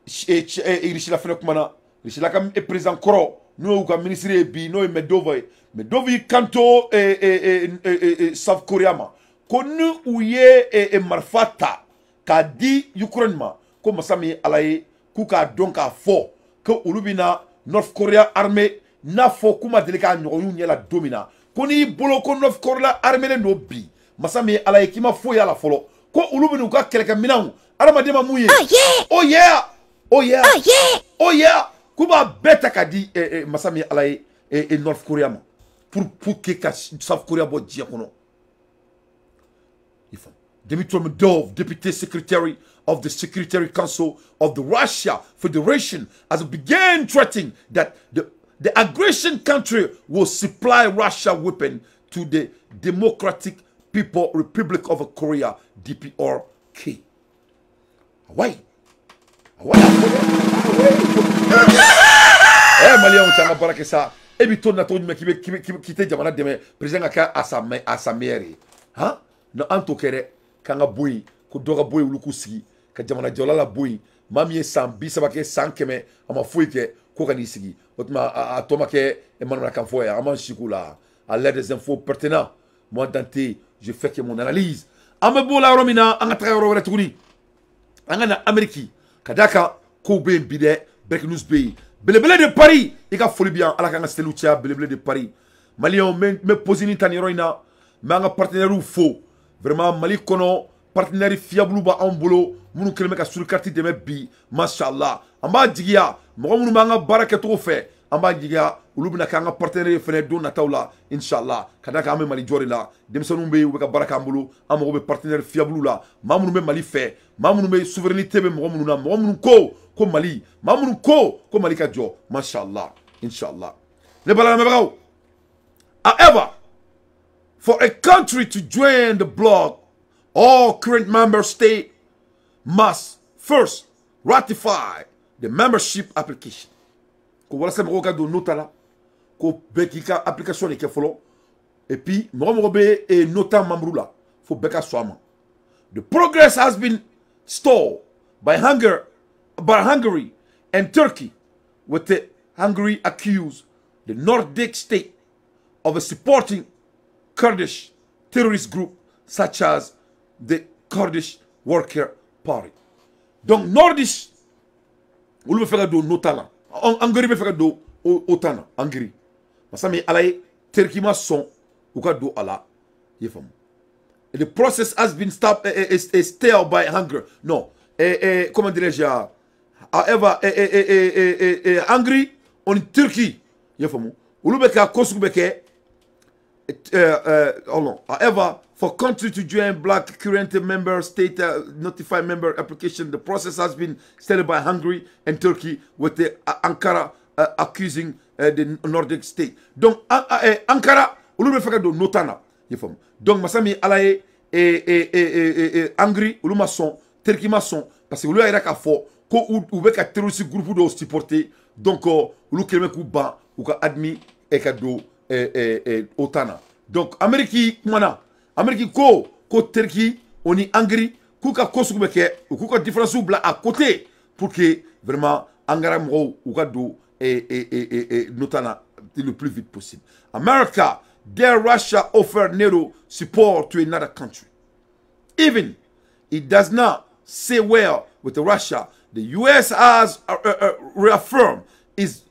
Russie la fɛnɛ kumana. Russie la ka président kɔrɔ, n'o y'u ka ministre ye bi, n'o ye Medvedev ye. Medvedev y'i kanto South Korea ma ko ni u ye marifa ta k'a di Ukraine ma, ko masa min ye Ala ye, k'u k'a dɔn k'a fɔ ko olu bɛna North Korea armée n'a fɔ k'u ma deli k'a ɲɔgɔn y'u ɲɛ la don min na, ko n'i bolo ko North Korea armée don bi, masa min ye Ala ye, k'i ma foyi y'a la fɔlɔ, ko olu bɛna u ka kɛlɛkɛminɛnw adamaden ma mun ye, oh yeah, oh yeah, oh yeah, k'u b'a bɛɛ ta k'a di masa min ye Ala ye North Korea ma pour que ka South Korea bɔ diɲɛ kɔnɔ. Dmitry Medvedev, Deputy Secretary of the Security Council of the Russia Federation, has began threatening that the aggression country will supply Russia weapons to the Democratic People Republic of Korea, DPRK. Why? Why? Eh, Malien, on s'en va que ça. Et puis, tout le monde qui t'a jamana dɛmɛ, président ka kɛ a sa meilleur ye. Han? Non, an t'o kɛ dɛ. K'an ka bɔ yen, ko dɔ ka bɔ yen, olu k'u sigi ka jamana jɔla la bɔ yen. Maa min ye san 30 kɛ, san 100, a ma foyi kɛ, ko ka n'i sigi. O tuma a tɔ ma kɛ manamanakan fɔ ye, an b'an si k'u la. À l'aide des infos pertinents, moi Dante, je fais que mon analyse. An bɛ b'o la yɔrɔ min na, an ka taga yɔrɔ wɛrɛ tuguni. An ka na Amérique, ka d'a kan kow bɛ yen bi dɛ, breaking news bɛ yen. Belebele de Paris, i ka foli bi yan, Ala k'an ka seliw caya. Belebele de Paris. Maliyɛnw, n bɛ posini ta nin yɔrɔ in na, n bɛ an ka partenaires fo. Vraiment, Mali kɔnɔ, partenaire fiable b'anw bolo, minnu kɛlen bɛ ka surikati dɛmɛ bi, mashallah. An b'a jigiya, mɔgɔ minnu b'an ka baara kɛcogo fɛ, an b'a jigiya, olu bɛna k'an ka partenaire ye fɛnɛ don nataw la, inshallah. Ka d'a kan an bɛ Mali jɔ de la, denmisɛnninw bɛ yen, u bɛ ka baara k'an bolo, an mago bɛ partenaire fiable la, maa minnu bɛ Mali fɛ, maa minnu bɛ souveraineté bɛ mɔgɔ minnu na, mɔgɔ minnu ko Mali, maa minnu ko Mali ka jɔ, mashallah, inshallah. Ne balimakɛw, however, for a country to join the bloc, all current member states must first ratify the membership application. Ko walasa mɔgɔw ka don OTAN la, ko bɛɛ k'i ka application de kɛ fɔlɔ, et puis mɔgɔ bɛ OTAN membre la, fo bɛɛ ka sɔn a ma. The progress has been stalled by Hungary and Turkey, with the Hungary accused the Nordic state of supporting Kurdish terrorist group such as the Kurdish Worker Party. Donc Nordish, olu bɛ fɛ ka don OTAN la, Hungary bɛ fɛ ka don OTAN na, Hungary. Masa min Ala ye, Turkey ma sɔn u ka don a la, i ye faamu. The process has been stopped, is stalled by Hungary. Non, comment dirais-je? However, Hungary on Turkey, i ye faamu. Olu bɛ ka ko sugu bɛ kɛ. Hold on. However, for country to join bloc current member state notify member application, the process has been started by Hungary and Turkey, with the Ankara accusing the Nordic state. Donc, Ankara, olu bɛ fɛ ka don OTAN na, i faamu. Donc, masa min Ala ye, Hungary, olu ma sɔn, Turkey ma sɔn, parce que olu y'a yira k'a fɔ ko u bɛ ka terroriste groupe dɔw supporter. Donc, olu kɛlen bɛ k'u ban u ka admis ka don OTAN na. Donc, Amérique kumana, Amérique ko Turkey o ni Hongrie k'u ka ko sugu bɛ kɛ, u k'u ka différence bila à côté pour que vraiment Ankara mɔgɔw u ka don OTAN na le plus vite possible. America dare Russia offer NATO support to another country. Even it does not say well with Russia, the US has reaffirmed its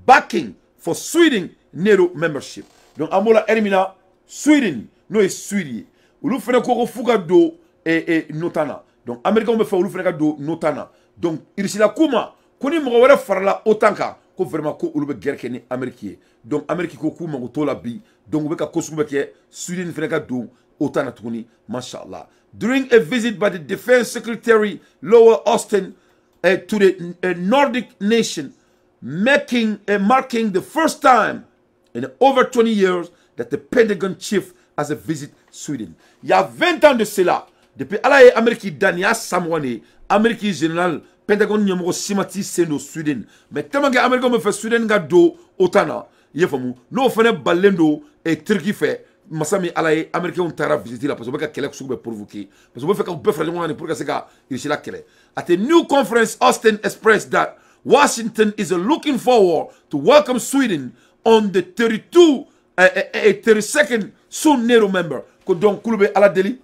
backing for Sweden NATO membership. Donc an b'o la ɛri min na, Sweden, n'o ye Suède ye, olu fana ko f'u ka don OTAN na. Donc Américains bɛ fɛ olu fana ka don OTAN na. Donc Russie la k'u ma ko ni mɔgɔ wɛrɛ farala OTAN kan, ko vraiment ko olu bɛ guerre kɛ ni Amérique ye. Donc Amérique ko k'u mago t'o la bi. Donc u bɛ ka ko sugu bɛ kɛ Sweden fana ka don OTAN na tuguni, mashallah. During a visit by the Defense Secretary Lloyd Austin to the Nordic nation, marking the first time in over 20 years that the Pentagon chief has a visit Sweden. Il y a 20 ans de cela, depuis Ala ye Amérique dan, il y a san 20 de ye, Amérique général Pentagone ɲɛmɔgɔ si ma t'i sen don Sweden, mais tellement que Américains bɛ fɛ Sweden ka don OTAN na, i ye faamu, n'o fana balilen don Turquie fɛ. Masa min Ala ye, Américains taara visite la parce que u bɛ ka kɛlɛ sugu bɛɛ provoquer, parce que u bɛ fɛ ka u bɛɛ fara ɲɔgɔn kan pour ka se ka Russie la kɛlɛ. At a new conference, Austin expressed that Washington is looking forward to welcome Sweden on the 32nd soon NATO member. Ko donc k'olu bɛ Ala deli,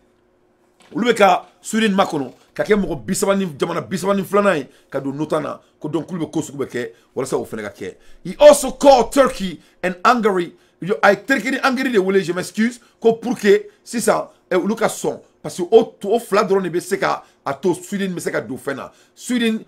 olu bɛ ka Sweden makɔnɔ ka kɛ mɔgɔ 30 ni jamana 32nan ye ka don OTAN na. Ko donc k'olu bɛ ko sugu bɛɛ kɛ walasa o fana ka kɛ. He also called Turkey and Hungary, a ye Turquie ni Hongrie de wele, je m'excuse, ko pour que sisan olu ka sɔn, parce que o fila dɔrɔn de bɛ se ka a to Sweden bɛ se ka don fɛn na. Sweden,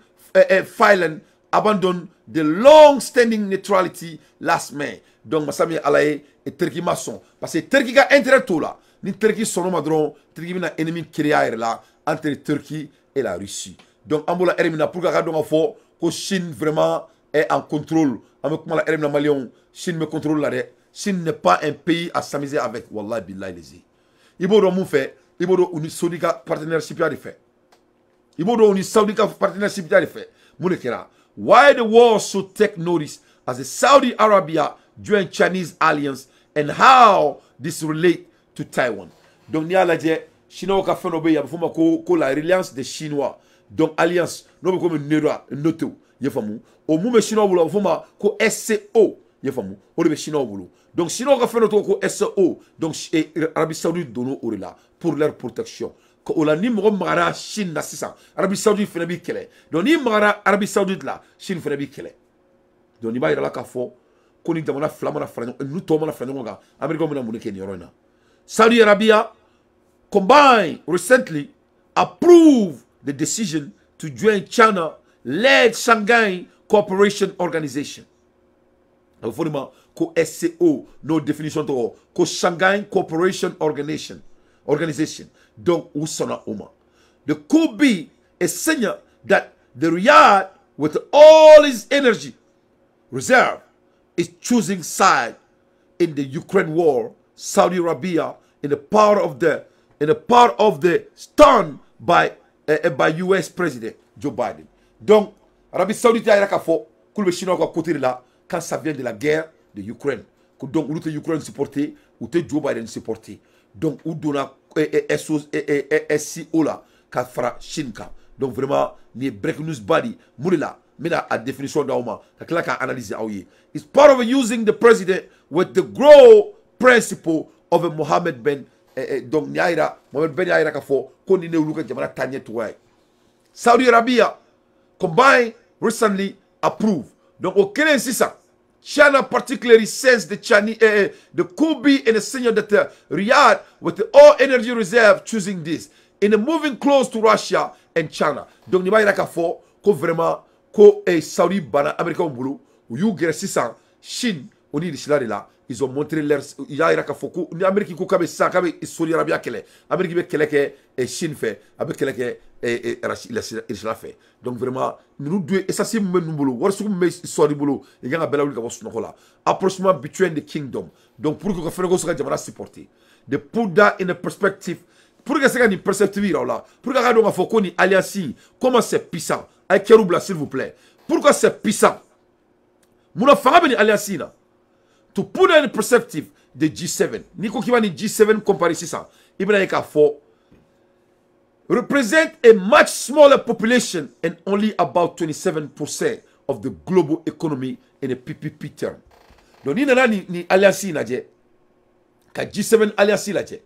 Finland abandoned the long-standing neutrality last May. Donc masa min ye Ala ye, Turquie ma sɔn, parce que Turquie ka intérêt t'o la. Ni Turquie sɔnn'o ma dɔrɔn, Turquie bɛna ennemi créer a yɛrɛ la entre Turquie et la Russie. Donc an b'o la heure min na, pour que a ka dɔn ka fɔ ko Chine vraiment est en contrôle. An bɛ kuma la heure min na, Maliyɛnw, Chine bɛ contrôle la dɛ. Chine n'est pas un pays à s'amuser avec, wallahi billahi lezi. I b'o dɔn mun fɛ? I b'o dɔn u ni Saudi ka partenariat de fɛ. I b'o dɔn u ni Saudi ka partenariat de fɛ. Mun de kɛra? Why the world should take notice as the Saudi Arabia join Chinese alliance and how this relate to Taiwan. Donc n'i y'a lajɛ, Chinois ka fɛn dɔ bɛ yen, a bɛ f'o ma ko la reliance des Chinois. Donc alliance n'o bɛ komi NATO, i ye faamu? O mun bɛ Chinois bolo, a bɛ f'o ma ko SCO, i ye faamu? O de bɛ Chinois bolo. Donc Chinois ka fɛn dɔ tɔgɔ ko SCO. Donc Arabie Saoudite donn'o o de la pour leur protection. O la ni mɔgɔ magara Chine na sisan, Arabie Saoudite fana b'i kɛlɛ. Donc n'i magara Arabie Saoudite la, Chine fana b'i kɛlɛ. Donc n'i b'a yira la k'a fɔ ko ni jamana fila mana fara ɲɔgɔn, ninnu tɔw mana fara ɲɔgɔn kan, Américains bɛna mun de kɛ nin yɔrɔ in na? Saudi Arabia combined recently approved the decision to join China-led Shanghai Cooperation Organization. A bɛ fɔ o de ma ko SCO, n'o définition tɔgɔ ko Shanghai Cooperation Organization. Donc u sɔnna o ma. The could be a signal that the Riyadh, with all its energy reserve, is choosing side in the Ukraine war. Saudi Arabia in the part of the stun by US President Joe Biden. Donc Arabie Saoudite y'a yira k'a fɔ k'olu bɛ Chinois ka côté de la quand ça vient de la guerre de Ukraine. Ko donc olu tɛ Ukraine supporter, u tɛ Joe Biden supporter. Donc u donna SCO la ka fara Chine kan. Donc vraiment nin ye breaking news ba de. Mun de la n bɛna a définition d'aw ma ka tila k'a analyser aw ye. It's part of using the president with the grow principle of a Mohammed Ben. Donc nin y'a yira, Mohammed Ben y'a yira k'a fɔ ko nin de y'olu ka jamana taaɲɛ cogoya ye. Saudi Arabia combined recently approved. Donc o kɛlen sisan, China particularly says the Chinese the could be in a signal that the Riyadh with the all energy reserve choosing this in a moving close to Russia and China. Donc nin b'a yira k'a fɔ ko vraiment ko Saudi banna Américains bolo, u y'u gɛrɛ sisan Chine o ni Russie de la. Ils ont montré leur, il y'a yira k'a fɔ ko ni Amérique ko k'a bɛ sisan k'a bɛ Saudi Arabia kɛlɛ, Amérique bɛ kɛlɛ kɛ Chine fɛ, a bɛ kɛlɛ kɛ Russie fɛ. Donc vraiment ninnu dun ye essence min bɛ ninnu bolo, wari sugu min bɛ Saudi bolo, i kan ka bɛɛ lawuli ka bɔ sunɔgɔ la. Approchement between the kingdom. Donc pour que ka fɛnɛ ko se ka jamana supporter, de put that in a perspective, pour que se ka nin perspective yira o la, pour que a ka dɔn k'a fɔ ko nin alliance, comment c'est puissant. A ye cœur bila, s'il vous plaît. Pourquoi c'est puissant? Munna fanga bɛ nin alliance in na? To put that in perspective, the G7, n'i ko k'i b'a ni G7 comparer sisan, i bɛna ye k'a fɔ represent a much smaller population and only about 27% of the global economy in a PPP term. Donc n'i nana ni alliance in lajɛ, ka G7 alliance lajɛ,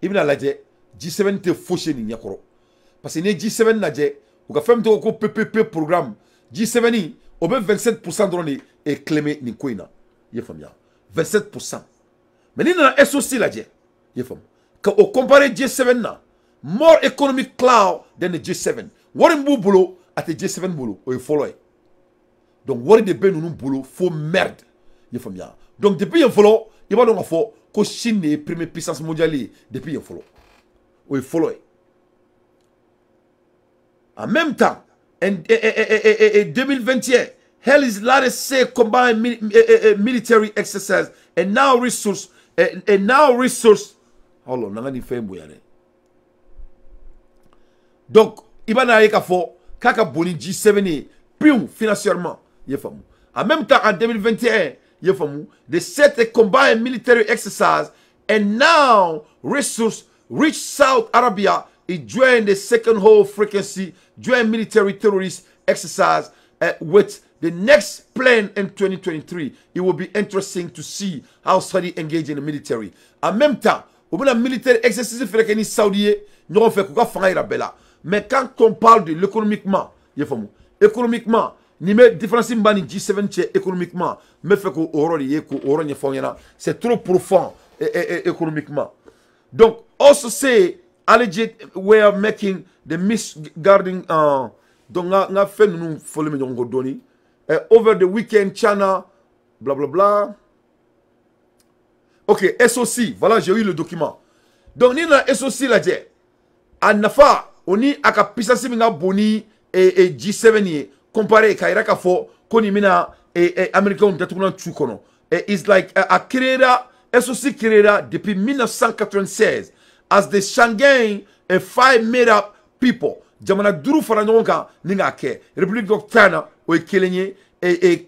i bɛna lajɛ G7 tɛ fosi ye nin ɲɛkɔrɔ. Parce que n'i ye G7 lajɛ, u ka fɛn min tɔgɔ ko PPP programme, G7 o bɛ 27% dɔrɔn de claimer nin ko in na. I ye faamuya? 27%. Mais n'i nana SOC lajɛ, i ye faamu? Ka o comparer G7 na, more economic clout than the G7. Wari min b'u bolo, a tɛ G7 bolo, o ye fɔlɔ ye. Donc wari de bɛ ninnu bolo fo merde. I ye faamuya? Donc depuis yen fɔlɔ, i b'a dɔn k'a fɔ ko Chine de ye première puissance mondiale ye depuis yen fɔlɔ. O ye fɔlɔ ye. En même temps, en 2021, held its largest say combined military exercise and now resource and now resource. Hold on, nanga ni fɛn bonya dɛ. Donc i b'a n'a ye k'a fɔ K'a ka bon ni G7 ye piw financièrement. I ye faamu. En même temps, en 2021, i ye faamu, the sept combined military exercise and now resource rich South Arabia it joined the second whole frequency joint military terrorist exercise with the next plan in 2023. It will be interesting to see how Saudi engage in the military. En même temps, au bout militaire exercice fɛnɛ kɛ ni Saudi ye ɲɔgɔn fɛ k'u ka fanga yira bɛɛ la. Mais quand on parle de l'économiquement, i ye faamu, économiquement, ni bɛ différence min b'a ni G7 cɛ économiquement, n bɛ fɛ k'o yɔrɔ de ye k'o yɔrɔ ɲɛfɔ aw ɲɛna. C'est trop profond économiquement. Donc, also say alleged we are making the misguiding donc n ka fɛn ninnu fɔlen bɛ ɲɔgɔn kɔ dɔɔni. Over the weekend, China, bla bla bla. Ok, SOC, voilà, j'ai eu le document. Donc, ni na SOC lajɛ, a nafa, o ni a ka puissance min ka bon ni G7 ye, comparé k'a yira k'a fɔ ko nin bɛna Américains datugulan cu kɔnɔ. It's like a créera, SOC créera depuis 1996 as the Shanghai five made up people. Jamana duuru fara ɲɔgɔn kan ni k'a kɛ. République of China o ye kelen ye,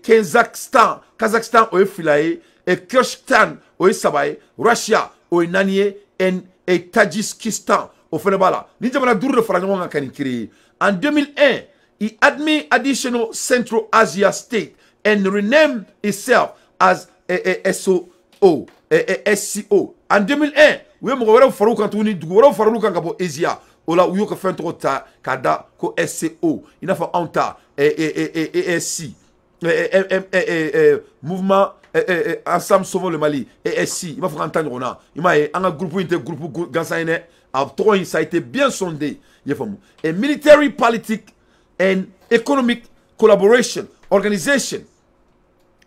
Kazakhstan, Kazakhstan o ye fila ye, Kyrgyzstan o ye saba ye, Russia o ye naani ye, et Tajikistan o fana b'a la. Ni jamana duuru de fara ɲɔgɔn kan ka nin créer. En 2001, he admit additional Central Asia state and renamed itself as SOO, SCO. En 2001, u ye mɔgɔ wɛrɛw far'u kan tuguni, dugu wɛrɛw far'u kan ka bɔ Asia. O la u y'o ka fɛn tɔgɔ ta k'a da ko SCO, i n'a fɔ anw ta ESC, mouvement Ensemble Sauvons le Mali, ESC, i b'a fɔ k'an ta ɲɔgɔn na. I m'a ye, an ka groupe in tɛ groupe gansan ye dɛ. A tɔgɔ in, ça a été bien sondé, i ye faamu. A military, politic and economic collaboration organization.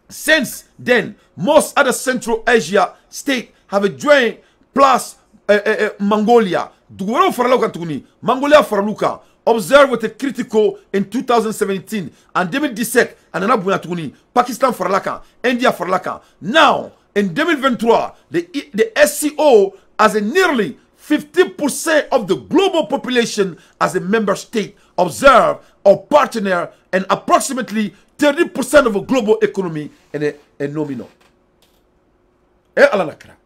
Since then, most other Central Asia states have joined, plus Mongolia. Dugu wɛrɛw farala u kan tuguni, Mongolia faral'u kan. Observe with a critical in 2017. En 2017, a nana bonya tuguni. Pakistan farala kan, India farala kan. Now, in 2023, the SCO has a nearly 50% of the global population as a member state, observe or partner, and approximately 30% of the global economy and a nominal. Eh, ala la kira.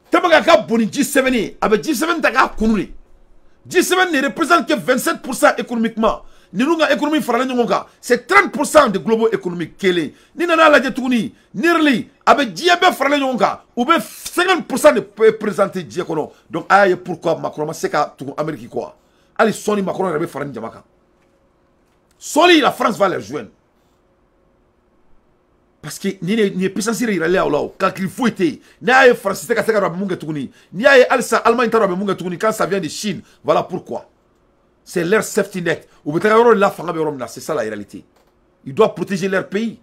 Tellement ka bon ni G7 ye, a bɛ G7 ta k'a kunu de. G7 ne représente que 27% économiquement. Ninnu ka économie faralen ɲɔgɔn kan, c'est 30% de global économique kelen. Ni nana lajɛ tuguni, nearly a bɛ diɲɛ bɛɛ faralen ɲɔgɔn kan, u bɛ 50% de représenter diɲɛ kɔnɔ. Donc a y'a ye pourquoi Macron ma se ka tugu Amérique kɔ. Hali sɔɔni Macron yɛrɛ bɛ fara ni jama kan. Sɔɔni la France va les joindre. Parce que nin ye puissance yɛrɛ yiralen aw la o, calcul foyi tɛ yen. N'i y'a ye France tɛ ka se ka dɔn a bɛ mun kɛ tuguni. N'i y'a ye halisa Allemagne t'a dɔn a bɛ mun kɛ tuguni quand ça vient de Chine, voilà pourquoi. C'est leur safety net. U bɛ taga yɔrɔ de la fanga bɛ yɔrɔ min na, c'est ça la réalité. Ils doivent protéger leur pays.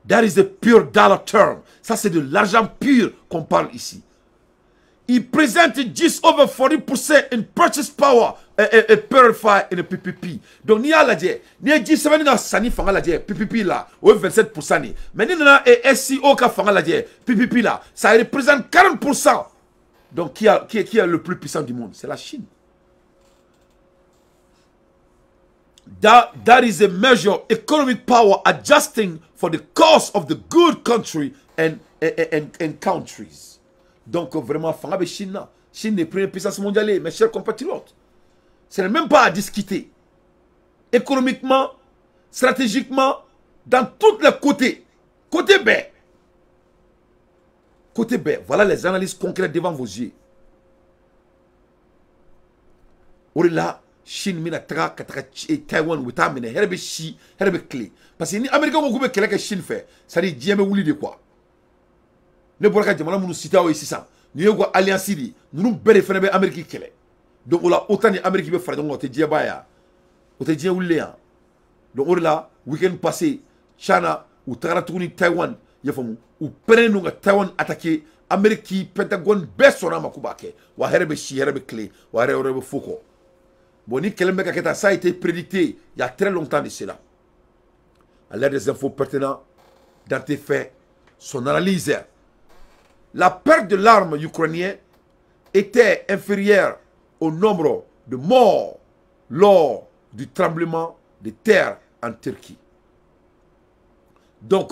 That is a pure dollar term. Ça, c'est de l'argent pur qu'on parle ici. Il présente just over 40% in purchase power et purify in the PPP. Donc, n'i y'a lajɛ, n'i ye G7 ka sanni fanga lajɛ, PPP la, o ye 27% de ye. Mais n'i nana SCO ka fanga lajɛ, PPP la, ça représente 40%. Donc, qui est le plus puissant du monde? C'est la Chine. That is a measure of economic power adjusting for the cost of the good country and countries. Donc, vraiment, fanga bɛ Chine na. Chine est première puissance mondiale, mes chers compatriotes. Ce n'est même pas à discuter. Économiquement, stratégiquement, dans tous les côtés. Côté B. Côté B. Voilà les analyses concrètes devant vos yeux. Au-delà, Chine mina taga ka taga Taïwan u t'a minɛ, hɛrɛ bɛ si, hɛrɛ bɛ tile. Parce que ni Américain ko k'u bɛ kɛlɛ kɛ Chine fɛ, c'est à dire diɲɛ bɛ wuli de quoi. Ne bɔra ka jamana minnu cité aw ye sisan, nin ye ko alliance de ye, ninnu bɛɛ de fana bɛ Amérique kɛlɛ. Donc o la OTAN ni Amérique bɛ fara ɲɔgɔn kan, o tɛ diɲɛba ye yan, o tɛ diɲɛ wulilen yan. Donc o de la week-end passé, China u tagara tuguni Taïwan, i y'a faamu, u pɛrɛnnen don ka Taïwan attaquer. Amérique Pentagone bɛɛ sɔnna a ma k'u b'a kɛ, wa hɛrɛ bɛ si, hɛrɛ bɛ tile, wa hɛrɛ wɛrɛ bɛ fo kɔ. Bon, ni kɛlɛ bɛ ka kɛ tan, ça a été prédicté il y a très longtemps de cela. À l'aide des infos pertinentes, Dante fait son analyse. La perte de l'arme ukrainienne était inférieure au nombre de morts lors du tremblement de terre en Turquie. Donc,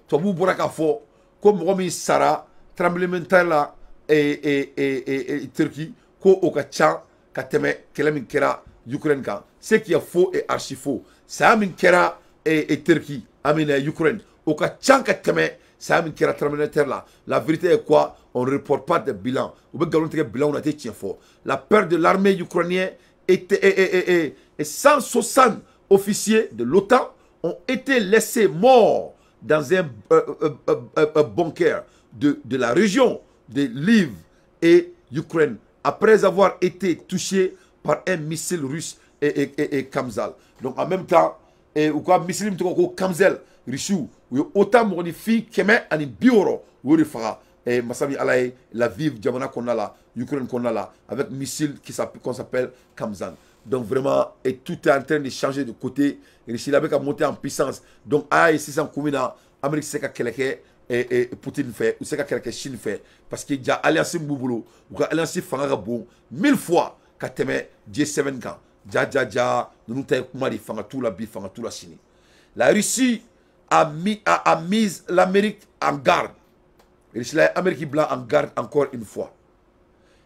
tubabuw bɔra k'a fɔ ko mɔgɔ min sara tremblement de terre la et Turquie, ko o ka ca ka tɛmɛ kɛlɛ min kɛra Ukraine kan. Ce qui est faux et archi faux. Saya min kɛra Turquie, amina Ukraine, o ka ca ka tɛmɛ saya min kɛra tremblement de terre la. La vérité est quoi? On ne reporte pas de bilan. U bɛ nkalon tigɛ bilan na, tɛ tiɲɛ fɔ. La perte de l'armée ukrainienne était et 160 officiers de l'OTAN ont été laissés morts dans un bunker de la région de Lviv et Ukraine après avoir été touchés par un missile russe et Kamzal. Donc en même temps, u ka missile min tɔgɔ ko Kamzel, Russiw u ye OTAN mɔgɔninfin 160 u y'o de faga. Masa min Ala ye Lviv jamana kɔnɔna la, Ukraine kɔnɔna la, avec missile qu'on s'appelle Kamzal. Donc vraiment, et tout est en train de changer de côté. Russie bɛ ka monter en puissance. Donc a ye sisan kun min na Amérique tɛ se ka kɛlɛ kɛ Poutine fɛ, u tɛ se ka kɛlɛ kɛ Chine fɛ, parce que ja alliance min b'u bolo, u ka alliance fanga ka bon 1000 fois ka tɛmɛ G7 kan. Ja ja ja, ninnu ta ye kuma de, fanga t'u la bi, fanga t'u la sini. La Russie a mis l'Amérique en garde. Russie la Amérique bila en garde encore une fois.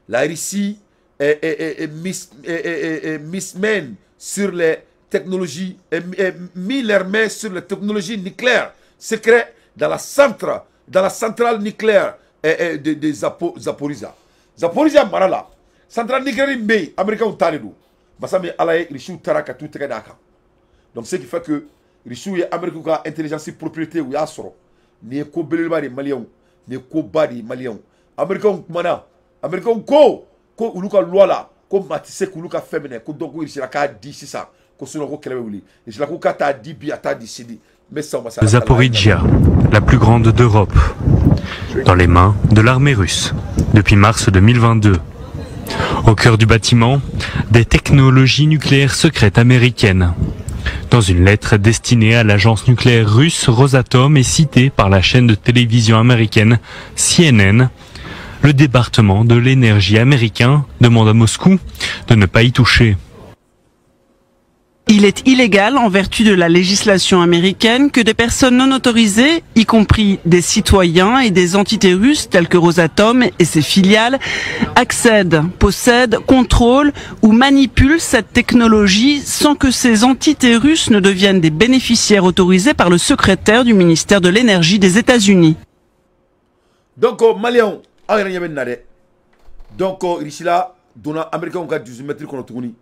La Russie est mis sur les technologies, mis leurs mains sur les technologies nucléaires secrètes dans la centrale nucléaire de Zaporizhia. Zaporizhia mara la, centrale nucléaire in bɛ yen, Américains ta de don. Masa min Ala ye, Russiw taara ka t'u tɛgɛ d'a kan. Donc ce qui fait que Russiw ye Amérique ka intelligence propriété u y'a sɔrɔ. Nin ye ko belebeleba de ye Maliyɛnw, nin ye koba de ye Maliyɛnw. Américains kumana, Américains ko olu ka loi la, ko maa tɛ se k'olu ka fɛn minɛ, ko donc Russie k'a di sisan, ko sinon ko kɛlɛ bɛ wuli. Russie ko k'a t'a di bi, a t'a di sini. N bɛ sa masa. Zaporizhia, la plus grande d'Europe, dans les mains de l'armée russe depuis mars 2022. Au cœur du bâtiment, des technologies nucléaires secrètes américaines. Dans une lettre destinée à l'agence nucléaire russe Rosatom et citée par la chaîne de télévision américaine CNN, le département de l'énergie américain demande à Moscou de ne pas y toucher. Il est illégal, en vertu de la législation américaine, que des personnes non autorisées, y compris des citoyens et des entités russes telles que Rosatom et ses filiales, accèdent, possèdent, contrôlent ou manipulent cette technologie sans que ces entités russes ne deviennent des bénéficiaires autorisés par le secrétaire du ministère de l'énergie des États-Unis. Donc, Maliens, aw yɛrɛ ɲɛ bɛ nin na dɛ. Donc Russie la donna Américains ka 18 mètres kɔnɔ tuguni.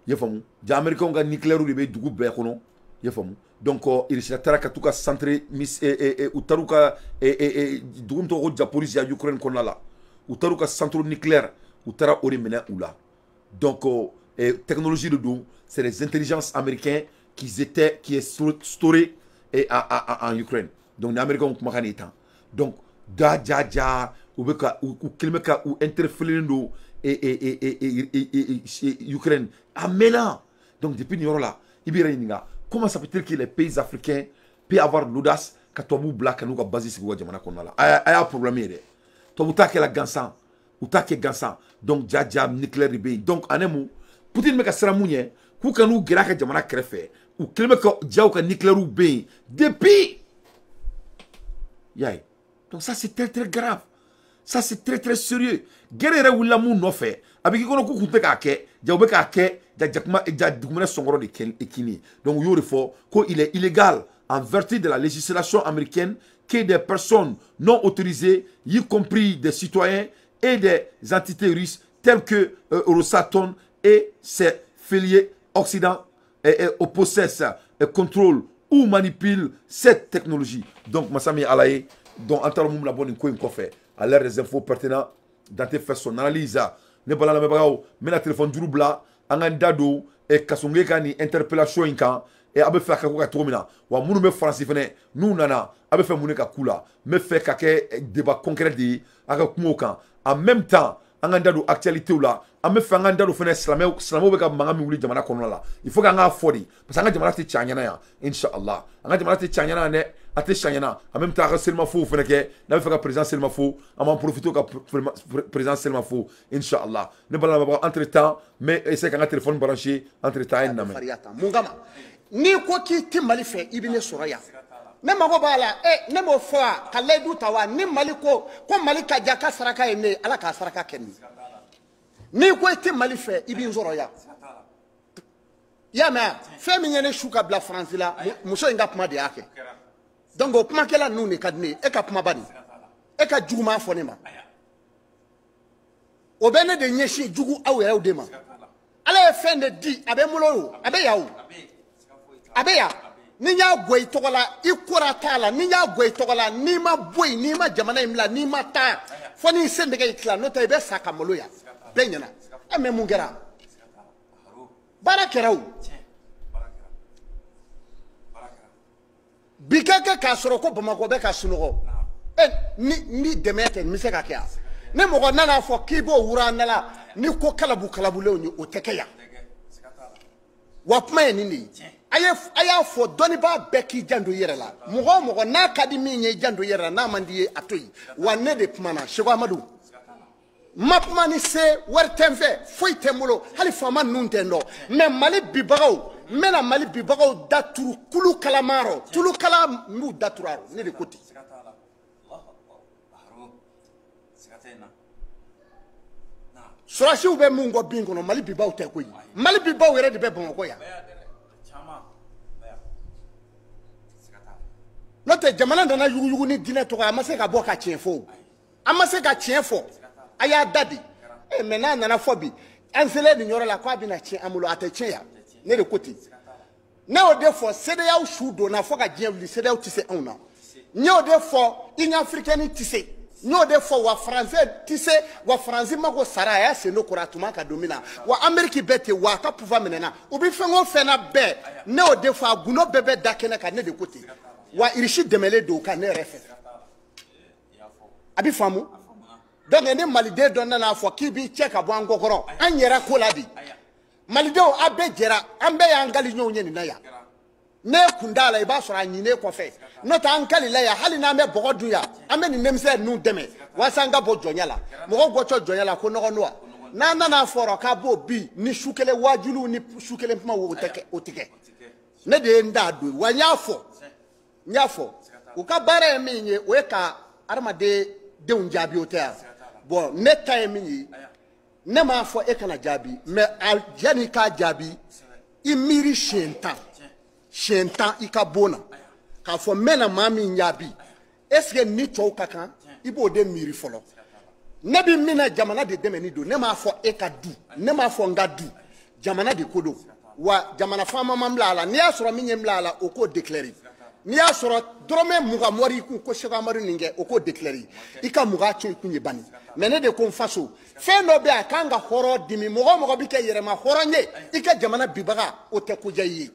I y'a faamu, ja Américains ka nucléaire de bɛ dugu bɛɛ kɔnɔ. I y'a faamu, donc Russie la taara ka t'u ka centre mis u taar'u ka dugu min tɔgɔ ko Zaporizhia Ukraine kɔnɔna la, u taar'u ka centre nucléaire, u taara o de minɛ u la. Donc technologie de don, c'est les intelligences américaines qui étaient qui est storé en Ukraine. Donc ni Américains kumakan de ye tan. Donc da ja ja, u bɛ ka u kelen bɛ ka u interférer don et Ukraine a mɛnna. Donc depuis nin yɔrɔ la, i b'i yɛrɛ ɲininka comment ça peut-être que les pays africains peuvent avoir l'audace ka tubabuw bila ka n'u ka base sigi u ka jamana kɔnɔna la. A y'a problème ye dɛ, tubabu t'a kɛ la gansan, u t'a kɛ gansan. Donc ja ja, nucléaire de bɛ yen. Donc ani mun Poutine bɛ ka siran mun ɲɛ, k'u ka n'u gɛrɛ a ka jamana kɛrɛfɛ, u kelen bɛ ka jaw ka nucléaire bɛ yen depuis i y'a ye. Donc ça, c'est très très grave, ça, c'est très très sérieux. Guerre yɛrɛ wulila mun nɔfɛ, a bɛ k'i kɔnɔ k'u kun tɛ k'a kɛ, ja u bɛ k'a kɛ, ja jakuma ja dugumɛnɛ sɔnkɔrɔ de kini. Donc u y'o de fɔ ko il est illégal en vertu de la législation américaine que des personnes non autorisées, y compris des citoyens et des entités russes telles que Rosatom et ses filiales Occident et possèdent, et contrôlent ou manipulent cette technologie. Donc masa min Ala ye, donc an taara mun bɛna bɔ nin ko in kɔfɛ à l'heure des infos pertinentes, Dante fait son analyse. Ne bala lamɛnbagaw, n bɛna téléphone juru bila, an k'an da don Kassogué ka nin interpellation in kan. A bɛ fɛ a ka ko ka cogo min na wa, minnu bɛ Faransi fɛnɛ n'u nana, a bɛ fɛ mun de ka k'u la? N bɛ fɛ ka kɛ débat concret de ye a ka kuma o kan. En même temps, an k'an da don actualité la, an bɛ fɛ an k'an da don fɛnɛ silamɛw bɛ ka mankan min wuli jamana kɔnɔna la. Il faut k'an k'a fɔ de, parce que an ka jamana tɛ ci an ɲɛna yan, inshallah, an ka jamana tɛ ci an ɲɛna yan dɛ. A tɛ siɲɛ en même temps a ka selimafo fana kɛ. N'a bɛ fɛ ka président selimafo, an b'an profiter ka président selimafo, inshallah. Ne balima, entre temps n bɛ essayer ka n ka téléphone brancher. Entre temps, a ye nin lamɛn. Mun kama n'i ko k'i tɛ Mali fɛ, i bɛ ne sɔrɔ yan? Ne mago b'a la. E ne m'o fɔ wa ka layidu ta wa? Ni Mali ko ko Mali ka diya ka saraka ye ne ye, Ala k'a saraka kɛ nin. N'i ko i tɛ Mali fɛ, i bɛ n sɔrɔ yan. I y'a mɛn? Fɛn min ye ne su ka bila Faransi la, muso in ka kuma de y'a kɛ. Donc o kumakɛla ninnu de ka di ne ye. E ka kumaba nin, e ka juguman fɔ ne ma, o bɛ ne de ɲɛsin jugu aw yɛrɛw de ma. Ala ye fɛn de di, a bɛ n bolo o, a bɛ yan o, a bɛ yan. Ni n y'a gɔ i tɔgɔ la, i kora t'a la. Ni n y'a gɔ i tɔgɔ la, n'i ma bɔ yen, n'i ma jamana in bila, n'i ma taa fo n'i sen dɛgɛ i tila, n'o tɛ i bɛ sa ka malo yan. Bɛɛ ɲɛna. E mɛ mun kɛra? Baara kɛra o. Bi ka kɛ k'a sɔrɔ ko Bamakɔ bɛ ka sunɔgɔ. E ni dɛmɛ tɛ, nin bɛ se ka kɛ yan? Ni mɔgɔ nana fɔ k'i b'o wura na la ni ko kalabu kalabulenw ye, o tɛ kɛ yan. Wa kuma ye nin de ye. A y'a fɔ dɔnnibaa bɛɛ k'i janto i yɛrɛ la. Mɔgɔ o mɔgɔ n'a ka di min ye, i janto i yɛrɛ la. N'a man di ye, a to yen. Wa ne de kumana, Seko Amadu. N ma kuma ni se wari tɛ n fɛ, foyi tɛ n bolo, hali faama ninnu tɛ n dɔn. Mais Mali bibagaw, n bɛna Mali bibagaw daturu kulu kalama rɔ, tulu kala n b'u daturu a rɔ. Ne de ko ten. Sɔrɔdasiw bɛ mun kɔ bin kɔnɔ, Mali bibaw tɛ koyi. Mali bibaw yɛrɛ de bɛ Bamakɔ yan. N'o tɛ jamana nana yuguyugu ni diinɛ tɔgɔ, a ma se ka bɔ ka tiɲɛ fɔ o. An ma se ka tiɲɛ fɔ. A y'a da di. Mais n'a nana fɔ bi, an selen nin yɔrɔ la k'a bɛna tiɲɛ an bolo, a tɛ tiɲɛ yan. Ne de ko ten. Ne y'o de fɔ, CEDEAO su donna fo ka diɲɛ wuli, CEDEAO tɛ se anw na. N y'o de fɔ, Union africaine tɛ se. N y'o de fɔ, wa Français tɛ se, wa Faransi mako sara, a y'a sen don kɔrɔ a tun man ka don min na. Wa Amérique bɛɛ ten, wa a ka pouvoir minɛna. U bɛ fɛn o fɛn na bɛɛ, ne y'o de fɔ, a gundo bɛɛ bɛ da kɛnɛ kan, ne de ko ten. Wa Irisi dɛmɛlen don o kan ne yɛrɛ fɛ. A bɛ faamu? Donc ni Maliden dɔ nana fɔ k'i b'i cɛ ka bɔ an kɔkɔrɔ, an yɛrɛ ko la de. Malidenw, a bɛɛ jɛra, an bɛɛ y'an kali ɲɔgɔn ye nin na yan. Ne kun t'a la, i b'a sɔrɔ a ɲinen kɔfɛ. N'o tɛ an kalila yan, hali n'an bɛ bɔgɔ dun yan, an bɛ nin denmisɛn ninnu dɛmɛ walasa an ka bɔ jɔnya la. Mɔgɔw bɔtɔ jɔnya la ko nɔgɔ wa. N'an nana fɔra k'a b'o bi ni su kelen wajuliw ni su kelen kumaw, o tɛ kɛ, o tɛ kɛ. Ne de ye n da don, wa n y'a fɔ, n y'a fɔ. U ka baara ye min ye, o ye ka hadamaden denw jaabi, o tɛ yan. Bon, ne ta ye min ye, ne m'a fɔ e kana jaabi, mais a yanni k'a jaabi, i miiri siɲɛ 10. Siɲɛ 10 i ka bon na k'a fɔ n bɛna maa min jaabi, est ce que ni tɔw ka kan, i b'o de miiri fɔlɔ. Ne bɛ min na, jamana de dɛmɛni don. Ne m'a fɔ e ka du, ne m'a fɔ n ka du, jamana de ko don. Wa jamana faama ma n bila a la. N'i y'a sɔrɔ min ye n bila a la, o k'o déclarer. N'i y'a sɔrɔ dɔrɔmɛ 20 mɔri i kun ko Seko Amadu nin kɛ, o k'o déclarer. I ka 20 to i kun ye bani. Mais ne de ko n faso, fɛn dɔ bɛ yen a kan ka hɔrɔn dimi. Mɔgɔ o mɔgɔ bɛ kɛ yɛrɛma hɔrɔn ye, i ka jamana bibaga, o tɛ koja i ye.